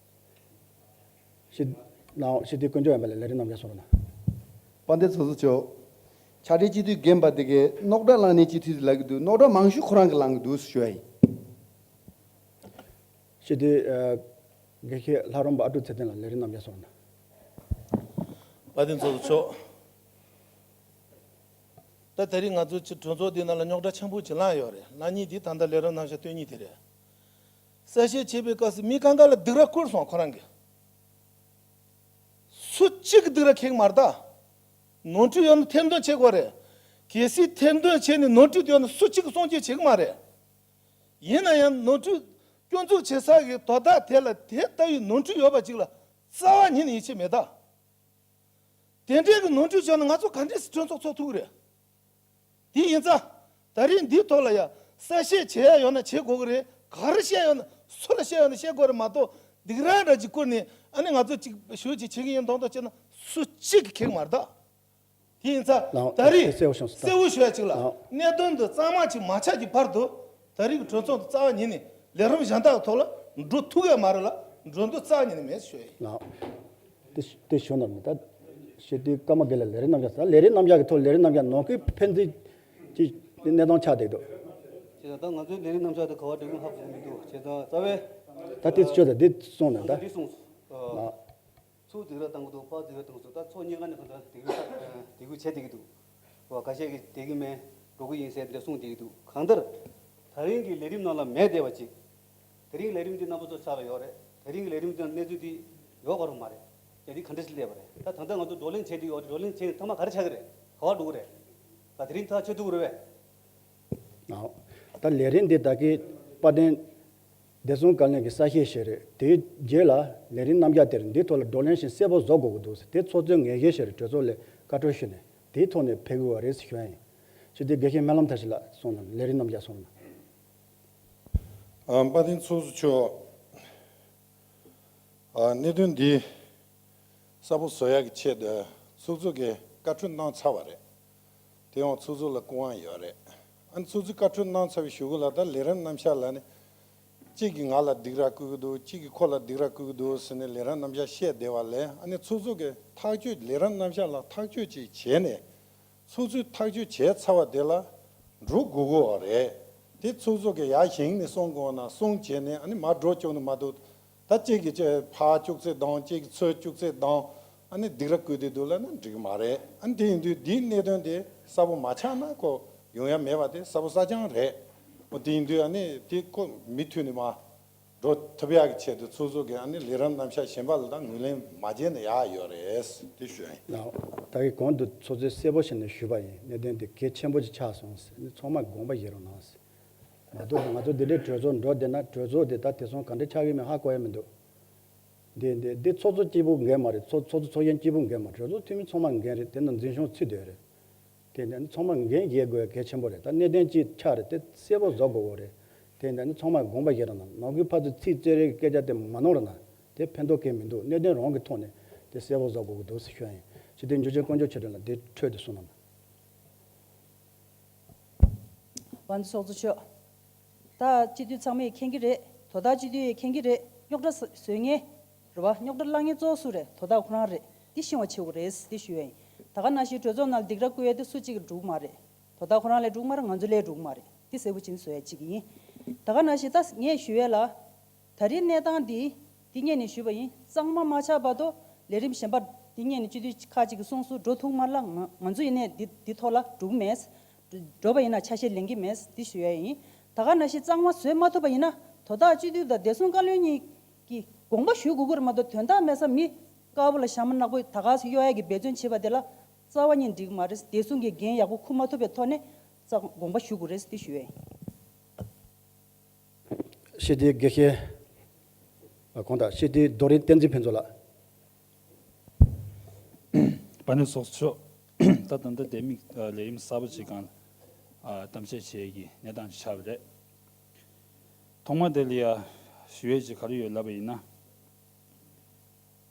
སྤྱི་ལགས། སྤྱི་འཐུས་དཀོན་མཆོག་ཡང་མེད་ལ་ལས་རིམ་རྣམ་གཞག་གསུང་རོགས་གནང་། དཔལ་ལྡན་ཚོགས་གཙོ་མཆོག་ཕྱག་སྦྲེལ་སྤྱི་འཐུས་རྒན་པ་དེ་གས་རྙོག་དྲ་བསླངས་ནས་སྤྱི་འཐུས་ལབ་ཀྱི་འདུག་རྙོག་དྲ་མང་ཤོས་ཁོ་རང་གིས་བསླངས་ཀྱི་འདུག་ཞུ་བ་ཡིན། སྤྱི་འཐུས་ཨ་དགེ་བཤེས་ལྷ་རམས་པ་ཨ་ཀྲུག་ཚེ་བརྟན་ལགས། ལས་རིམ་རྣམ་གཞག་གསུང་རོགས་གནང་། དཔལ་ལྡན་ཚོགས་གཙོ་མཆོག་ད་དེ་རིང་ང་ཚོ་ཕྱི་གྲོས་ཚོགས་འདི་ནང་ལ་རྙོག་དྲ་ཆེན་པོ་ཅིག་ལངས་ཡོད་རེད། ལངས་མཁན་འདི་ད་ལྟ་ལས་རིམ་རྣམ་གཞག་སྟོན་མཁན་དེ་རེད། གསལ་བཤད་བྱེད་པའི་སྐབས་སུ་མི་གང་ག་ལ་སྡིགས་ར་བསྐུལ་སོང་ཁོ་རང་གིས། སུ་གཅིག་གིས་སྡིགས་ར་འཁྱེར་གྱི་མ་རེད་ད། ནོར་འཁྲུལ་ཡོད་ན་ཐེར་འདོན་བྱེད་དགོས་རེད། གལ་སྲིད་ཐེར་འདོན་བྱས་ནས་ནོར་འཁྲུལ་ཡོད་ན་སུ་གཅིག་གིས་སྲུང་སྐྱོབ་བྱེད་ཀྱི་མ་རེད། ཡིན་ན་ཡང་ནོར་འཁྲུལ་སྐྱོན་འཛུགས་བྱེད་ས་གི་དོ་བདག་དེ་ལ་དེ་ལྟ་བུའི་ནོར་འཁྲུལ་ཡོད་པ་ཅིག་ལ་རྩ་བ་ཉིད་ནས་ཡིད་ཆེས་མེད་ད། དེ་འདྲའི་གི་ནོར་འཁྲུལ་བྱུང་ན་ང་ཚོ་ག་འདྲས་སེ་གྲོས་ཚོགས་ཚོགས་ཐུབ་ཀྱི་རེད། དེ་ཡིན་ཙང་། ད་རིང་འདིའི་ཐོག་ལ་ཡ་གསལ་བཤད་བྱེད་ཡ་ཡོད་ན་བྱེད་དགོས་ཀྱི་རེད། ག་རེ་བཤད་ཡོད་ན་སུ་ལ་བཤད་ཡོད་ན་བཤད་དགོས་རེད་མ་གཏོགས། སྡིགས་ར་འདྲ་ཅིག་བསྐུར་ནས་ཨ་ནི་ང་ཚོ་ཅིག་ཞུ་ཅིག་བྱེད་ཀྱི་ཡིན་མདོག་མདོག་བྱས་ན་སུ་གཅིག་གིས་འཁྱེར་གྱི་མ་རེད་ད། དེ་ཡིན་ཙང་ལགས། ད་རེས་དེ་གསལ་པོ་བྱུང་སོང་། གསལ་པོ་ཞུ་ཡ་གཅིག་ལ། ལགས། གནད་དོན་འདི་གཙང་མ་གཅིག་མ་ཆགས་ཀྱི་བར་དུ་ད་རེས་ཀྱི་གྲོས་ཚོགས་འདི་རྩ་བ་ཉིད་ནས་ལས་རིམ་གཞན་དག་གི་ཐོག་ལ་འགྲོ་ཐུབ་ཡ་མ་རེད་ལ། འགྲོ་འདོད་རྩ་བ་ཉིད་ནས་མེད་ཞུ་ཡ་ཡིན། ལགས། དེ་དེ་ཞུ་ན་མི་ད་སྤྱི་འཐུས་ཀརྨ་དགེ་ལགས་ལས་རིམ་རྣམ་གཞག་ཟེར། ལས་རིམ་རྣམ་གཞག་གི་ཐོག་ལས་རིམ་རྣམ་གཞག་ནང་གི་ཕན་ཚུན་གྱི་གནས་སྟངས་ཆགས་བསྡད་འདུག་བྱས་ཙང་ད་ང་ཚོའི་ལས་རིམ་རྣམ་གཞག་དེ་ག་བར་འགྲོ་གི་ཧ་གོ་གི་མི་འདུག་བྱས་ཙང་རྩ་བའི་ད་དེ་ཤོད་ད། དེ་གསུངས་ན་ད་ད་དེ་གསུངས་སོང་། ལགས། ཚུར་སྡིགས་ར་བཏང་གི་འདུག་ཕར་སྡིགས་ར་བཏང་གི་འདུག་ད་ཚོགས་གཉིས་ཀ་ནས་གང་ལྟར་སྡིགས་ར་བཏང་སྡིགས་ར་བྱས་བསྡད་ཀྱི་འདུག་འོ་ཁ་ཤས་ཀྱིས་བསྡད་ཀྱི་མེད། འགྲོ་གི་ཡིན་ཟེར་འདི་གསུངས་བསྡད་ཀྱི་འདུག་གང་ལྟར་ ད་རིང་གི་ལས་རིམ་ནང་ལ་མེད་བསྡད་པ་ཅིག་དེ་རིང་ལས་རིམ་འདི་རྣམ་པ་ཚོ་ཆགས་ལ་ཡོད་རེད། དེ་རིང་གི་ལས་རིམ་འདི་ནང་གནས་ཚུལ་འདི་ཡོད་ག་རུང་མ་རེད། རྒྱ་འདི་ག་འདྲ་ཞིག་སླེབས་པ་རེད། ད་ད་ལྟ་ང་ཚོ་བགྲོ་གླེང་བྱས་འདི་ཡོད་རེད། བགྲོ་གླེང་བྱས་ནས་མཐའ་མ་ག་རེ་ཆགས་ཀྱི་རེད། ག་པར་འགྲོ་གི་རེད། ད་དེ་རིང་ཐག་ཆོད་ཐུབ་ཀྱི་རེད་པས། ཨོ། ད་ལས་རིམ་འདི་ད་གིན་དཔལ་ལྡན་བདེ་སྲུང་བཀའ་བློན་གྱི་གསལ་བཤད་ཞིག་རེད། དེའི་རྗེས་ལ་ལས་རིམ་རྣམ་གཞག་དེར་འདིའི་ཐོག་ལ་བགྲོ་གླེང་ཞིག་གསལ་པོ་བཟོ་དགོས་ཀྱི་འདུག་ཟེར། དེ་ཚོགས་གཙོའི་ངེས་ཤེས་ཞིག་རེད། གྲོས་ཚོགས་ལ་བཀའ་འཁྲོལ་ཞུས་ནས་དེའི་ཐོག་ནས་ཕེབས་དགོས་པ་རེད་ཟེར་ཞུ་ཡ་ཡིན། ཞུ་དེ་དགེ་བཤེས་སྨོན་ལམ་བཀྲ་ཤིས་ལགས་གསུངས་གནང་། ལས་རིམ་རྣམ་གཞག་གསུངས་གནང་། ཨ། དཔལ་ལྡན་ཚོགས་གཙོ་མཆོག་ཨ། གནད་དོན་འདི་གསལ་པོ་བཟོ་ཡག་གི་ཆེད་དུ་ཚོགས་གཙོ་གིས་བཀའ་འཁྲོལ་གནང་ཚར་བ་རེད། དེ་ཡང་ཚོགས་གཙོ་ལ་སྐུ་དབང་ཡོད་རེད། ཨ་ནི་ཚོགས་གཙོས་བཀའ་འཁྲོལ་གནང་ཚར་བའི་གཞུག་གུ་ལ་ད་ལས་རིམ་རྣམ་གཞག་ལ་ནི། གཅིག་གིས་ང་ལ་སྡིགས་ར་བསྐུལ་གྱི་འདུག་གཅིག་གིས་ཁོ་ལ་སྡིགས་ར་བསྐུལ་གྱི་འདུག་ཟེར་ནས་ལས་རིམ་རྣམ་གཞག་བཤད་བསྡད་པ་ལས། ཨ་ནི་ཚོགས་གཙོ་གིས་ཐག་གཅོད། ལས་རིམ་རྣམ་གཞག་ལ་ཐག་གཅོད་ཅིག་བྱས་ནས། ཚོགས་གཙོས་ཐག་གཅོད་བྱས་ཚར་བ་དེ་ལ་འགྲོ་དགོས་ཀྱི་ཡོད་རེད། དེ་ཚོགས་གཙོ་གིས་ཡར་བཞེངས་ནས་གསུང་དགོས་ན་གསུང་བྱས་ནས། ཨ་ནི་མར་འགྲོ་བཅུག་ནས་མ་གཏོགས། ད་གཅིག་གིས་གཅིག་ཕར་བཅུག་ཚེ་དང་། གཅིག་གིས་ཚུར་བཅུག་ཚེ་དང་། ཨ་ནི་སྡིགས་ར་བསྐུལ་བསྡད་འདུག་ལབ་ན་འགྲིག་གི་མ་རེད། ཨ་ནི་དེ་ཡིན་དུས་འདིའི་གནད་དོན་དེ་གསལ་པོ་མ་ཆགས་ན་ཁོ་ཡོང་ཡ་མེད་པ་དེ་གསལ་པོ་གསལ་རྐྱང་རེད། འོ། དེ་ཡིན་དུས་ཨ་ནི་དེ་ཁོ་མུ་མཐུད་ནས་མར་འགྲོ་ཐུབ་ཡག་གི་ཆེད་དུ་ཚོགས་གཙོ་གིས་ཨ་ནི་ལས་རིམ་རྣམ་གཞག་གཞན་པ་ལ་ད་ངོས་ལེན་མ་བྱས་ན་ཡག་ཡོད་རེད། དེ་ཞུ་ཡ་ཡིན། ལགས། ད་གིན་གོང་དུ་ཚོགས་གཙོས་གསལ་པོ་བྱས་ནས་ཞུས་པ་ཡིན། གནད་དོན་དེ་གལ་ཆེན་པོ་ཅིག་ཆགས་སོང་ཟེར། ཨ་ནི་ཚང་མས་དགོངས་པ་བཞེས་རོགས་གནང་ཟེར། མ་གཏོགས་ང་ཚོ་འདི་འདྲའི་གྲོས་ཚོགས་འགྲོ་བསྡད་ན། གྲོས་ཚོགས་དེ་ད་དེང་སང་ག་འདྲ་ཆགས་ཀྱི་མེད་ཧ་གོ་ཡ་མི་འདུག་འདི་འདི་འདི་ཚོགས་གཙོ་གཅིག་པུ་འགན་མ་རེད། ཚོགས་ཚོགས་གཙོ་ཚོགས་གཞོན་གཅིག་པུ་འགན་མ་རེད། གྲོས་ཚོགས་འཐུས་མི་ཚང་མ་འགན་རེད། དེ་ནང་འཛིན་སྐྱོང་ཚུད་བསྡད་རེད། དེ་འདྲ་ནི་ཚང་མ་འགན་བཞེས་དགོས་གལ་ཆེན་པོ་རེད། ད་གནད་དོན་གཅིག་ཆགས་རེད། དེ་གསལ་པོ་བཟོ་དགོས་གོ་རེད། དེ་འདྲ་ནི་ཚང་མ་དགོངས་པ་བཞེས་རོགས་གནང་། ནང་ཁུལ་ཕར་ཚུར་ཚིག་རྩོད་རེས་ཀྱི་སྐད་ཆ་དེ་མ་གནང་རོགས་གནང་། དེ་ཕན་ཐོགས་གང་ཡང་མི་འདུག་གནད་དོན་རང་གི་ཐོག་ནས་དེ་གསལ་པོ་བཟོ་དགོས་ཀྱི་འདུག་ཟེར་ཞུ་ཡ་ཡིན། ཞུ་དེ་འཇུ་ཆེན་དཀོན་མཆོག་ཆོས་སྒྲོན་ལགས་དེ་འཕྲོས་དེ་གསུངས་གནང་། དཔལ་ལྡན་ཚོགས་གཙོ་མཆོག་ད་སྤྱི་འཐུས་ཚང་མས་མཁྱེན་གྱི་རེད། དོ་བདག་སྤྱི་འཐུས་ཡས་མཁྱེན་གྱི་རེད། རྙོག་དྲ་བཟོ་མཁན་རེད་པ། རྙོག་དྲ་བསླང་མཁན་གཙོ་བོ་སུ་རེད། དོ་བདག་ཁོ་རང་རེད། འདི་ཤེས་པ་བྱེད་དགོས་རེད། འདི་ཞུ་ཡ་ཡིན། ད་ག་ནང་བཞིན་གྲོས་ཚོགས་ནང་ལ་སྡིགས་ར་བསྐུལ་ཡ་དེ་སུ་གཅིག་གིས་འགྲིག་གི་མ་རེད། དོ་བདག་ཁོ་རང་ལ་འགྲིག་གི་མ་རེད། ང་ཚོ་ལ་འགྲིག་གི་མ་རེད། འདི་གསལ་པོ་བྱས་ནས་བཟོ་ཡ་གཅིག་ཡིན། ད་ག་ནང་བཞིན་ད་ངས་ཞུ་ཡ་ལ། ད་རེས་གནས་སྟངས་འདི། འདི་སྔོན་ནས་ཞུས་པ་ཡིན། གཙང་མ་མ་ཆགས་བར་དུ་ལས་རིམ་གཞན་པ་འདི་སྔོན་ནས་སྤྱི་འཐུས་ཁག་ཅིག་གིས་གསུངས་སོང་། འགྲོ་ཐུབ་མ་རེད་ལབ། ང་ང་ཚོ་ཡིན་ནའི་འདི་འདི་ཐོག་ལ་འགྲོ་གི་མེད། འགྲོ་བ་ཡིན་ན་ཆ་ཤས་ལེན་གྱི་མེད། འདི་ཞུ་ཡ་ཡིན། ད་ག་ནང་བཞིན་གཙང་མ་བཟོས་མ་ཐུབ་པ་ཡིན་ན། དོ་བདག་སྤྱི་འཐུས་དང་བདེ་སྲུང་བཀའ་བློན་གཉིས་ཀྱིས་དགོངས་པ་ཞུ་དགོས་ཀྱི་རེད་མ་གཏོགས། དོན་དག་མེད་ས་མི་དཀར་པོ་ལ་ཞྭ་མོ་ནག་པོ་ད་ག་སེ་གཡོག་ཡ་གི་འབད་བརྩོན་བྱེད་པ་དེ་ལ་རྩ་བ་ཉིད་འགྲིག་གི་མ་རེད། བདེ་སྲུང་གི་འགན་ཡག་པོ་འཁུར་མ་ཐུབ་པའི་ཐོག་ནས་རྩ་དགོངས་པ་ཞུ་དགོས་རེད། འདི་ཞུ་ཡ་ཡིན། སྤྱི་འཐུས་དགེ་བཤེས། ཨ། གོང་དང་སྤྱི་འཐུས་རྡོ་རིང་བསྟན་འཛིན་ཕུན་ཚོགས་ལགས། དཔལ་ལྡན་ཚོགས་གཙོ་མཆོག་ད་ད་ལྟ་ལས་མི་ལས་རིམ་གསར་པ་ཅིག་སྒང་ཨ་གཏམ་བཤད་བྱེད་ཀྱི་གནས་སྟངས་ཅིག་ཆགས་པ་རེད། ཐོག་མ་དེ་ལ་ཡ་ཞུ་ཡས་ཅིག་ག་རེ་ཡོད་ལབ་པ་ཡིན་ན།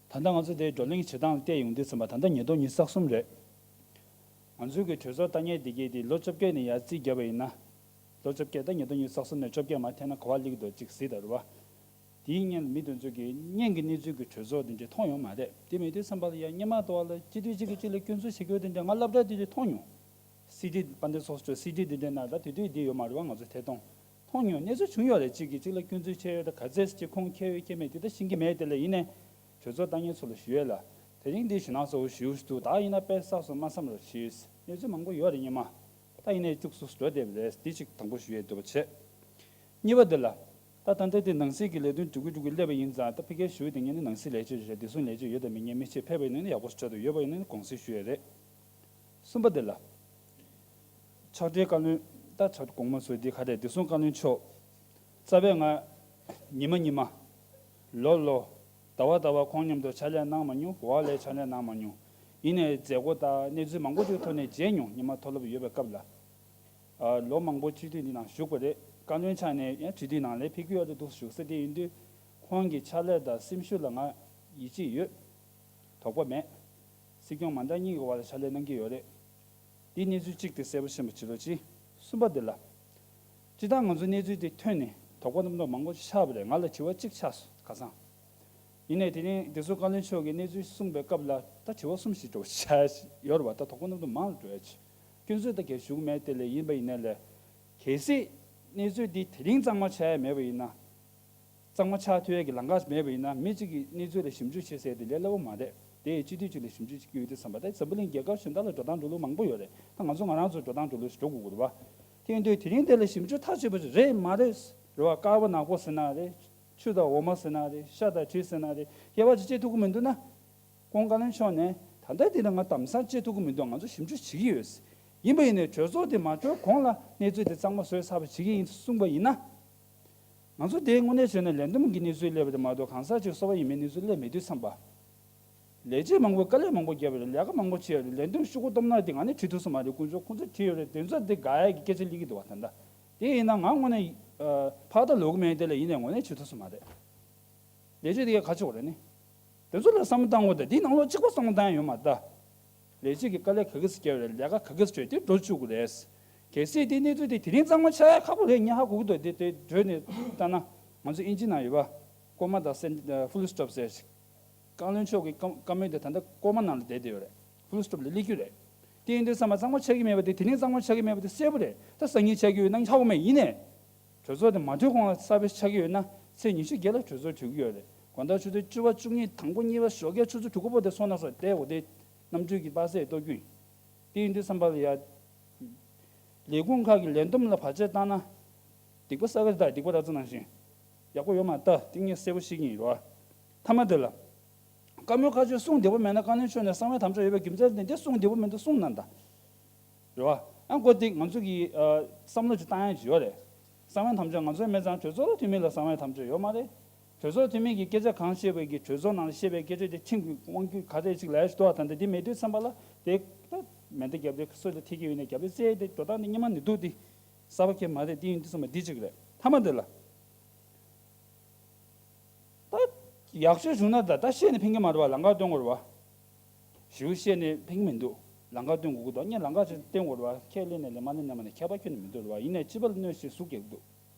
ད་ལྟ་ང་ཚོ་དེ་བགྲོ་གླེང་བྱེད་སྟངས་ལ་བལྟས་ཡོང་དུས་ཙམ་པ། ད་ལྟ་ཉིས་སྟོང་ཉི་ཤུ་རྩ་གསུམ་རེད། ང་ཚོའི་གི་གྲོས་ཚོགས་ལྟ་མཁན་དེ་གས་དེ་ལོ་བཅོ་བརྒྱད་ནས་ཡར་རྩིས་བརྒྱབ་པ་ཡིན་ན། ལོ་བཅོ་བརྒྱད། ད་ཉིས་སྟོང་ཉི་ཤུ་རྩ་གསུམ་ནས་བཅོ་བརྒྱད་མར་འཐེན་ན་ག་པར་སླེབས་ཀྱི་འདུག་ཅིག་གཟིགས་དང་རེད་པ། དེའི་སྔོན་ལ་མི་དེ་ཚོ་གི་སྔོན་གྱི་གནས་ཚུལ་གྱི་གྲོས་ཚོགས་དེ་འདྲ་མཐོང་ཡོད་མ་རེད། དེ་མེད་དུས་ཙམ་པ་ལ་ཡ་སྔོན་མ་དུ་བ་ལ་སྤྱི་འཐུས་གཅིག་གིས་གཅིག་ལ་སྐྱོན་འཛུགས་བྱེད་རྒྱུ་དེ་འདྲ་ང་སློབ་གྲྭ་དེ་དུས་མཐོང་མྱོང་། སི་ཌི། དཔལ་ལྡན་ཚོགས་གཙོ། སི་ཌི་དེ་འདྲའི་ནང་ད་དེ་དུས་དེ་ཡོད་མ་རེད་པ། ང་ཚོ་ཐད་གཏོང་མཐོང་མྱོང་། གནས་ཚུལ་བྱུང་ཡོད་རེད། གཅིག་གིས་གཅིག་ལ་སྐྱོན་འཛུགས་བྱས་ཡོད། ད་ག་ཚད་ཅིག་ཁུངས་འཁྱོལ་ཡོད་འཁྱོལ་མེད་དེ་ད་ཤེས་ཀྱི་མེད། དེ་ལ་ཡིན་ནའི་གྲོས་ཚོགས་ལྟ་མཁན་ཚོ་ལ་ཞུ་ཡས་ལ། དེ་རིང་འདི་ཞེད་སྣང་ཚ་པོ་ཞེ་པོ་ཞིག་འདུག་ད་ཡིན་ན་དཔེ་བསགས་སོང་མ་བསམ་རོགས་ཞུས། གནས་ཚུལ་མང་པོ་ཡོད་རེད་སྔོན་མ། ད་ཡིན་ནའི་བཅུག་སུ་འགྲོ་བསྡད་པ་རེད། འདི་གཅིག་དང་པོ་ཞུ་ཡས་འདོད་པ་བྱས། གཉིས་པ་འདི་ལ། ད་ད་ལྟ་དེ་ནང་སྲིད་ཀྱི་ལས་དོན་སྒྲུབ་ཀྱི་སྒྲུབ་ཀྱི་སླེབས་པ་ཡིན་ཙང་། ད་ཕ་གིར་ཞུ་དེ་ངས་ནི་ནང་སྲིད་ལས་བྱེད་རེད། བདེ་སྲུང་ལས་བྱེད་ཡོད་དང་མེད་ངས་མི་ཤེས། ཕེབས་པ་ཡིན་ན་ནི་ཡག་པོ་ཞེ་དྲག་ཏུ་ཡོད་པ་ཡིན་ན་ནི་དགོངས་སེལ་ཞུ་ཡས་རེད། གསུམ་པ་འདི་ལ། ཕྱག་སྦྲེལ་བཀའ་བློན། ད་ཕྱག་དགོངས་པ་ཚོ་འདི་ག་རེ་རེད། བདེ་སྲུང་བཀའ་བློན་མཆོག་རྩ་བའི་ང་། ཉི་མ་ཉི་མ། ལོ་ལོ། ཟླ་བ་ཟླ་བ་ཁོང་མཉམ་དུ་ཕྱག་ལས་གནང་མ་མྱོང་། འོག་ལ་ཕྱག་ལས་གནང་མ་མྱོང་། ཡིན་ནའི་མཛད་སྒོ་དང་གནས་ཚུལ་མང་པོ་ཅིག་ཐོག་ནས་མཇལ་མྱོང་། ཉི་མ་མཐོ་སློབ་ཡོད་པའི་སྐབས་ལ། ཨ། ལོ་མང་པོ་སྤྱི་འཐུས་འདི་ནང་བཞུགས་པ་རེད། བཀའ་བློན་ཆགས་ནས་ཡང་སྤྱི་འཐུས་ནང་ལ་ཕེབས་ཀྱི་ཡོད་རེད་འདུག་བཞུགས་ས་དེ་ཡིན་དུས། ཁོང་གི་ཕྱག་ལས་དང་སེམས་ཤུགས་ལ་ང་ཡིད་ཆེས་ཡོད། དོགས་པ་མེད། སྲིད་སྐྱོང་མ་འདྲ་གཉིས་ཀྱི་བར་ལ་ཕྱག་ལས་གནང་གི་ཡོད་རེད། འདི་གནས་ཚུལ་གཅིག་དེ་གསལ་པོ་ཤེས་པ་བྱེད་རོགས་གྱིས། གསུམ་པ་འདི་ལ། སྤྱིར་བཏང་ང་ཚོ་གནས་ཚུལ་དེ་ཐོན་ནས་དོགས་པ་རྣམ་རྟོག་མང་པོ་ཆགས་པ་རེད། ང་ལ་དྲི་བ་གཅིག་ཆགས་སོང་ཁ་སང་། ཡིན་ནའི་དེ་རིང་བདེ་སྲུང་བཀའ་བློན་མཆོག་གིས་གནས་ཚུལ་གསུངས་པའི་སྐབས་ལ་ད་དྲི་བ་གསུམ་ཞིག་འགྲོ་ཆགས་ཡོད་རེད་པ། ད་དོགས་པ་རྣམ་རྟོག་མང་རུ་འགྲོ་ཡ་ཆེ། སྐྱོན་འཛུགས་ད་གས་ཞུ་གི་མེད། དེ་ལས་ཡིན་པ་ཡིན་ནའི་ལས། གལ་སྲིད་གནས་ཚུལ་འདི་དེ་རིང་གཙང་མ་ཆགས་ཡ་མེད་པ་ཡིན་ན། གཙང་མ་ཆགས་ཐུབ་ཡས་ཀྱི་ལམ་ཁ་མེད་པ་ཡིན་ན། མི་གཅིག་གིས་གནས་ཚུལ་ལ་ཞིབ་འཇུག་བྱེད་ཟེར་དེ་ལས་སླ་པོ་མ་རེད། དེ་ཡི་སྤྱི་འཐུས་གཅིག་ལ་ཞིབ་འཇུག་བྱེད་ཀྱི་ཡོད་དུས་ཙམ་པ། ད་འཛམ་བུ་གླིང་རྒྱལ་ཁབ་གཞན་དག་ལ་འགྲོ་སྟངས་འགྲོ་ལུགས་མང་པོ་ཡོད་རེད། ད་ང་ཚོ་ང་རང་ཚོ་འགྲོ་སྟངས་འགྲོ་ལུགས་ཤིག་འགྲོ་དགོས་ཀྱི་རེད་པ། དེ་ཡིན་དུས་དེ་རིང་དེ་ལ་ཞིབ་འཇུག་མཐའ་གཅིག་པ་ཞིག་རེད་མ་རེད། རེད་བ། དཀར་པོ་ནག་པོ་ཟེར་ན་རེད། ཆུ་དང་འོ་མ་ཟེར་ན་རེད། ཤ་དང་གྲི་ཟེར་ན་རེད། ཡ་བ་ཅིག་བྱེད་ཐུབ་ཀྱི་མི་འདུག་ན། ཁོང་བཀའ་བློན་མཆོག་ནས་ད་ལྟ་འདི་ལ་ང་དམ་བསམ་བྱེད་ཐུབ་ཀྱི་མི་འདུག་ང་ཚོ་ཞིབ་འཇུག་བྱེད་ཀྱི་ཡོད། ཡིན་པ་ཡིན་ནའི་གྲོས་ཚོགས་དེ་མ་གྲོལ་གོང་ལ་གནས་ཚུལ་དེ་གཙང་མ་བཟོས་ཚར་བ་བྱེད་ཀྱི་ཡིན་གསུངས་པ་ཡིན་ན། ང་ཚོ་དེའི་དངོས་གནས་བྱས་ན་ལས་བསྡོམས་ཀྱི་གནས་ཚུལ་སླེབས་པ་དེ་མ་གཏོགས་གང་ཟག་ཅིག་གསོ་བ་ཡིན་མིན་གནས་ཚུལ་སླེབས་མེད་དུས་ཙམ་པ། ལས་བྱེད་མང་པོས་དཀའ་ལས་མང་པོ་བརྒྱབ་ཡོད་རེད། ལས་ཀ་མང་པོ་བྱས་ཡོད་རེད། ལས་དོན་ཤོག་གུ་སྟོབས་ན་དེ་ང་ནས་བྲིས་ཐུབ་ས་མ་རེད། དཀོན་མཆོག་ཁོང་ཚོས་བྲིས་ཡོད་རེད། དེ་ཚོ་དེ་དགའ་ཡ་གི་སྐད་ཆ་སླེབས་ཀྱི་འདུག་བ། ད་ལྟ་དེ་ཡིན་ན་ང་དངོས་གནས་ཕར་ད་ལོག་གི་མེད། དེ་ལ་ཡིན་ནའི་ངོས་ནས་བྱེད་ཐུབ་ས་མ་རེད། ལས་བྱེད་དེ་ག་ཆོག་རེད་ནི། དེ་ཚོ་ལ་བསམ་བློ་བཏང་དགོས། ད་དེའི་ནང་ལོགས་གཅིག་པ་བསམ་བློ་བཏང་ཡ་ཡོད་མ་རེད་ད། ལས་བྱེད་ཀྱི་དཀའ་ལས་ག་གེ་སེ་བརྒྱབ་རེད། ལས་ཀ་ག་གེ་སེ་བྱས་དེ་འགྲོ་བཅུག་གི་རེད། གལ་སྲིད་དེ་གནས་ཚུལ་དེ་དེ་རིང་གཙང་མ་ཆགས་ཡ་ཁག་པོ་རེད། ངས་ཧ་གོ་གི་འདུག་དེ་དེ་བརྗོད་ནས་ལྟ་ན། ང་ཚོ་ཨིན་ཇི་ནང་ཡོད་པ། ཀོ་མ་དང་སེན- ཨ། ཕུལ་སི་ཊོབ་ཟེར་ཞིག་བཀའ་བློན་མཆོག་གི་བཀའ- བཀའ་མོལ་དེ་ད་ལྟ་ཀོ་མ་ནང་ལ་བསྡད་བསྡད་ཡོད་རེད། ཕུལ་སི་ཊོབ་ལ་སླེབས་རྒྱུ་རེད། དེ་ཡིན་དུས་ཙམ་པ་གཙང་མ་ཆགས་ཀྱི་མེད་པ་དེ། དེ་རིང་གཙང་མ་ཆགས་ཀྱི་མེད་པ་དེ་གསལ་པོ་རེད། ད་སང་ཉིན་ཆགས་ཀྱི་ཡོད་ན་ཧ་གོ་མེད། ཡིན་ནའི་གྲོས་ཚོགས་དེ་མ་གྲོལ་གོང་ལ་གསར་པ་ཆགས་ཀྱི་ཡོད་ན་ཚེས་ཉི་ཤུ་བརྒྱད་ལ་གྲོས་ཚོགས་གྲོལ་གྱི་ཡོད་རེད། དགོང་དག་ཆུ་ཚོད་བཅུ་པ་བཅུ་གཉིས། དང་པོ་གཉིས་པ་ཞོགས་ཀས་ཆུ་ཚོད་དྲུག་པ་བར་དུ་སོང་ན་སོང་། དེ་འོ་དེ་གནམ་གྲུ་གི་པ་སེ་གཏོར་རྒྱུ་ཡིན། དེ་ཡིན་དུས་ཙམ་པ་ལ་ཡ། ལས་ཁུངས་ཁག་གི་ལས་བསྡོམས་ལ་བར་ཆད་བཏང་ན། སྡིག་པ་བསགས་ཀྱི་རེད་ད། སྡིག་པ་ར་ཙ་ནང་བཞིན། ཡག་པོ་ཡོད་མ་རེད་ད། དེ་ངས་གསལ་པོ་ཤེས་ཀྱི་ཡིན་རོ། མཐའ་མ་དེ་ལ། བཀའ་མོལ་ཁ་ཤས་གསུང་བདེ་པོ་མེད་ན་བཀའ་བློན་མཆོག་ནས་གསང་བའི་དམ་བཅའ་ཡོད་པའི་རྒྱུ་མཚན་དེ་འདྲ་གསུང་བདེ་པོ་མེད་འདུག་གསུངས་གནང་ད། རེད་བ། ཨ་མགོ་འདི་ང་ཚོ་གི་ཨ་བསམ་བློ་ཅིག་བཏང་ཡ་ཅིག་ཡོད་རེད། གསང་བའི་དམ་བཅའ་ང་ཚོའི་མེད་ཙང་གྲོས་ཚོགས་འཐུས་མི་ལ་གསང་བའི་དམ་བཅའ་ཡོད་མ་རེད། གྲོས་ཚོགས་འཐུས་མི་གིས་སྐད་ཆ་གང་བཤད་པའི་གི་གྲོས་ཚོགས་ནང་ལ་བཤད་པའི་སྐད་ཆ་དེ་ཁྲིམས་ཀྱི་དབང་སྒྱུར་ག་རེ་ཅིག་ལ་ཡ་ཞིག་འདུག་བ། ད་ལྟ་འདི་མེད་དུས་ཙམ་པ་ལ་དེ་ད་མེ་མདའ་རྒྱབ་དེ་སོ་དེ་ཐིག་གི་ཡོད་ནས་རྒྱབ་དེ་རྩེ་དེ་འགྲོ་སྟངས་དེ་སྔོན་མ་ནས་འདུག་དེ་གསར་པ་གང་ཡང་མ་རེད། དེ་ཡིན་དུས་ཙམ་པ་འདི་གཅིག་རེད། མཐའ་མ་དེ་ལ། ད་ཡག་ཤོས་བྱུང་ན་ད་ད་བཤད་ནས་ཕན་གྱི་མ་རེད་བ། ལམ་ཁ་སྟོན་དགོས་རེད་བ། ཞེ་པོ་བཤད་ནས་ཕན་གྱི་མི་འདུག་ལམ་ཁ་སྟོན་དགོས་ཀྱི་འདུག་ངས་ལམ་ཁ་ཅིག་སྟོན་དགོས་རེད་བ། ཁས་ལེན་ནས་ལེན་མ་ལེན་ནས་མ་ནས་ཁྱད་པར་ཁྱོན་ནས་མི་འདུག་རེད་བ། ཡིན་ནའི་སྤྱི་པ་ལ་གནོད་བྱེད་ཟུག་རྒྱག་གི་འདུག་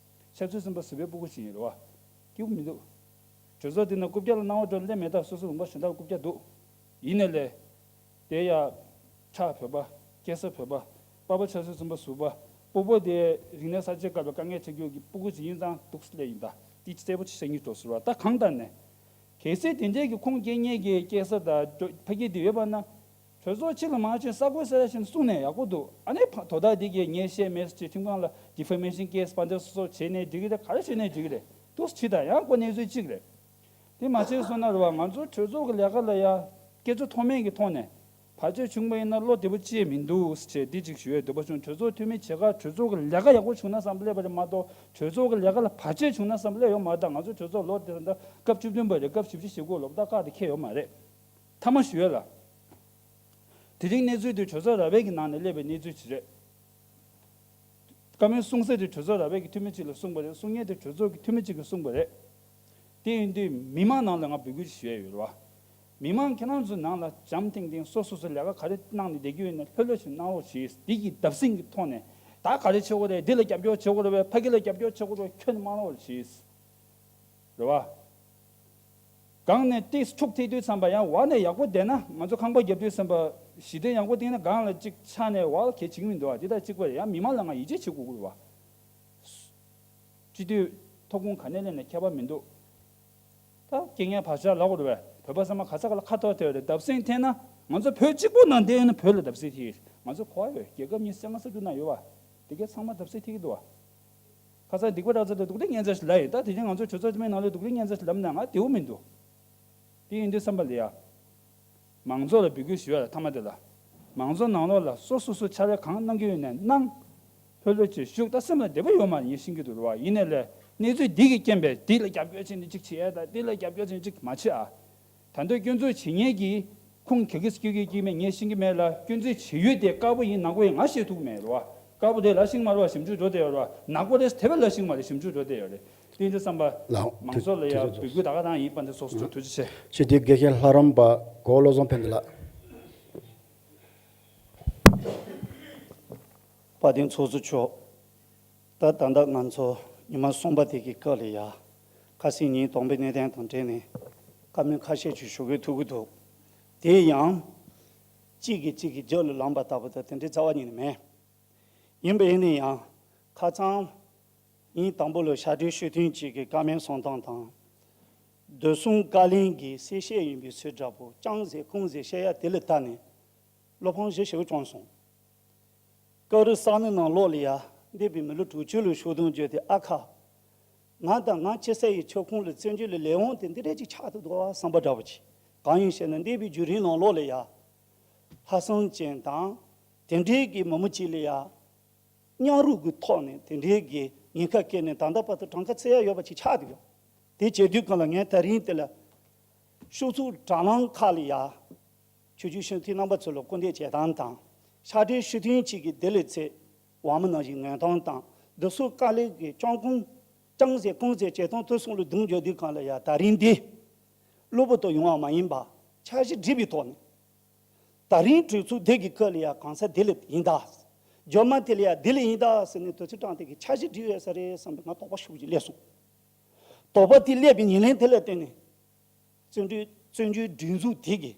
ཆབ་སྲིད་བཙོན་པ་ཟུར་པའི་སྤུ་གུ་ཞིག་ཡིན་རེད་བ། སྐྱིད་པོ་མི་འདུག་གྲོས་ཚོགས་འདི་ན་རྐུབ་བཀྱག་ལ་སྣང་བ་འགྲོ་སླེབས་མེད་ད། སོ་སོ་ལུང་པ་གཞན་དག་ལ་རྐུབ་བཀྱག་འདུག་ཡིན་ནའི་ལས། དེ་ཡ། ཁྲག་བོད་པ། སྐྱེས་ས་བོད་པ། པ་ཕ་ཆབ་སྲིད་བཙོན་པ་ཟུར་པ། སྤོ་བོ་དེ་རིག་གནས་གསར་བརྗེ་སྐབས་ལ་དཀའ་ངལ་འཕྲད་རྒྱུ་གི་སྤུ་གུ་ཅིག་ཡིན་ཙང་འདུག་སླེབས་ཡིན་ད། དེ་གསལ་པོ་ཅིག་བཤད་སྙིང་འདོད་ཟེར་བ་ད་གང་ལྟར་ནས། གལ་སྲིད་དེ་འདྲའི་གི་ཁུངས་སྐྱེལ་མཁན་གྱི་སྐྱེས་ས་དང་ཕ་གི་དེ་ཡོད་པ་ན། གྲོས་ཚོགས་ཕྱི་ལ་མར་ཕྱིན་ས་ཁུལ་ས་ཡ་ཕྱིན་གསུངས་ནས་ཡག་པོ་འདུག་ཨ་ནི་ཕ་དོ་བདག་དེ་གིས་ངས་བཤད་མེད་ཟེར་ཁྲིམས་ཁང་ལ་ཌི་ཕེ་མེ་ཤན་ཀེ་སི་དཔར་འདེབས་སོགས་བྱས་ནས་འགྲིག་གི་རེད། ག་རེ་བྱས་ནས་འགྲིག་གི་རེད། འདུག་སེ་བྱེད་དང་། ཡང་ཁོ་གནས་ཚུལ་གཅིག་རེད། དེ་མ་བྱས་སོང་ན་རེད་བ། ང་ཚོ་གྲོས་ཚོགས་ཀྱི་ལས་ཀ་ལ་ཡ་སྐད་ཆ་མཐོ་དམན་གྱི་ཐོག་ནས་བར་ཆད་བྱུང་བ་ཡིན་ན་བློ་བདེ་པོ་ཅི་ཡང་མི་འདུག་ཟེར་འདི་གཅིག་ཞུ་ཡས་འདོད་པ་བྱུང་། གྲོས་ཚོགས་འཐུས་མི་བྱེད་ག་གྲོས་ཚོགས་ཀྱི་ལས་ཀ་ཡག་པོ་བྱུང་ན་བསམ་སླེབས་པ་རེད་མ་གཏོགས། གྲོས་ཚོགས་ཀྱི་ལས་ཀ་ལ་བར་ཆད་བྱུང་ན་བསམ་སླེབས་ཡོད་མ་རེད། ད་ང་ཚོ་གྲོས་ཚོགས་ལོ་དེ་ད་སྐབས་བཅུ་བདུན་པ་རེད། སྐབས་བཞི་བཅུ་ཞེ་དགུ་ལོ་ད་བཀག་དེ་འཁེལ་ཡོད་མ་རེད། མཐའ་མ་ཞུ་ཡས་ལ། དེ་རིང་གནས་ཚུལ་དེ་གྲོས་ཚོགས་ར་བའི་གི་ནང་ནས་སླེབས་པའི་གནས་ཚུལ་ཅིག་རེད། བཀའ་མོལ་གསུང་ས་དེ་གྲོས་ཚོགས་ར་བའི་གི་འཐུས་མི་གཅིག་ལ་གསུངས་པ་རེད། གསུང་མཁན་དེ་གྲོས་ཚོགས་ཀྱི་འཐུས་མི་གཅིག་གིས་གསུངས་པ་རེད། དེ་ཡིན་དུས་མི་མང་ནང་ལ་ང་འབོད་སྐུལ་ཞུ་ཡས་ཡོད་རེད་བ། མི་མང་ཁྱེད་རང་ཚོའི་ནང་ལ་འཇམ་ཐིང་ཐིང་སོ་སོ་སོ་ལས་ཀ་ག་རེ་གནང་ནས་བསྡད་རྒྱུ་ཡིན་ན་ལྷོད་ལྷོད་ཞིག་གནང་རོགས་གྱིས། འདི་གི་བརྡབ་གསིག་གི་ཐོག་ནས་ད་ག་རེ་བྱེད་དགོས་རེད། འདི་ལ་རྒྱབ་སྐྱོར་བྱེད་དགོས་རེད་བས། ཕ་གི་ལ་རྒྱབ་སྐྱོར་བྱེད་དགོས་རེད་བས། ཁྱོན་ནས་མ་གནང་རོགས་གྱིས། རེད་བ། སྒང་ནས་ཏིས་འཁྲུག་ཐེག་དུས་ཙམ་པ་ཡང་འོག་ནས་ཡག་པོ་བསྡད་ན། ང་ཚོ་ཁང་པ་རྒྱབ་དུས་ཙམ་པ་ཞི་བདེ་ཡག་པོ་བསྡད་ན་སྒང་ལ་གཅིག་ཆགས་ནས་འོག་ལ་གལ་བྱེད་ཀྱི་མི་འདུག་བ། འདི་ལྟར་གཅིག་པ་རེད། ཡང་མི་མང་ལ་ང་ཡིད་ཆེས་བྱེད་དགོས་ཀྱི་རེད་བ། སྤྱི་འཐུས་ཐོབ་ཁུངས་ག་ནས་སླེབས་ནས་ཁྱད་པར་མི་འདུག་ད་རྐྱེན་ངན་བར་ཆད་ལབ་དགོས་རེད་བས། བོད་པ་ཚང་མ་ག་ས་ག་ལ་ཁ་འཐོར་ཐལ་བ་རེད། བརྡབ་གསིག་ཐེབས་ན་ང་ཚོ་བོད་གཅིག་པུ་ནང་བསྡད་ཡོད་ན་བོད་ལ་བརྡབ་གསིག་ཐེབས་ཡོད། ང་ཚོ་གོ་བ་ཡོད། རྒྱལ་ཁབ་ཉི་ཤུ་རྩ་ལྔ་ས་འདུག་ན་ཡོད་བ། དེ་གས་ཚང་མ་བརྡབ་གསིག་ཐེབས་ཀྱི་འདུག་བ། ཁ་སང་སྡིག་པ་ར་ཙ་དེ་སྡུག་རུས་ཉན་ཚར་ཞིག་ལབ་ཡིན། ད་དེ་རིང་ང་ཚོ་གྲོས་ཚོགས་འཐུས་མི་ནང་ལ་སྡུག་རུས་ཉན་ཚར་ཞིག་ལབ་ན་ང་བདེ་བོ་མི་འདུག་དེ་ཡིན་དུས་བསམ་པ་ལ་ཡ། མང་ཚོགས་ལ་འབོད་སྐུལ་ཞུ་ཡ་ལ་མཐའ་མ་དེ་ལ། མང་ཚོགས་ནང་ལོགས་ལ་སོ་སོ་སོ་ཕྱག་ལས་གང་གནང་གི་ཡོད་ནས་གནང་། ལྷོད་ལྷོད་ཅིག་བཞུགས། ད་སེམས་ལ་བདེ་པོ་ཡོད་མ་རེད། ངས་ཤེས་ཀྱི་འདུག་རེད་བ། ཡིན་ནའི་ལས་གནས་ཚུལ་འདི་གི་རྐྱེན་པས་འདི་ལ་རྒྱབ་སྐྱོར་བྱས་ནས་ཅིག་བྱེད་ཡ་དང་། འདི་ལ་རྒྱབ་སྐྱོར་བྱས་ནས་ཅིག་མ་བྱེད་ཨ། ད་དུང་སྐྱོན་འཛུགས་བྱེད་མཁན་གྱི་ཁུངས་ག་གིས་སྐྱོན་གྱི་སྐྱོན་མེད། ངས་ཤེས་ཀྱི་མེད་ལ། སྐྱོན་འཛུགས་བྱེད་ཡུལ་དེ་དཀར་པོ་ཡིན་ནག་པོ་ཡིན་ང་ཤེས་ཐུབ་ཀྱི་མེད་རེད་བ། དཀར་པོ་དེ་ལ་ཤིང་མ་རེད་བ། ཞིབ་འཇུག་འགྲོ་བསྡད་ཡོད་རེད་བ། ནག་པོ་རེད་དེ་བས་ལ་ཤིང་མ་རེད། ཞིབ་འཇུག་འགྲོ་བསྡད་ཡོད་རེད། དེ་ཡིན་དུས་བསམ་པ། ལགས། མང་ཚོགས་ལ་ཡ་འབོད་སྐུལ་ད་ག་རང་ཡིན། དཔལ་ལྡན་ཚོགས་གཙོ་མཆོག་ཐུགས་རྗེ་ཆེ། སྤྱི་འཐུས་དགེ་བཤེས་ལྷ་རམས་པ་གོ་བློ་བཟང་ཕན་བདེ་ལགས། དཔལ་ལྡན་ཚོགས་གཙོ་མཆོག་ད་ད་ལྟ་ང་ཚོ་ཉི་མ་གསུམ་པ་དེ་གི་སྐབས་ལ་ཡ། ཁ་སང་ཉིན་དང་པོའི་གནས་སྟངས་དང་འབྲེལ་ནས་བཀའ་མོལ་ཁ་ཤས་ཅིག་ཞུ་དགོས་ཐུག་གི་འདུག་དེ་ཡང་གཅིག་གིས་གཅིག་གི་རྒྱབ་ལ་ལངས་པ་ལྟ་བུ་དང་དེ་འདྲའི་རྩ་བ་ཉིད་ནས་མེད། ཡིན་པ་ཡིན་ན་ཡང་ཁ་སང་ཉིན་དང་པོ་ལ་ཕྱག་སྦྲེལ་ཞུ་དོན་གཅིག་གི་བཀའ་མོལ་གསུང་སྟངས་དང་། བདུན་གསུམ་བཀའ་བློན་གྱི་གསལ་བཤད་ཡིན་པའི་ཚུལ་འདྲ་པོ་ཅང་ཟེར་ཁུངས་ཟེར་བཤད་ཡ་དེ་ལ་བལྟས་ནས་བློ་ཕམ་ཞེ་ཞིག་བྱུང་སོང་། ཀ་རུ་ས་གནས་ནང་ལོགས་ལ་ཡ་ འདས་པའི་མི་ལོ་དྲུག་ཅུ་ལ་ཤོག་དུང་བརྗོད་དེ། ཨ་ཁ། ང་དང་ང་ཅི་ཟེར་ཡི་ཁྱོད་ཁོང་ལ་བཙན་བྱོལ་ལ་ལས་དབང་དེ་འདི་འདྲས་ཅིག་ཆགས་ཐུབ་འདུག་བསམ་པ་འདྲ་བོ་ཅིག། གང་ཡིན་ཞེ་ན། འདས་པའི་བརྒྱུད་རིམ་ནང་ལོགས་ལ་ཡ། ལྷག་བསམ་ཅན་དང་། དེ་འདྲའི་གི་མི་མི་ཅིག་ལ་ཡ། མཉམ་རུབ་ཀྱི་ཐོག་ནས་དེ་འདྲའི་གི་ཉེན་ཁ་བཀལ་ནས་ད་ལྟ་བར་དུ་གྲངས་ཀ་བརྩི་ཡ་ཡོད་པ་ཅིག་ཆགས་འདུག་ཡ། དེ་བྱེད་དུས་གང་ལ་ངས་ད་རིང་དེ་ལ། ཤོག་ཚུགས་དྲ་ལམ་ཁག་ལ་ཡ། ཆོས་བརྒྱུད་སྤྱི་འཐུས་རྣམ་པ་ཚོ་ལ་སྐུར་འདེབས་བྱེད་སྟངས་དང་། ཕྱག་སྦྲེལ་ཞུ་མཁན་གཅིག་གིས་དེ་ལ་ཚེ་དབང་མོ་ནང་བཞིན་ངན་སྟངས་དང་། བདུད་ཟུར་དཀའ་ལས་ཀྱི་སྐྱོང་ཁུངས་ཅང་ཟེར་གང་ཟེར་བྱེད་སྟངས་དེ་ཚོ་ལ་རྡུང་རྒྱག་དུས་གང་ལ་ཡ། ད་རིང་འདི་གློ་བུར་དུ་ཡོང་བ་མ་ཡིན་པ། འཆར་གཞི་བསྒྲིགས་པའི་ཐོག་ནས། ད་རིང་གྲོས་ཚོགས་འདི་གི་སྐབས་ལ་ཡ་གང་ཟག་འདི་ལ་ཡིན་ད། རྒྱབ་མ་དེ་ལ་ཡ་འདི་ལ་ཡིན་ད་ཟེར་ནས་དུས་ཚོད་སྤྲད་དེ་གི་འཆར་གཞི་བསྒྲིགས་ཡོད་ས་རེད་བསམ་པའི་ང་དོགས་པ་ཤུགས་ཀྱིས་སླེབས་སོང་། དོགས་པ་དེ་སླེབས་པའི་ཉེར་ལེན་དེ་ལ་བརྟེན་ནས། བཙན་བྱོལ་བཙན་བྱོལ་སྒྲིག་འཛུགས་དེ་གི་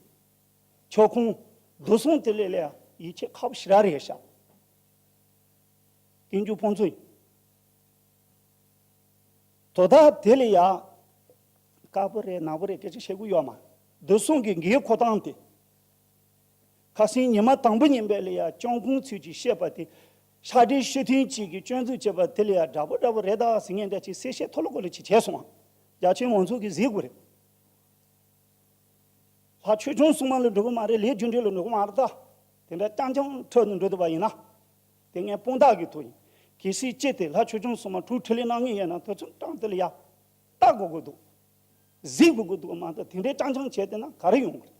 ཁྱབ་ཁོངས་བདེ་སྲུང་དེ་ལས་ལས་ཡིད་ཆེས་ཁག་པོ་ཞེ་དྲག་རེད་ཤག། ཀུན་སྤྱོད་དཔོན་ཚོ་ཡིན། དོ་བདག་དེ་ལ་ཡ། དཀར་པོ་རེད་ནག་པོ་རེད་སྐད་ཆ་བཤད་དགོས་ཡོད་མ། བདེ་སྲུང་གི་འགན་འཁུར་སྟངས་དེ། ཁ་སང་ཉི་མ་དང་པོ་ཉིན་པས་ལ་ཡ་སྐྱོང་ཁུངས་ཚུལ་གྱིས་བཤད་པ་དེ། ཕྱག་སྦྲེལ་ཞུ་མཁན་གཅིག་གིས་སྐྱོན་འཛུགས་བྱས་པ་དེ་ལ་ཡ་འདྲ་པོ་འདྲ་པོ་རེད་ད་ཟེར་མཁན་འདྲ་ཅིག་གསལ་བཤད་མཐོ་ལོ་གོ་ལ་ཅིག་བྱས་སོང་ཨ། རྒྱ་ཆེ་མང་ཚོགས་ཀྱིས་གཟིགས་དགོས་རེད། ལྷ་ཆོས་སྐྱོང་སྲུང་མ་ལ་འགྲོ་གི་མ་རེད། ལས་རྒྱུ་འབྲས་ལ་འགྲོ་གི་མ་རེད་ད། དེ་འདྲ་རྐྱང་རྐྱང་འཕྲོད་ནས་འགྲོ་ཐུབ་པ་ཡིན་ན། དེ་ངས་དཔང་རྟགས་ཀྱི་ཐོག་ཡིན། གལ་སྲིད་ཅི་སྟེ་ལྷ་ཆོས་སྐྱོང་སྲུང་མ་དྲུག་འཕྲིན་ལས་གནང་མཁན་ཡིན་ན་དུས་ཚོད་སྟངས་དེ་ལ་ཡ། ལྟ་དགོས་ཀྱི་འདུག། གཟིགས་དགོས་ཀྱི་འདུག་མ་གཏོགས་དེ་འདྲའི་རྐྱང་རྐྱང་བྱས་བསྡད་ན་ག་རེ་ཡོང་གི་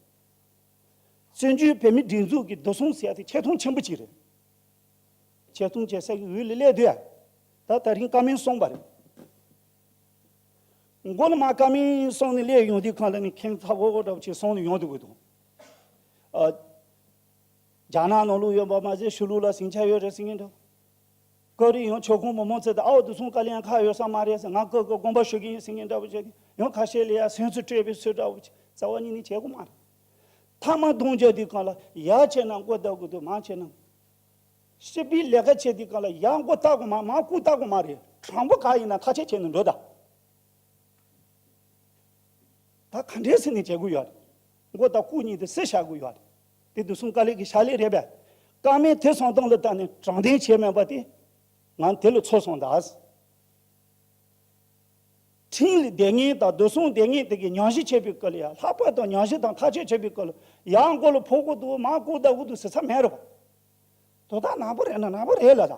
རེད། བཙན་བྱོལ་བོད་མིའི་སྒྲིག་འཛུགས་ཀྱི་བདེ་སྲུང་ཟེར་ཡ་དེ་ཆེ་མཐོང་ཆེན་པོ་ཅིག་རེད། ཆེ་མཐོང་བྱེད་ས་ཀྱི་འོག་ལ་སླེབས་དུས་ད་ད་རིང་བཀའ་མོལ་གསུངས་པ་རེད། མགོ་ལ་མ་བཀའ་མོལ་གསུངས་ནས་སླེབས་ཡོང་དུས་གང་ལ་ནི་ཁྱེད་ཚ་བོ་བོ་འདྲ་བོ་ཅིག་གསུངས་ནས་ཡོང་དུས་དགོས་འདུག། ཨ། རྒྱ་ནག་ནང་ལོགས་ཡོད་པ་མ་ཟད་ཕྱི་ལོགས་ལ་ཟིང་ཆ་ཡོད་རེད་ཟེར་མཁན་འདྲ། ཀ་རི་ཡང་ཆོལ་ཁོངས་མི་མང་ཚོ་དང་ཨའོ་བདེ་སྲུང་བཀའ་བློན་ཁག་ཡོད་ས་མ་རེད་ཟེར། ང་ཀ་ཀ་དགོངས་པ་ཞུ་གི་ཡིན་ཟེར་མཁན་འདྲ་བོ་བྱས་ཏེ་ཡང་ཁ་ཤས་ལ་ཡ་སེམས་གསོ་སྤྲད་པའི་ཚུལ་འདྲ་བོ་བྱས། རྩ་བ་ཉིད་ནས་བྱེད་དགོས་མ་རེད། མཐའ་མ་གཏོང་རྒྱག་དུས་གང་ལ་ཡར་བྱས་ན་མགོ་བཏགས་དགོས་འདུག། མར་བྱས་ན། སྤྱི་པའི་ལས་ཀ་བྱེད་དུས་གང་ལ་ཡར་མགོ་བཏགས་དགོས་མ། མར་སྐུ་བཏགས་དགོས་མ་རེད། དྲང་པོ་ག་ཡིན་ན་ཐག་གཅོད་བྱས་ནས་འགྲོ་ད། ད་ག་འདྲས་ཟེར་ནས་བྱེད་དགོས་ཡོད་རེད། མགོ་དང་སྐུ་གཉིས་དེ་སུས་བཞག་དགོས་ཡོད་རེད། དེ་བདེ་སྲུང་བཀའ་བློན་གྱི་བཞག་ལས་རེད་པས། བཀའ་མོལ་དེ་སོང་སྟངས་ལ་བལྟས་ནས་དྲང་བདེན་བྱས་མེད་པ་དེ་ང་དེ་ལ་ཚོར་སོང་ད། ཁྲིམས་ལ་བསྡད་མཁན་དང་བདེ་སྲུང་བསྡད་མཁན་དེ་གའི་ཉམས་ཞིབ་བྱེད་པའི་སྐོར་ལ་ཡ། ལྷག་པར་དུ་ཉམས་ཞིབ་དང་ཐག་གཅོད་བྱེད་པའི་སྐོར་ལ་ཡང་མགོ་ལ་ཕོག་དགོས་འདུག། མར་སྐུ་བཏགས་དགོས་འདུག་ཟེར་ས་མེད་རེད་པ། དོ་བདག་ནག་པོ་རེད་ན་ནག་པོ་རེད་ལ་ད།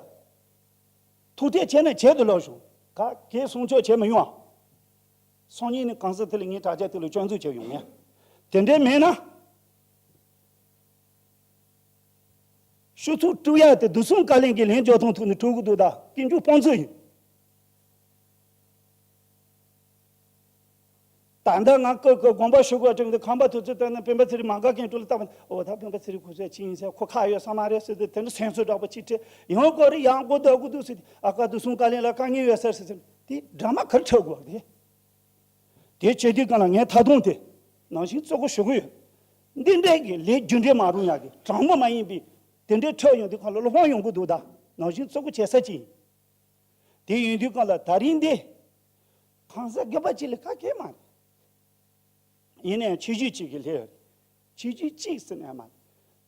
ཐུག་འཕྲད་བྱས་ན་བྱེད་དུ་ལོག་བྱུང་། ག་གེ་སྲུང་སྐྱོབ་བྱེད་མི་ཡོང་ཨ། སང་ཉིན་ནས་གང་ཟག་དེ་ལ་ངའི་དྲ་རྒྱ་དེ་ལ་སྐྱོན་འཛུགས་བྱེད་ཡོང་ངས། དེ་འདྲའི་མེད་ན། ཤོག་ཚུགས་དཀྲུག་ཡ་དེ་བདེ་སྲུང་བཀའ་བློན་གྱི་ལན་འཇོག་སྟངས་ཐོག་ནས་དཀྲུག་གི་འདུག་ད། ཀུན་སྤྱོད་དཔོན་ཚོ་ཡིན། ད་ལྟ་ང་ཀི་ཀི་དགོངས་པ་ཞུ་དགོས་དྲན་གྱི་ཁམས་པ་དུས་ཚོད་བཏང་ནས་སྤེན་པ་ཚེ་རིང་མ་དགའ་མཁན་དྲུག་ལ་བཏང་བ་ནི། འོ་ད་སྤེན་པ་ཚེ་རིང་ཁོ་ཚོས་ཅི་ཡིན་ཟེར། ཁོ་ཁ་ཡོད་ས་མ་རེད་ཟེར་ཏེ་དེ་འདྲ་སེམས་གསོ་འདྲ་པོ་ཅིག་སྤྲད། ཡང་ཀོ་རི་ཡང་ཀོ་ལྡོག་གི་འདུག་ཟེར་ཏེ། ཨ་ཀ་བདེ་སྲུང་བཀའ་བློན་ལ་དཀའ་ངལ་ཡོད་ས་རེད་ཟེར་ཏེ་དེ་འདྲ་མ་ག་རེ་འཁྲབ་དགོས་རེད། དེ་བྱེད་དུས་གང་ལ་ངས་ད་དུང་དེ་ནང་བཞིན་བརྩི་བཀུར་ཞུ་གི་ཡོད། འདི་འདྲའི་གི་ལས་རྒྱུ་འབྲས་མ་རུང་ཡག་གི་དྲང་པོ་མ་ཡིན་པའི་དེ་འདྲའི་འཁྲབ་ཡོང་དུས་གང་ལ་བློ་ཕམ་ཡོང་གི་འདུག། ད་ནང་བཞིན་བརྩི་བཀུར་བྱེད་ས་ཅིག་ཡིན། དེ་ཡིན་དུས་གང་ལ་ད་རིང་འདི་གང་ཟག་སྒེར་པ་གཅིག་ལ་ག་གེ་མ་རེད། ཡིན་ནའང་ཆོས་བརྒྱུད་གཅིག་གི་ལས་རེད། ཆོས་བརྒྱུད་གཅིག་ཟེར་ནས་མ་རེད།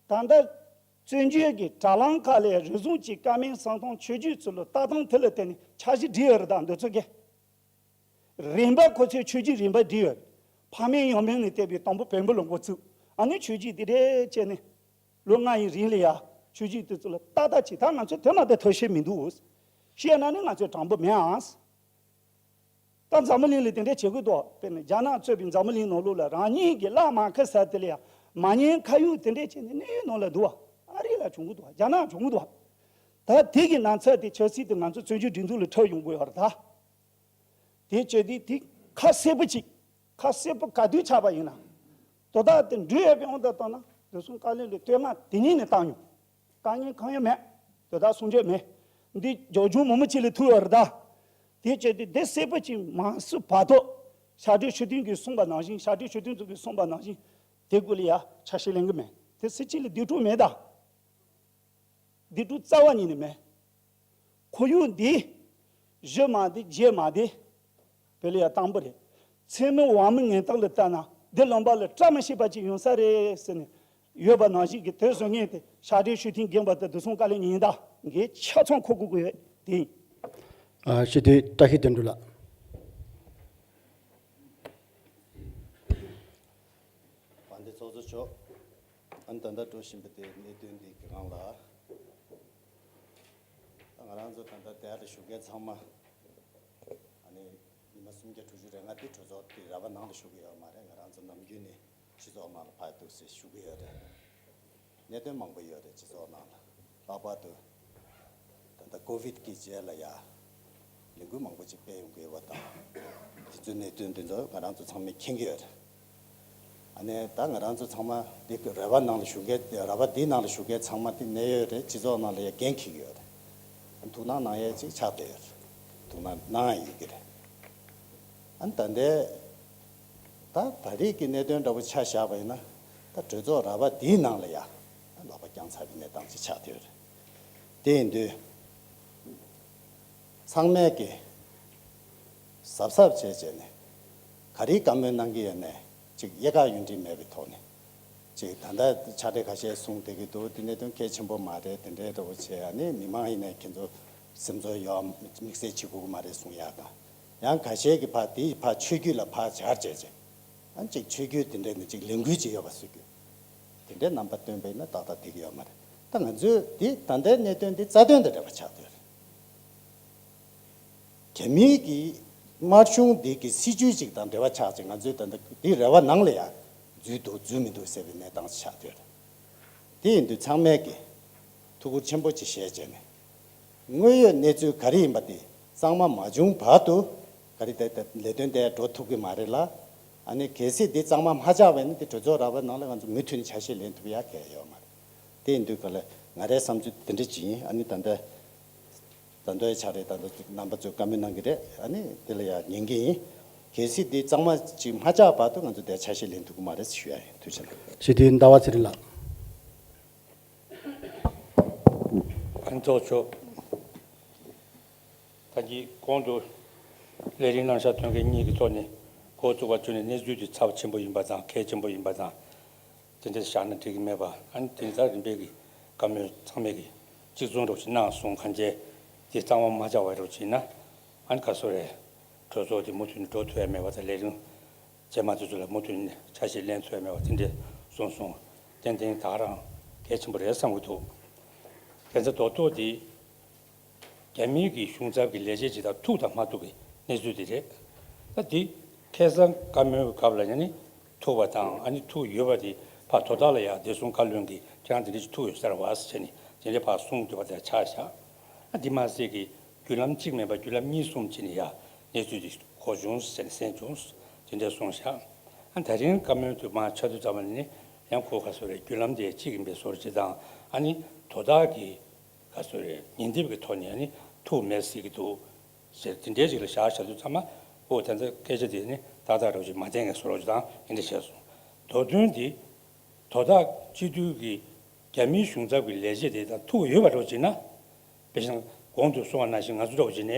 ད་ལྟ་བཙན་བྱོལ་གྱི་དྲ་ལམ་ཁག་ལས་རེ་ཟུང་གཅིག་བཀའ་མོལ་གསུང་སྟངས་ཆོས་བརྒྱུད་ཚོ་ལ་ལྟ་སྟངས་དེ་ལ་བརྟེན་ནས་འཆར་གཞི་བསྒྲིགས་ཡོད་རེད། ད་འདི་ཚོ་གི་རིམ་པ་ཁོ་ཚོས་ཆོས་བརྒྱུད་རིམ་པ་བསྒྲིགས་ཡོད། ཕ་མེས་ཡང་མེས་ནས་བལྟས་པའི་དང་པོ་བོན་པོ་ལ་འགོ་བཙུགས། ཨ་ནི་ཆོས་བརྒྱུད་དེ་འདྲས་བྱས་ནས་ལོ་ལྔ་ཡི་རིང་ལ་ཡ་ཆོས་བརྒྱུད་དེ་ཚོ་ལ་ཏག་ཏག་ཅིག་ད་ང་ཚོ་དེ་མ་གཏོགས་ཐབས་ཤེས་མི་འདུག། བཤད་ན་ནི་ང་ཚོས་དྲང་པོ་མེད་ཨང་། ད་འཛམ་བུ་གླིང་ལ་དེ་འདྲས་བྱེད་དགོས་འདུག། དཔེར་ན་རྒྱ་ནག་གཙོས་པའི་འཛམ་བུ་གླིང་ནང་ལོགས་ལ་རང་ཉིད་ཀྱི་བླ་མ་ཁ་ས་དེ་ལ་ཡ་མ་ཉན་ཁ་གཡོག་དེ་འདྲས་བྱས་ནས་གནས་ཡུལ་ནང་ལ་འདུག་བ། ཨ་རི་ལ་བྱུང་གི་འདུག་བ། རྒྱ་ནག་བྱུང་གི་འདུག་བ། ད་དེ་གི་ནང་ཚན་དེ་ཆབ་སྲིད་དེ་ང་ཚོ་བཙན་བྱོལ་སྒྲིག་འཛུགས་ལ་འཁྲབ་ཡོང་དགོས་ཡོད་རེད་ད། དེ་བྱས་དུས་དེ་ཁ་གསལ་པོ་ཅིག། ཁ་གསལ་པོ་ག་དུས་ཆགས་པ་ཡིན་ན། དོ་བདག་དེ་འགྲུལ་ཡོད་པའི་དབང་དུ་བཏང་ན་བདེ་སྲུང་བཀའ་བློན་ལ་བསྟོད་བསྔགས་དེ་ཉིད་ནས་བཏང་མྱོང་། དཀའ་ངལ་གང་ཡང་མེད། དོ་བདག་གསུང་ཆོས་མེད། འདི་རྒྱབ་ལྗོངས་མང་པོ་ཅིག་ལ་ཐུག་ཡོད་རེད་ད། དེ་བྱས་དུས་དེ་གསལ་པོ་ཅིག་མ་སུ་བར་དོ། ཕྱག་སྦྲེལ་ཞུ་མཁན་གྱིས་གསུངས་པ་ནང་བཞིན། ཕྱག་སྦྲེལ་ཞུ་མཁན་ཚོ་གིས་གསུངས་པ་ནང་བཞིན། དེ་དགོས་ལ་ཡ་ཆ་ཤས་ལེན་གི་མེད། དེ་སྲིད་སྤྱི་ལ་སྡིག་སྒྲུབ་མེད་ད། སྡིག་སྒྲུབ་རྩ་བ་ཉིད་ནས་མེད། ཁོར་ཡུག་འདི་གཞི་མ་བདེ་རྒྱུ་མ་བདེ། བོད་ལ་ཡ་དང་པོ་རེད། མཚན་མོ་བ་མོ་ངན་སྟངས་ལ་ལྟ་ན་འདི་ལུང་པ་ལ་བཀྲ་མི་ཤིས་པ་ཅིག་ཡོང་ས་རེད་ཟེར་ནས་ཡོད་པ་ནང་བཞིན་གྱི་དེ་བཟོ་མཁན་དེ་ཕྱག་སྦྲེལ་ཞུ་མཁན་རྒན་པ་དང་བདེ་སྲུང་བཀའ་བློན་ཡིན་ད། ངས་ཆ་ཚང་གོ་དགོས་ཀྱི་ཡོད། དེ་ཡིན། ཨ། སྤྱི་འཐུས་བཀྲ་ཤིས་དོན་གྲུབ་ལགས། དཔལ་ལྡན་ཚོགས་གཙོ་མཆོག་ཨ་ནི་ད་ལྟ་འགྲོ་བཞིན་པ་དེ་གནད་དོན་འདི་གི་སྒང་ལ། ད་ང་རང་ཚོ་ད་ལྟ་དེ་ལ་བཞུགས་མཁན་ཚང་མ། ཨ་ནི་ཉི་མ་སུམ་བརྒྱ་དྲུག་ཅུ་རེ་ལྔ་དེ་གྲོས་ཚོགས་དེ་ར་བ་ནང་ལ་བཞུགས་ཀྱི་ཡོད་མ་རེད། ང་རང་ཚོ་ནམ་རྒྱུན་ནས་སྤྱི་ཚོགས་ནང་ལ་ཕར་འདུག་སེ་བཞུགས་ཀྱི་ཡོད་རེད། གནད་དོན་མང་པོ་ཡོད་རེད། སྤྱི་ཚོགས་ནང་ལ་ལྷག་པར་དུ་ད་ལྟ་ཀོ་བིད་ཀྱི་རྗེས་ལ་ཡ་ལས་འགུལ་མང་པོ་ཅིག་སྤེལ་ཡོང་གི་ཡོད་པ་དང་། དེ་ཚོའི་གནད་དོན་དེ་ཚོ་ང་རང་ཚོ་ཚང་མས་མཁྱེན་གྱི་ཡོད་རེད། ཨ་ནི་ད་ང་རང་ཚོ་ཚང་མ་འདི་གི་ར་བ་ནང་ལ་བཞུགས་མཁན། ར་བ་འདིའི་ནང་ལ་བཞུགས་མཁན་ཚང་མ་དེ་གནད་ཡོད་རེད། སྤྱི་ཚོགས་ནང་ལ་ཡ་འགན་འཁྱེར་གྱི་ཡོད་རེད། ཐུགས་སྣང་གནང་ཡས་ཅིག་ཆགས་བསྡད་ཡོད་རེད། ཐུགས་སྣང་གནང་ཡ་ཡོད་ཀྱི་རེད། ཨ་ནི་ད་ལྟའི་ད་ད་རེས་ཀྱི་གནད་དོན་འདྲ་པོ་ཆ་བཞག་པ་ཡིན་ན། ད་གྲོས་ཚོགས་ར་བ་འདིའི་ནང་ལ་ཡ་ལག་པ་བརྐྱངས་ཚར་བའི་གནས་སྟངས་ཅིག་ཆགས་བསྡད་ཡོད་རེད། དེ་ཡིན་དུས་ཚང་མས་ཀྱི་གཟབ་གཟབ་བྱས་བྱས་ནས། ག་རེའི་བཀའ་མོལ་གནང་གི་ཡོད་ནའི་ཅིག་དབྱེ་ཁག་ཡུན་འབྲིང་མེད་པའི་ཐོག་ནས། ཅིག་ད་ལྟ་ཕྱག་སྦྲེལ་ཁ་ཤས་གསུངས་བསྡད་ཀྱི་འདུག་དེ་གནད་དོན་གལ་ཆེན་པོ་མ་རེད། དེ་འདྲའི་འདྲ་པོ་བྱས། ཨ་ནི་མི་མང་ཡིན་ནའི་ཁྱེད་ཚོ་སེམས་ཚོར་ཡོད་དམིགས་བསལ་བྱེད་དགོས་ཀྱི་མ་རེད་གསུང་ཡག་དང་། ཡང་ཁ་ཤས་ཀྱིས་ཕར་དེའི་ཕར་ཆོས་བརྒྱུད་ལ་ཕར་སྦྱར་བྱས་བྱས། ཨ་ནི་ཅིག་ཆོས་བརྒྱུད་དེ་འདྲ་ནས་ཅིག་ལས་འགུལ་ཅིག་ཡོད་པ་བཟོ་རྒྱུ། དེ་འདྲའི་རྣམ་པ་སྟོན་པ་ཡིན་ན་ཏག་ཏག་འགྲིག་གི་ཡོད་མ་རེད། ད་ང་ཚོས་འདི་ད་ལྟའི་གནད་དོན་འདི་རྩ་དོན་དང་འབྲེལ་བ་ཆགས་བསྡད་ཡོད་རེད། རྒྱ་མིའི་གི་དམར་གཞུང་འདི་གི་སྲིད་བྱུས་ཅིག་དང་འབྲེལ་བ་ཆགས་བྱས། ང་ཚོས་ད་ལྟ་འདི་ར་བ་ནང་ལ་ཡ་འཛུལ་འདུག་འཛུལ་མི་འདུག་ཟེར་བའི་གནས་སྟངས་ཆགས་བསྡད་ཡོད་རེད། དེ་ཡིན་དུས་ཚང་མས་ཀྱི་ཐུགས་ཁུར་ཆེན་པོ་ཅིག་བཞེས་བྱས་ནས། དངོས་ཡོད་གནས་ཚུལ་ག་རེ་ཡིན་པ་དེ་གཙང་མ་མ་བྱུང་བར་དུ་ག་རེ་དེ་ལས་དོན་དེ་འགྲོ་ཐུབ་ཀྱི་མ་རེད་ལ། ཨ་ནི་གལ་སྲིད་དེ་གཙང་མ་མ་ཆགས་པ་ཡིན་ན། དེ་གྲོས་ཚོགས་ར་བ་ནང་ལ་ང་ཚོ་མུ་མཐུད་ནས་ཆ་ཤས་ལེན་ཐུབ་ཡག་གང་ཡང་ཡོད་མ་རེད། དེ་ཡིན་དུས་ག་ལ་ང་རའི་བསམ་ཚུལ་དེ་འདྲ་ཅིག་ཡིན། ཨ་ནི་ད་ལྟ་ད་དུང་ཆ་རེ་ད་ལྟ་རྣམ་པ་ཚོས་བཀའ་མོལ་གནང་གི་རེད། ཨ་ནི་དེ་ལ་ཡང་ཉན་གི་ཡིན། གལ་སྲིད་དེ་གཙང་མ་ཅིག་མ་ཆགས་བར་དུ་ང་ཚོ་དེ་ཆ་ཤས་ལེན་ཐུབ་ཀྱི་མ་རེད་ཞུ་ཡ་ཡིན། ཐུགས་རྗེ་གནང་། སྤྱི་འཐུས་ཟླ་བ་ཚེ་རིང་ལགས། ཨ་ནི་ཚོགས་གཙོ། ད་གིན་གོང་དུ་ལས་རིམ་གནང་བཞག་དོན་གལ་གཉིས་ཀྱི་ཐོག་ནས་འགོ་བཙུགས་པ་བརྒྱུད་ནས་གནས་ཚུལ་དེ་ཚབས་ཆེན་པོ་ཡིན་པ་དང་གལ་ཆེན་པོ་ཡིན་པ་དང་། དེ་འདྲ་བཞག་ན་འགྲིག་གི་མེད་པ། ཨ་ནི་དེ་ཚོ་རིམ་པས་ཀྱི་བཀའ་མོལ་ཚང་མས་ཀྱི་གཅིག་མཚུངས་འདྲ་པོ་ཞིག་གནང་སོང་། གང་བྱས་དེ་གཙང་མ་མ་ཆགས་པ་འདྲ་པོ་ཞིག་ཡིན་ན། ཨ་ནི་ག་ཚོད་རེད། གྲོས་ཚོགས་དེ་མུ་མཐུད་ནས་འགྲོ་ཐུབ་ཡ་མེད་པ་དང་། ལས་རིམ་རྗེས་མ་དེ་ཚོ་ལ་མུ་མཐུད་ནས་ཆ་ཤས་ལེན་ཐུབ་ཡ་མེད་པ་དེ་འདྲ་གསུངས་སོང་། ཏན་ཏན་ད་ག་རང་གལ་ཆེན་པོ་རེད་བསམ་གྱི་འདུག་དེ་ཚོ་རྡོག་རྡོག་དེ་རྒྱ་མིའི་གི་གཞུང་ཚབ་ཀྱི་ལས་བྱེད་ཅིག་དང་ཐུག་དང་མ་ཐུག་གི་གནས་ཚུལ་དེ་རེད། ད་དེ་ཁ་སང་བཀའ་མོལ་གྱི་སྐབས་ལ་ཡང་ནི་ཐུག་པ་དང་། ཨ་ནི་ཐུག་ཡོད་པ་དེ་ཕར་དོ་བདག་ལ་ཡ་བདེ་སྲུང་བཀའ་བློན་གྱིས་ཁྱེད་རང་དེ་འདྲ་ཞིག་ཐུག་ཡོད་ས་རེད་པ་ཟེར་ནས་དེ་འདྲ་ཕར་གསུངས་འདུག་པ་དེ་ཆགས་བཞག་ཨ་དེ་མ་ཟད་ཀྱི་བརྒྱུད་ལམ་གཅིག་མིན་པ་བརྒྱུད་ལམ་གཉིས་གསུམ་བྱས་ནས་ཡ་གནས་ཚུལ་དེ་གོ་བྱུང་ཟེར་ནས་གསན་བྱུང་། དེ་འདྲ་གསུངས་བཞག་ཨ་ད་རིང་བཀའ་མོལ་དུ་མར་ཆ་དུས་ཙམ་པ་ནས་ནི་ཡང་ཁོ་ག་ཚོད་རེད། བརྒྱུད་ལམ་དེ་གཅིག་ཡིན་པའི་བཟོ་འདྲ་ཅིག་དང་། ཨ་ནི་དོ་བདག་གི་ག་ཚོད་རེད། ཉན་འདེབས་ཀྱི་ཐོག་ནས་ཨ་ནི་ཐུག་མེད་ཟེར་གྱི་འདུག་ཟེར། དེ་འདྲའི་ཅིག་ལ་བཞག་བཞག་དུས་ཚང་མ། ཨོ་དེ་ཚོ་སྐད་ཆ་དེ་ནི་ཏག་ཏག་འདྲ་པོ་ཅིག་མ་བསྟན་ངེས་བཟོ་འདྲ་པོ་ཅིག་དང་། དེ་འདྲ་བྱས་སོང་། མདོ་དོན་དེ་དོ་བདག་སྤྱི་འཐུས་ཀྱི་རྒྱ་མིའི་གཞུང་ཚབ་ཀྱི་ལས་བྱེད་དེ་དང་ཐུག་ཡོད་པ་འདྲ་པོ་ཅིག་ན། དཔེ་བཞག་ན་གོང་དུ་གསུངས་པ་ནང་བཞིན་ང་ཚོ་འདྲ་པོ་ཅིག་ནས་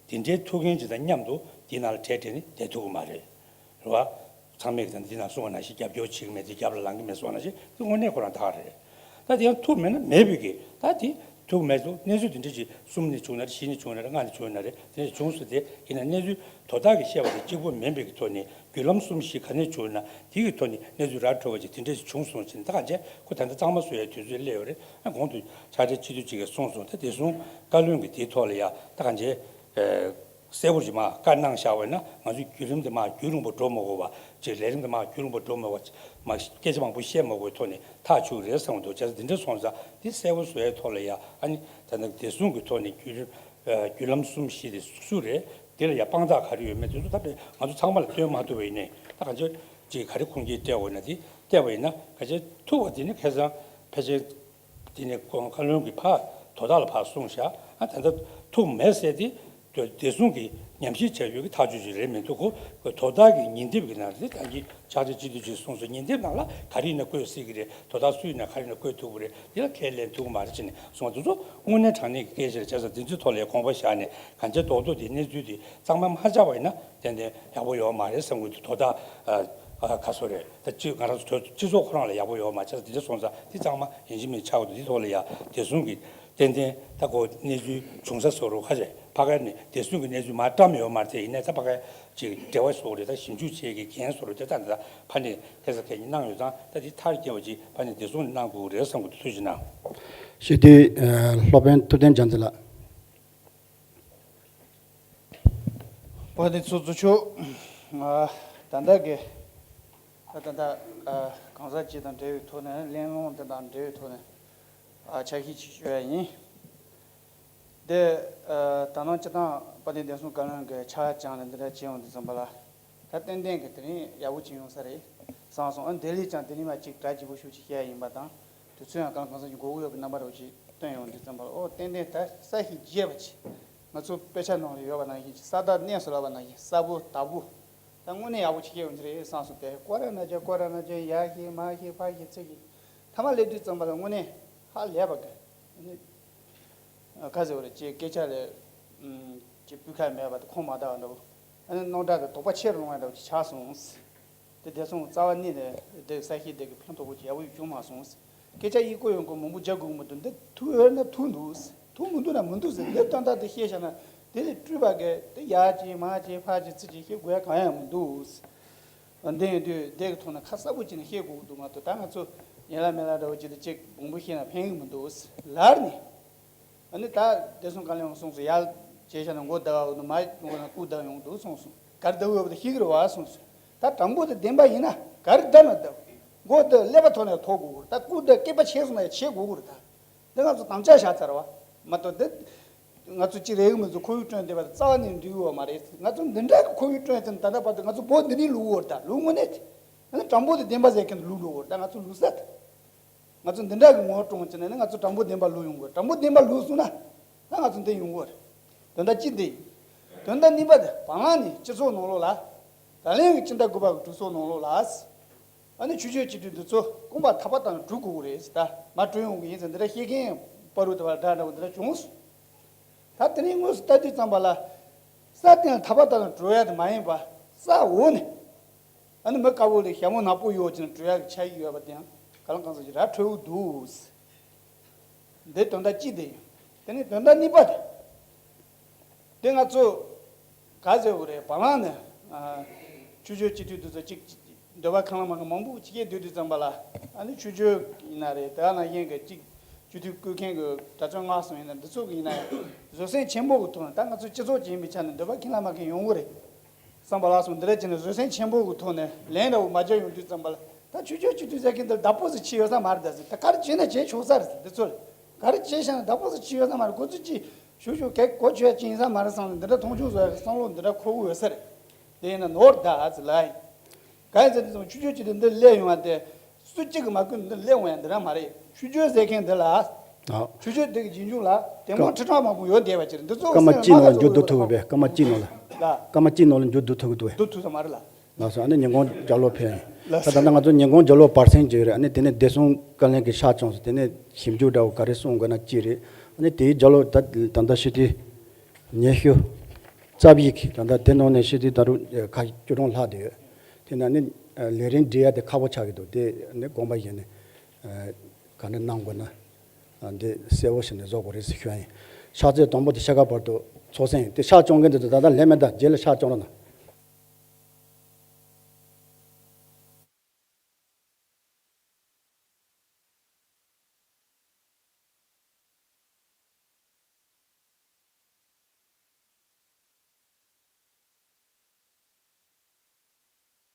དེ་འདྲའི་ཐུག་མཁན་ཅིག་དང་མཉམ་དུ་དེའི་ནང་ལ་གྲས་སྤྲད་ནས་བསྡད་ཐུབ་ཀྱི་མ་རེད། རེད་བ། ཚང་མས་ཀྱི་ད་འདི་ནང་གསུངས་པ་ནང་བཞིན་རྒྱབ་སྐྱོར་བྱེད་ཀྱི་མེད། དེ་རྒྱབ་ལ་ལངས་ཀྱི་མེད་གསུངས་པ་ནང་བཞིན་དེ་དངོས་གནས་ཁོ་རང་ད་ག་རེད། ད་དེ་ཡང་ཐུག་མེད་ན་མེད་པའི་གི། ད་དེ་ཐུག་མེད་དུ་གནས་ཚུལ་དེ་འདྲ་ཅིག་གསུམ་ནས་བྱུང་ན་རེད། བཞི་ནས་བྱུང་ན་རེད། ལྔ་ནས་བྱུང་ན་རེད། དེ་འདྲ་བྱུང་སོང་། དེ་ཡིན་ན་གནས་ཚུལ་དོ་བདག་གིས་བཤད་པ་དེ་གཅིག་པོ་མིན་པའི་གི་ཐོག་ནས་བརྒྱུད་ལམ་གསུམ་བཞི་ག་ནས་བྱུང་ན་དེ་གི་ཐོག་ནས་གནས་ཚུལ་ར་འཕྲོད་པ་ཅིག་དེ་འདྲ་ཅིག་བྱུང་སོང་ཟེར་ནས། ད་གང་བྱས་ཁོ་ད་ལྟ་གཙང་མ་བཟོ་ཡའི་དུས་ཚོད་སླེབས་ཡོད་རེད། ཨ་གོང་དུ་ཕྱག་སྦྲེལ་སྤྱི་འཐུས་གཅིག་གིས་གསུངས་སོང་། ད་བདེ་སྲུང་བཀའ་བློན་གྱིས་དེའི་ཐོག་ལ་ཡ་ད་གང་བྱས། གསལ་པོ་ཅིག་མར་བཀའ་གནང་བཞག་པ་ཡིན་ན། ང་ཚོས་བརྒྱུད་རིམ་དེ་མར་རྒྱུན་རིང་པོ་འགྲོ་མ་དགོས་པ་ཅིག་ལས་རིམ་དེ་མར་རྒྱུན་རིང་པོ་འགྲོ་མ་དགོས་པ་ཅིག་མར་སྐད་ཆ་མང་པོ་བཤད་མ་དགོས་པའི་ཐོག་ནས་ཐག་ཆོད་རེད་བསམ་གྱི་འདུག་བྱས་ཙང་འདི་འདྲ་སོང་ཙང་འདི་གསལ་པོ་བཟོ་ཡའི་ཐོག་ལ་ཡ། ཨ་ནི་ད་ལྟ་བདེ་སྲུང་གི་ཐོག་ནས་བརྒྱུད་རིམ་བརྒྱུད་ལམ་གསུམ་བཞི་དེ་སུ་རེད། དེ་ལ་ཡ་དཔང་རྟགས་ག་རེ་ཡོད་མེད་དེ་ཚོ་ད་ང་ཚོ་ཚང་མ་ལ་སྟོན་མ་ཐུབ་པ་ཡིན་ནའི། ད་གང་ཅི་ཅིག་ག་རེ་ཁུངས་སྐྱེལ་སྤྲད་དགོས་ན་དེ་སྤྲད་པ་ཡིན་ན། ག་ཅི་ཐུག་པ་དེ་ནི་ཁ་སང་ཕལ་ཆེར། དེ་ནས་ཁོང་བཀའ་བློན་གྱིས་ཕར་དོ་བདག་ལ་ཕར་གསུངས་བཞག་ཨ་ད་ལྟ་ཐུག་མེད་ཟེར་དེ་བདེ་སྲུང་གིས་ཉམས་ཞིབ་བྱས་ཡོད་ཀྱི་ཐག་གཅོད་ཅིག་རེད་མི་འདུག་གོ། དོ་བདག་གི་ཉན་འདེབས་ཀྱི་ནང་དེ་ད་གིན་ཕྱག་སྦྲེལ་སྤྱི་འཐུས་ཀྱིས་གསུངས་སོང་། ཉན་འདེབས་ནང་ལ་ག་རེ་ཡིན་ན་བཀོད་སྲིད་ཀྱི་རེད། དོ་བདག་སུ་ཡིན་ན་ག་རེ་ཡིན་ན་བཀོད་ཐུབ་ཀྱི་རེད། དེ་ལ་ཁས་ལེན་ཐུབ་ཀྱི་མ་རེད་ཅེས་ནས་གསུངས་པ་དེ་ཚོ་དངོས་གནས་དྲང་གནས་ཀྱི་སྐད་ཆ་རེད། བྱས་ཙང་དེ་ཚོའི་ཐོག་ལ་དགོངས་པ་བཞག་ནས་གང་བྱས་རྡོག་རྡོག་དེ་གནས་ཚུལ་དེ་གཙང་མ་མ་ཆགས་པ་ཡིན་ན་ཏན་ཏན་ཡག་པོ་ཡོད་མ་རེད་བསམ་གྱི་འདུག་དོ་བདག་ཨ་ཨ་ག་ཚོད་རེད། ད་སྤྱི་ང་རང་ཚོ་སྤྱི་ཚོགས་ཁོ་རང་ལ་ཡག་པོ་ཡོད་མ་རེད། བྱས་ཙང་དེ་འདྲ་སོང་ཙང་དེ་གཙང་མ་ཡིན་གཅིག་མིན་གཅིག་ཆགས་ཀྱི་འདུག་དེ་ཐོག་ལ་ཡ་བདེ་སྲུང་གི་ ཏན་ཏན་ད་ཁོ་གནས་ཚུལ་བྱུང་ས་བཟོ་རུ་ཁ་རེད། ཕ་ག་ནས་བདེ་སྲུང་གི་གནས་ཚུལ་མར་བཀྲམ་ཡོད་མ་རེད་དེ། ཡིན་ནའི་ད་ཕ་ག་ཅིག་འབྲེལ་བ་བཟོ་རེད། ད་ཞིབ་འཇུག་བྱེད་ཀྱི་འགན་བཟོ་རུ་དེ་ད་ད་ཕ་ནས་ཁ་སང་ག་ཉིན་གནང་ཡོད་ཙང་། ད་དེ་མཐར་སྐྱེལ་བ་ཅིག་ཕ་ནས་བདེ་སྲུང་ནས་གནང་དགོས་རེད་བསམ་གི་འདུག། ཐུགས་རྗེ་གནང་། ཞུ་དུས་སློབ་དཔོན་ཐུབ་བསྟན་རྒྱ་མཚོ་ལགས། བོད་འདི་ཚོ་གཙོ་ཆོག་ད་ལྟ་གི་ད་ལྟ་གང་ཟག་ཅིག་དང་འབྲེལ་བའི་ཐོག་ནས། གླེང་སློང་དེ་དང་འབྲེལ་བའི་ཐོག་ནས་ཨ་ཆ་ཤས་ཅིག་ཞུ་ཡ་ཡིན། དེ་ད་ནང་སྤྱི་བཏང་དཔལ་ལྡན་བདེ་སྲུང་བཀའ་བློན་གྱི་ཕྱག་བརྐྱངས་ནས་འདི་འདྲ་བྱས་ཡོང་དུས་ཙམ་པ་ལ། ད་ཏན་ཏན་གྱི་དེ་རིང་ཡག་པོ་ཅིག་ཡོང་ས་རེད་བསམ་སོང་། ཨ་འདི་ལས་ཀྱང་དེ་རིང་མ་གཅིག་གྲ་རྒྱས་པོ་ཞུ་ཅིག་བཤད་ཡ་ཡིན་པ་དང་། དུས་ཚོད་ཡང་གང་གང་ས་ཅིག་འགོར་གྱི་ཡོད་པའི་རྣམ་པ་རོ་ཅིག་སྟོན་ཡོང་དུས་ཙམ་པ་ལ། ཨོ་ཏན་ཏན་ད་ས་ཞིག་རྒྱས་པ་ཅིག། ང་ཚོ་དཔེ་ཆ་ནང་ལ་ཡོད་པ་ནང་བཞིན་ཅིག། ས་བདག་གནས་སུ་ལབ་པ་ནང་བཞིན་ས་བོ་བདག་པོ། ད་དངོས་གནས་ཡག་པོ་ཅིག་བཤད་ཡོང་གི་རེད་བསམ་སོང་། དེ་ཀོ་ར་ན་ཅན་ཀོ་ར་ན་ཅན་ཡར་བཤད་མར་བཤད་ཕར་བཤད་ཚུར་བཤད། མཐའ་མ་སླེབས་དུས་ཙམ་པ་ལ་དངོས་གནས་ཧ་ལས་པ་གི། ཨ་ནི་ག་ཟེར་བ་རེད། ཅེས་སྐད་ཆ་ལ་ཨམ་ཅེས་སྤུས་ཀ་མེད་པ་དང་ཁུངས་མ་བརྡལ་བ་འདྲ་བོ། ཨ་ནི་རྣམ་གྲངས་དེ་དོགས་པ་ཆེ་རུ་ལངས་པ་འདྲ་བོ་ཅིག་ཆགས་སོང་། དེ་བདེ་སྲུང་རྩ་བ་ཉིད་ནས་དེ་ས་ཤེས་དེ་གི་ཕན་ཐོགས་པོ་ཅིག་ཡག་པོ་ཡོད་བྱུང་མ་སོང་། སྐད་ཆ་ཡིག་སྐོར་ཡོང་གི་མང་པོ་རྒྱག་དགོས་ཀྱི་མི་འདུག། འདི་ཐུག་འོས་ན་ཐུག་འདུག། ཐུག་མི་འདུག་ན་མི་འདུག་ཟེར། འདི་དོན་དག་དེ་ཤེས་བཞག་ན། དེ་ལས་སྤྲུལ་པ་གི་དེ་ཡར་ཅིག་མར་ཅིག་ཕར་ཅིག་ཚུར་ཅིག་བཤད་དགོས་ཡ་གང་ཡང་མི་འདུག། འདི་ཡིན་དུས་དེ་གི་ཐོག་ནས་ཁ་གསལ་པོ་བྱས་ནས་བཤད་དགོས་ཀྱི་འདུག་མ་གཏོགས། ད་ང་ཚོ་ཡན་ལག་མེད་ལག་འདྲ་བོ་ཅིག་དེ་ཅིག་མང་པོ་བཤད་ན་ཕན་གི་མི་འདུག་ལབ་ནས། ཨ་ནི་ད་བདེ་སྲུང་བཀའ་བློན་གསུངས་སོང་། ཡར་བྱས་བཞག་ན་མགོ་བརྡབ་ཡོང་གི་འདུག། མར་ཡོང་ན་རྐུབ་བརྡབ་ཡོང་གི་འདུག་གསུངས་སོང་། ག་རེ་བརྡབ་ཡོད་པ་དེ་ཤེས་ཀྱི་རེད་བ་གསུངས་སོང་། ད་དྲང་པོ་དང་བདེན་པ་ཡིན་ན་ག་རེ་བརྡབ་ན་བརྡབ། མགོ་བརྡབ་ཀླད་པ་ཐོག་ནས་ཐོག་དགོས་ཀྱི་རེད། ད་རྐུབ་བརྡབ་སྐེད་པ་ཆད་སོང་ན་ཡང་ཆད་དགོས་ཀྱི་རེད། ད་འདི་ང་ཚོ་དམ་བཅའ་བཞག་ཚར་བ་མ་གཏོགས། འདི་ང་ཚོ་གཅིག་རེ་གི་མི་ཚོ་ཁོར་ཡུག་བསྐྲུན་བསྡད་པ་དེ་རྩ་བ་ནས་འགྲིག་ཡོད་མ་རེད། ང་ཚོ་འདི་འདྲ་གི་ཁོར་ཡུག་བསྐྲུན་ཚར་ད་ལྟ་བར་དུ་ང་ཚོ་བོད་འདི་ནས་ལུས་ཡོད་རེད། ད་ལུས་དངོས་གནས་དེ་ང་ཚོ་དྲང་པོ་དང་བདེན་པ་ཟེར་མཁན་དེ་ལུས་འགྲོ་གི་རེད། ད་ང་ཚོ་ལུས་ས་དེ། ང་ཚོ་འདི་འདྲ་གི་ངོ་སྤྲོད་བྱས་ནས་ནི་ང་ཚོ་དྲང་པོ་བདེན་པ་ལུས་ཡོང་དགོས། དྲང་པོ་བདེན་པ་ལུས་སོང་ན་ད་ང་ཚོ་འདི་ཡོང་གི་རེད། དོན་དག་གཅིག་འདི་ཡིན། དོན་དག་གཉིས་པ་དེ་བར་ལམ་ནས་སྤྱི་ཚོགས་ནང་ལོགས་ལ། ད་ལན་གྱི་སྤྱི་ཟླ་དགུ་པ་གི་གྲོས་ཚོགས་ནང་ལོགས་ལ། ཨ་ནི་ཆོས་ཕྱོགས་སྤྱི་འཐུས་འདི་ཚོ་རྐང་པ་ཐག་པ་བཏང་ནས་གྲུ་དགོས་ཀྱི་རེད་ཟེར། ད་མར་གྲུ་ཡོང་གི་ཡིན་ཟེར་འདི་འདྲ་བཤད་མཁན་བར་དུ་དེ་བར་འདྲ་འདྲ་བོ་འདི་འདྲ་བྱུང་སོང་། ད་དེ་རིང་དངོས་སུ་ལྟ་དུས་ཙམ་པ་ལ། ས་སྟེང་ལ་ཐག་པ་བཏང་ནས་གྲུ་ཡ་དེ་མ་ཡིན་པ། ས་འོག་ནས། ཨ་ནི་མི་དཀར་པོ་ལ་ཞྭ་མོ་ནག་པོ་གཡོགས་བྱས་ནས་གྲུ་ཡ་གི་ཆ་ཡིག་ཡོད་པ་དེ་ཡང་ག་ལ་གང་ཟག་ཅིག་ར་འཕྲོད་འདུག། འདི་དོན་དག་གཅིག་དེ་ཡིན། དེ་ནས་དོན་དག་གཉིས་པ་དེ། དེ་ང་ཚོ་ག་ཟེར་དགོས་རེད། བར་ལམ་ནས་ཨ་ཆོས་ཕྱོགས་སྤྱི་འཐུས་འདི་ཚོ་གཅིག་འདོད་པ་ཁེངས་ལ་མ་ཁེངས་མང་པོ་ཅིག་སྐད་བསྡུས་དུས་ཙམ་པ་ལ། ཨ་ནི་ཆོས་ཕྱོགས་ཡིན་ན་རེད། དེ་ག་ནང་བཞིན་གྱི་གཅིག་སྤྱི་འཐུས་བསྐོ་མཁན་གྱི་གྲྭ་བཙུན་མངའ་གསུམ་ཡིན་ན། འདི་ཚོ་གི་ཡིན་ན་ཡང་བཟོད་བསྲན་ཆེན་པོ་གི་ཐོག་ནས། ད་ང་ཚོ་སྤྱི་ཚོགས་ཅིག་ཡིན་པའི་ཆ་ནས་འདོད་པ་ཁེངས་ལ་མ་ཁེངས་ཡོང་གི་རེད། བསམ་པ་ལ་སོང་འདི་འདྲ་བྱས་ནས་བཟོད་བསྲན་ཆེན་པོ་གི་ཐོག་ནས་ལན་འདྲ་བོ་མ་རྒྱག་ཡོང་དུས་ཙམ་པ་ལ། ད་ཆོས་ཕྱོགས་སྤྱི་འཐུས་ཟེར་མཁན་འདི་བདག་པོ་ཟིག་བྱས་ཡོད་ས་མ་རེད་ད་ཟེར། ད་ག་རེ་བྱས་ན་བྱས་ཆོག་ས་རེད་ཟེར། འདི་ཚོ་ལ་ག་རེ་བྱས་བཞག་ན་བདག་པོ་ཟིག་བྱས་ཡོད་ས་མ་རེད། ཁོ་ཚོས་ཅིག་ཞུ་ཞུ་གེ་གོ་ཆོད་ཅིག་ཡིན་ས་མ་རེད་བསམ་ནས་འདི་འདྲ་མཐོང་ཆུང་བཟོ་ཡག་གི་བསམ་བློ་འདི་འདྲ་འཁོར་གི་ཡོད་ས་རེད། དེ་ཡིན་ན་ནོར་ད་ཨ་ཙི་ལ་ཡིན། གང་ཡིན་ཟེར་དུས་ཙམ་ཆོས་ཕྱོགས་སྤྱི་འཐུས་འདི་སླེབས་ཡོང་བ་དེ། སུ་གཅིག་གིས་མ་བསྐུལ་ནས་འདི་སླེབས་འོང་ཡ་འདི་རང་མ་རེད། ཆོས་ཕྱོགས་ཟེར་མཁན་འདི་ལ། ཨ། ཆོས་ཕྱོགས་འདི་གི་རྗེས་འཇུག་ལ་དེ་མོ་ཁྲི་ཕྲག་མང་པོ་ཡོད་བསྡད་པ་ཅིག་རེད། འདི་ཚོ་སྐར་མ་གཅིག་ནང་ལ་འགྱུར་བསྡུ་ཐུབ་པས། སྐར་མ་གཅིག་ནང་ལ། ལ། སྐར་མ་གཅིག་ནང་ལ་འགྱུར་བསྡུ་ཐུབ་ཀྱི་འདུག་བས། བསྡུ་ཐུབ་ས་མ་རེད་ལ། ལགས་སོ། ཨ་ནི་ཉིན་གུང་ལྗགས་ཀློག་ཕེབས་ཡིན། ལགས་ད་སོ། ད་ལྟ་ང་ཚོ་ཉིན་གུང་ལྗགས་ཀློག་བར་གསེང་ཅིག་རེད། ཨ་ནི་དེ་ནས་བདེ་སྲུང་བཀའ་བློན་གྱི་ཕྱག་བརྐྱངས་སོང་། དེ་ནས་ཞིབ་འཇུག་འདྲ་བོ་ག་རེ་གསུང་དགོས་ན་གཅིག་རེད། ཨ་ནི་དེའི་ལྗགས་ཀློག་ད་ད་ལྟ་ཞུ་དུས་ཉི་ཤུ་རྩ་བཞི་གི། ད་ལྟ་དེ་ནང་ནས་ཞུ་དུས་ད་རུང་ཁ་བཅུ་གྲངས་ལྷག་བསྡད་ཡོད། དེ་ན་ནི་ལས་རིམ་སྒྲིག་ཡ་དེ་ཁག་པོ་ཆགས་ཀྱི་འདུག། དེ་ནི་དགོངས་པ་བཞེས་ནས་ག་འདྲ་གནང་དགོས་ན། འདི་གསལ་བོ་བྱས་ནས་བཟོ་དགོས་རེད་ཟེར་ཞུ་ཡ་ཡིན། ཕྱག་ཚོད་དང་པོ་དེ་ཕྱེད་ཀ་བར་དུ་ཚོགས་གསེང་དེ་ཕྱག་བརྐྱང་མཁན་དེ་ཚོ་ད་ལྟ་སླེབས་མེད། ད་རྗེས་ལ་ཕྱག་བརྐྱང་རོགས་གནང་།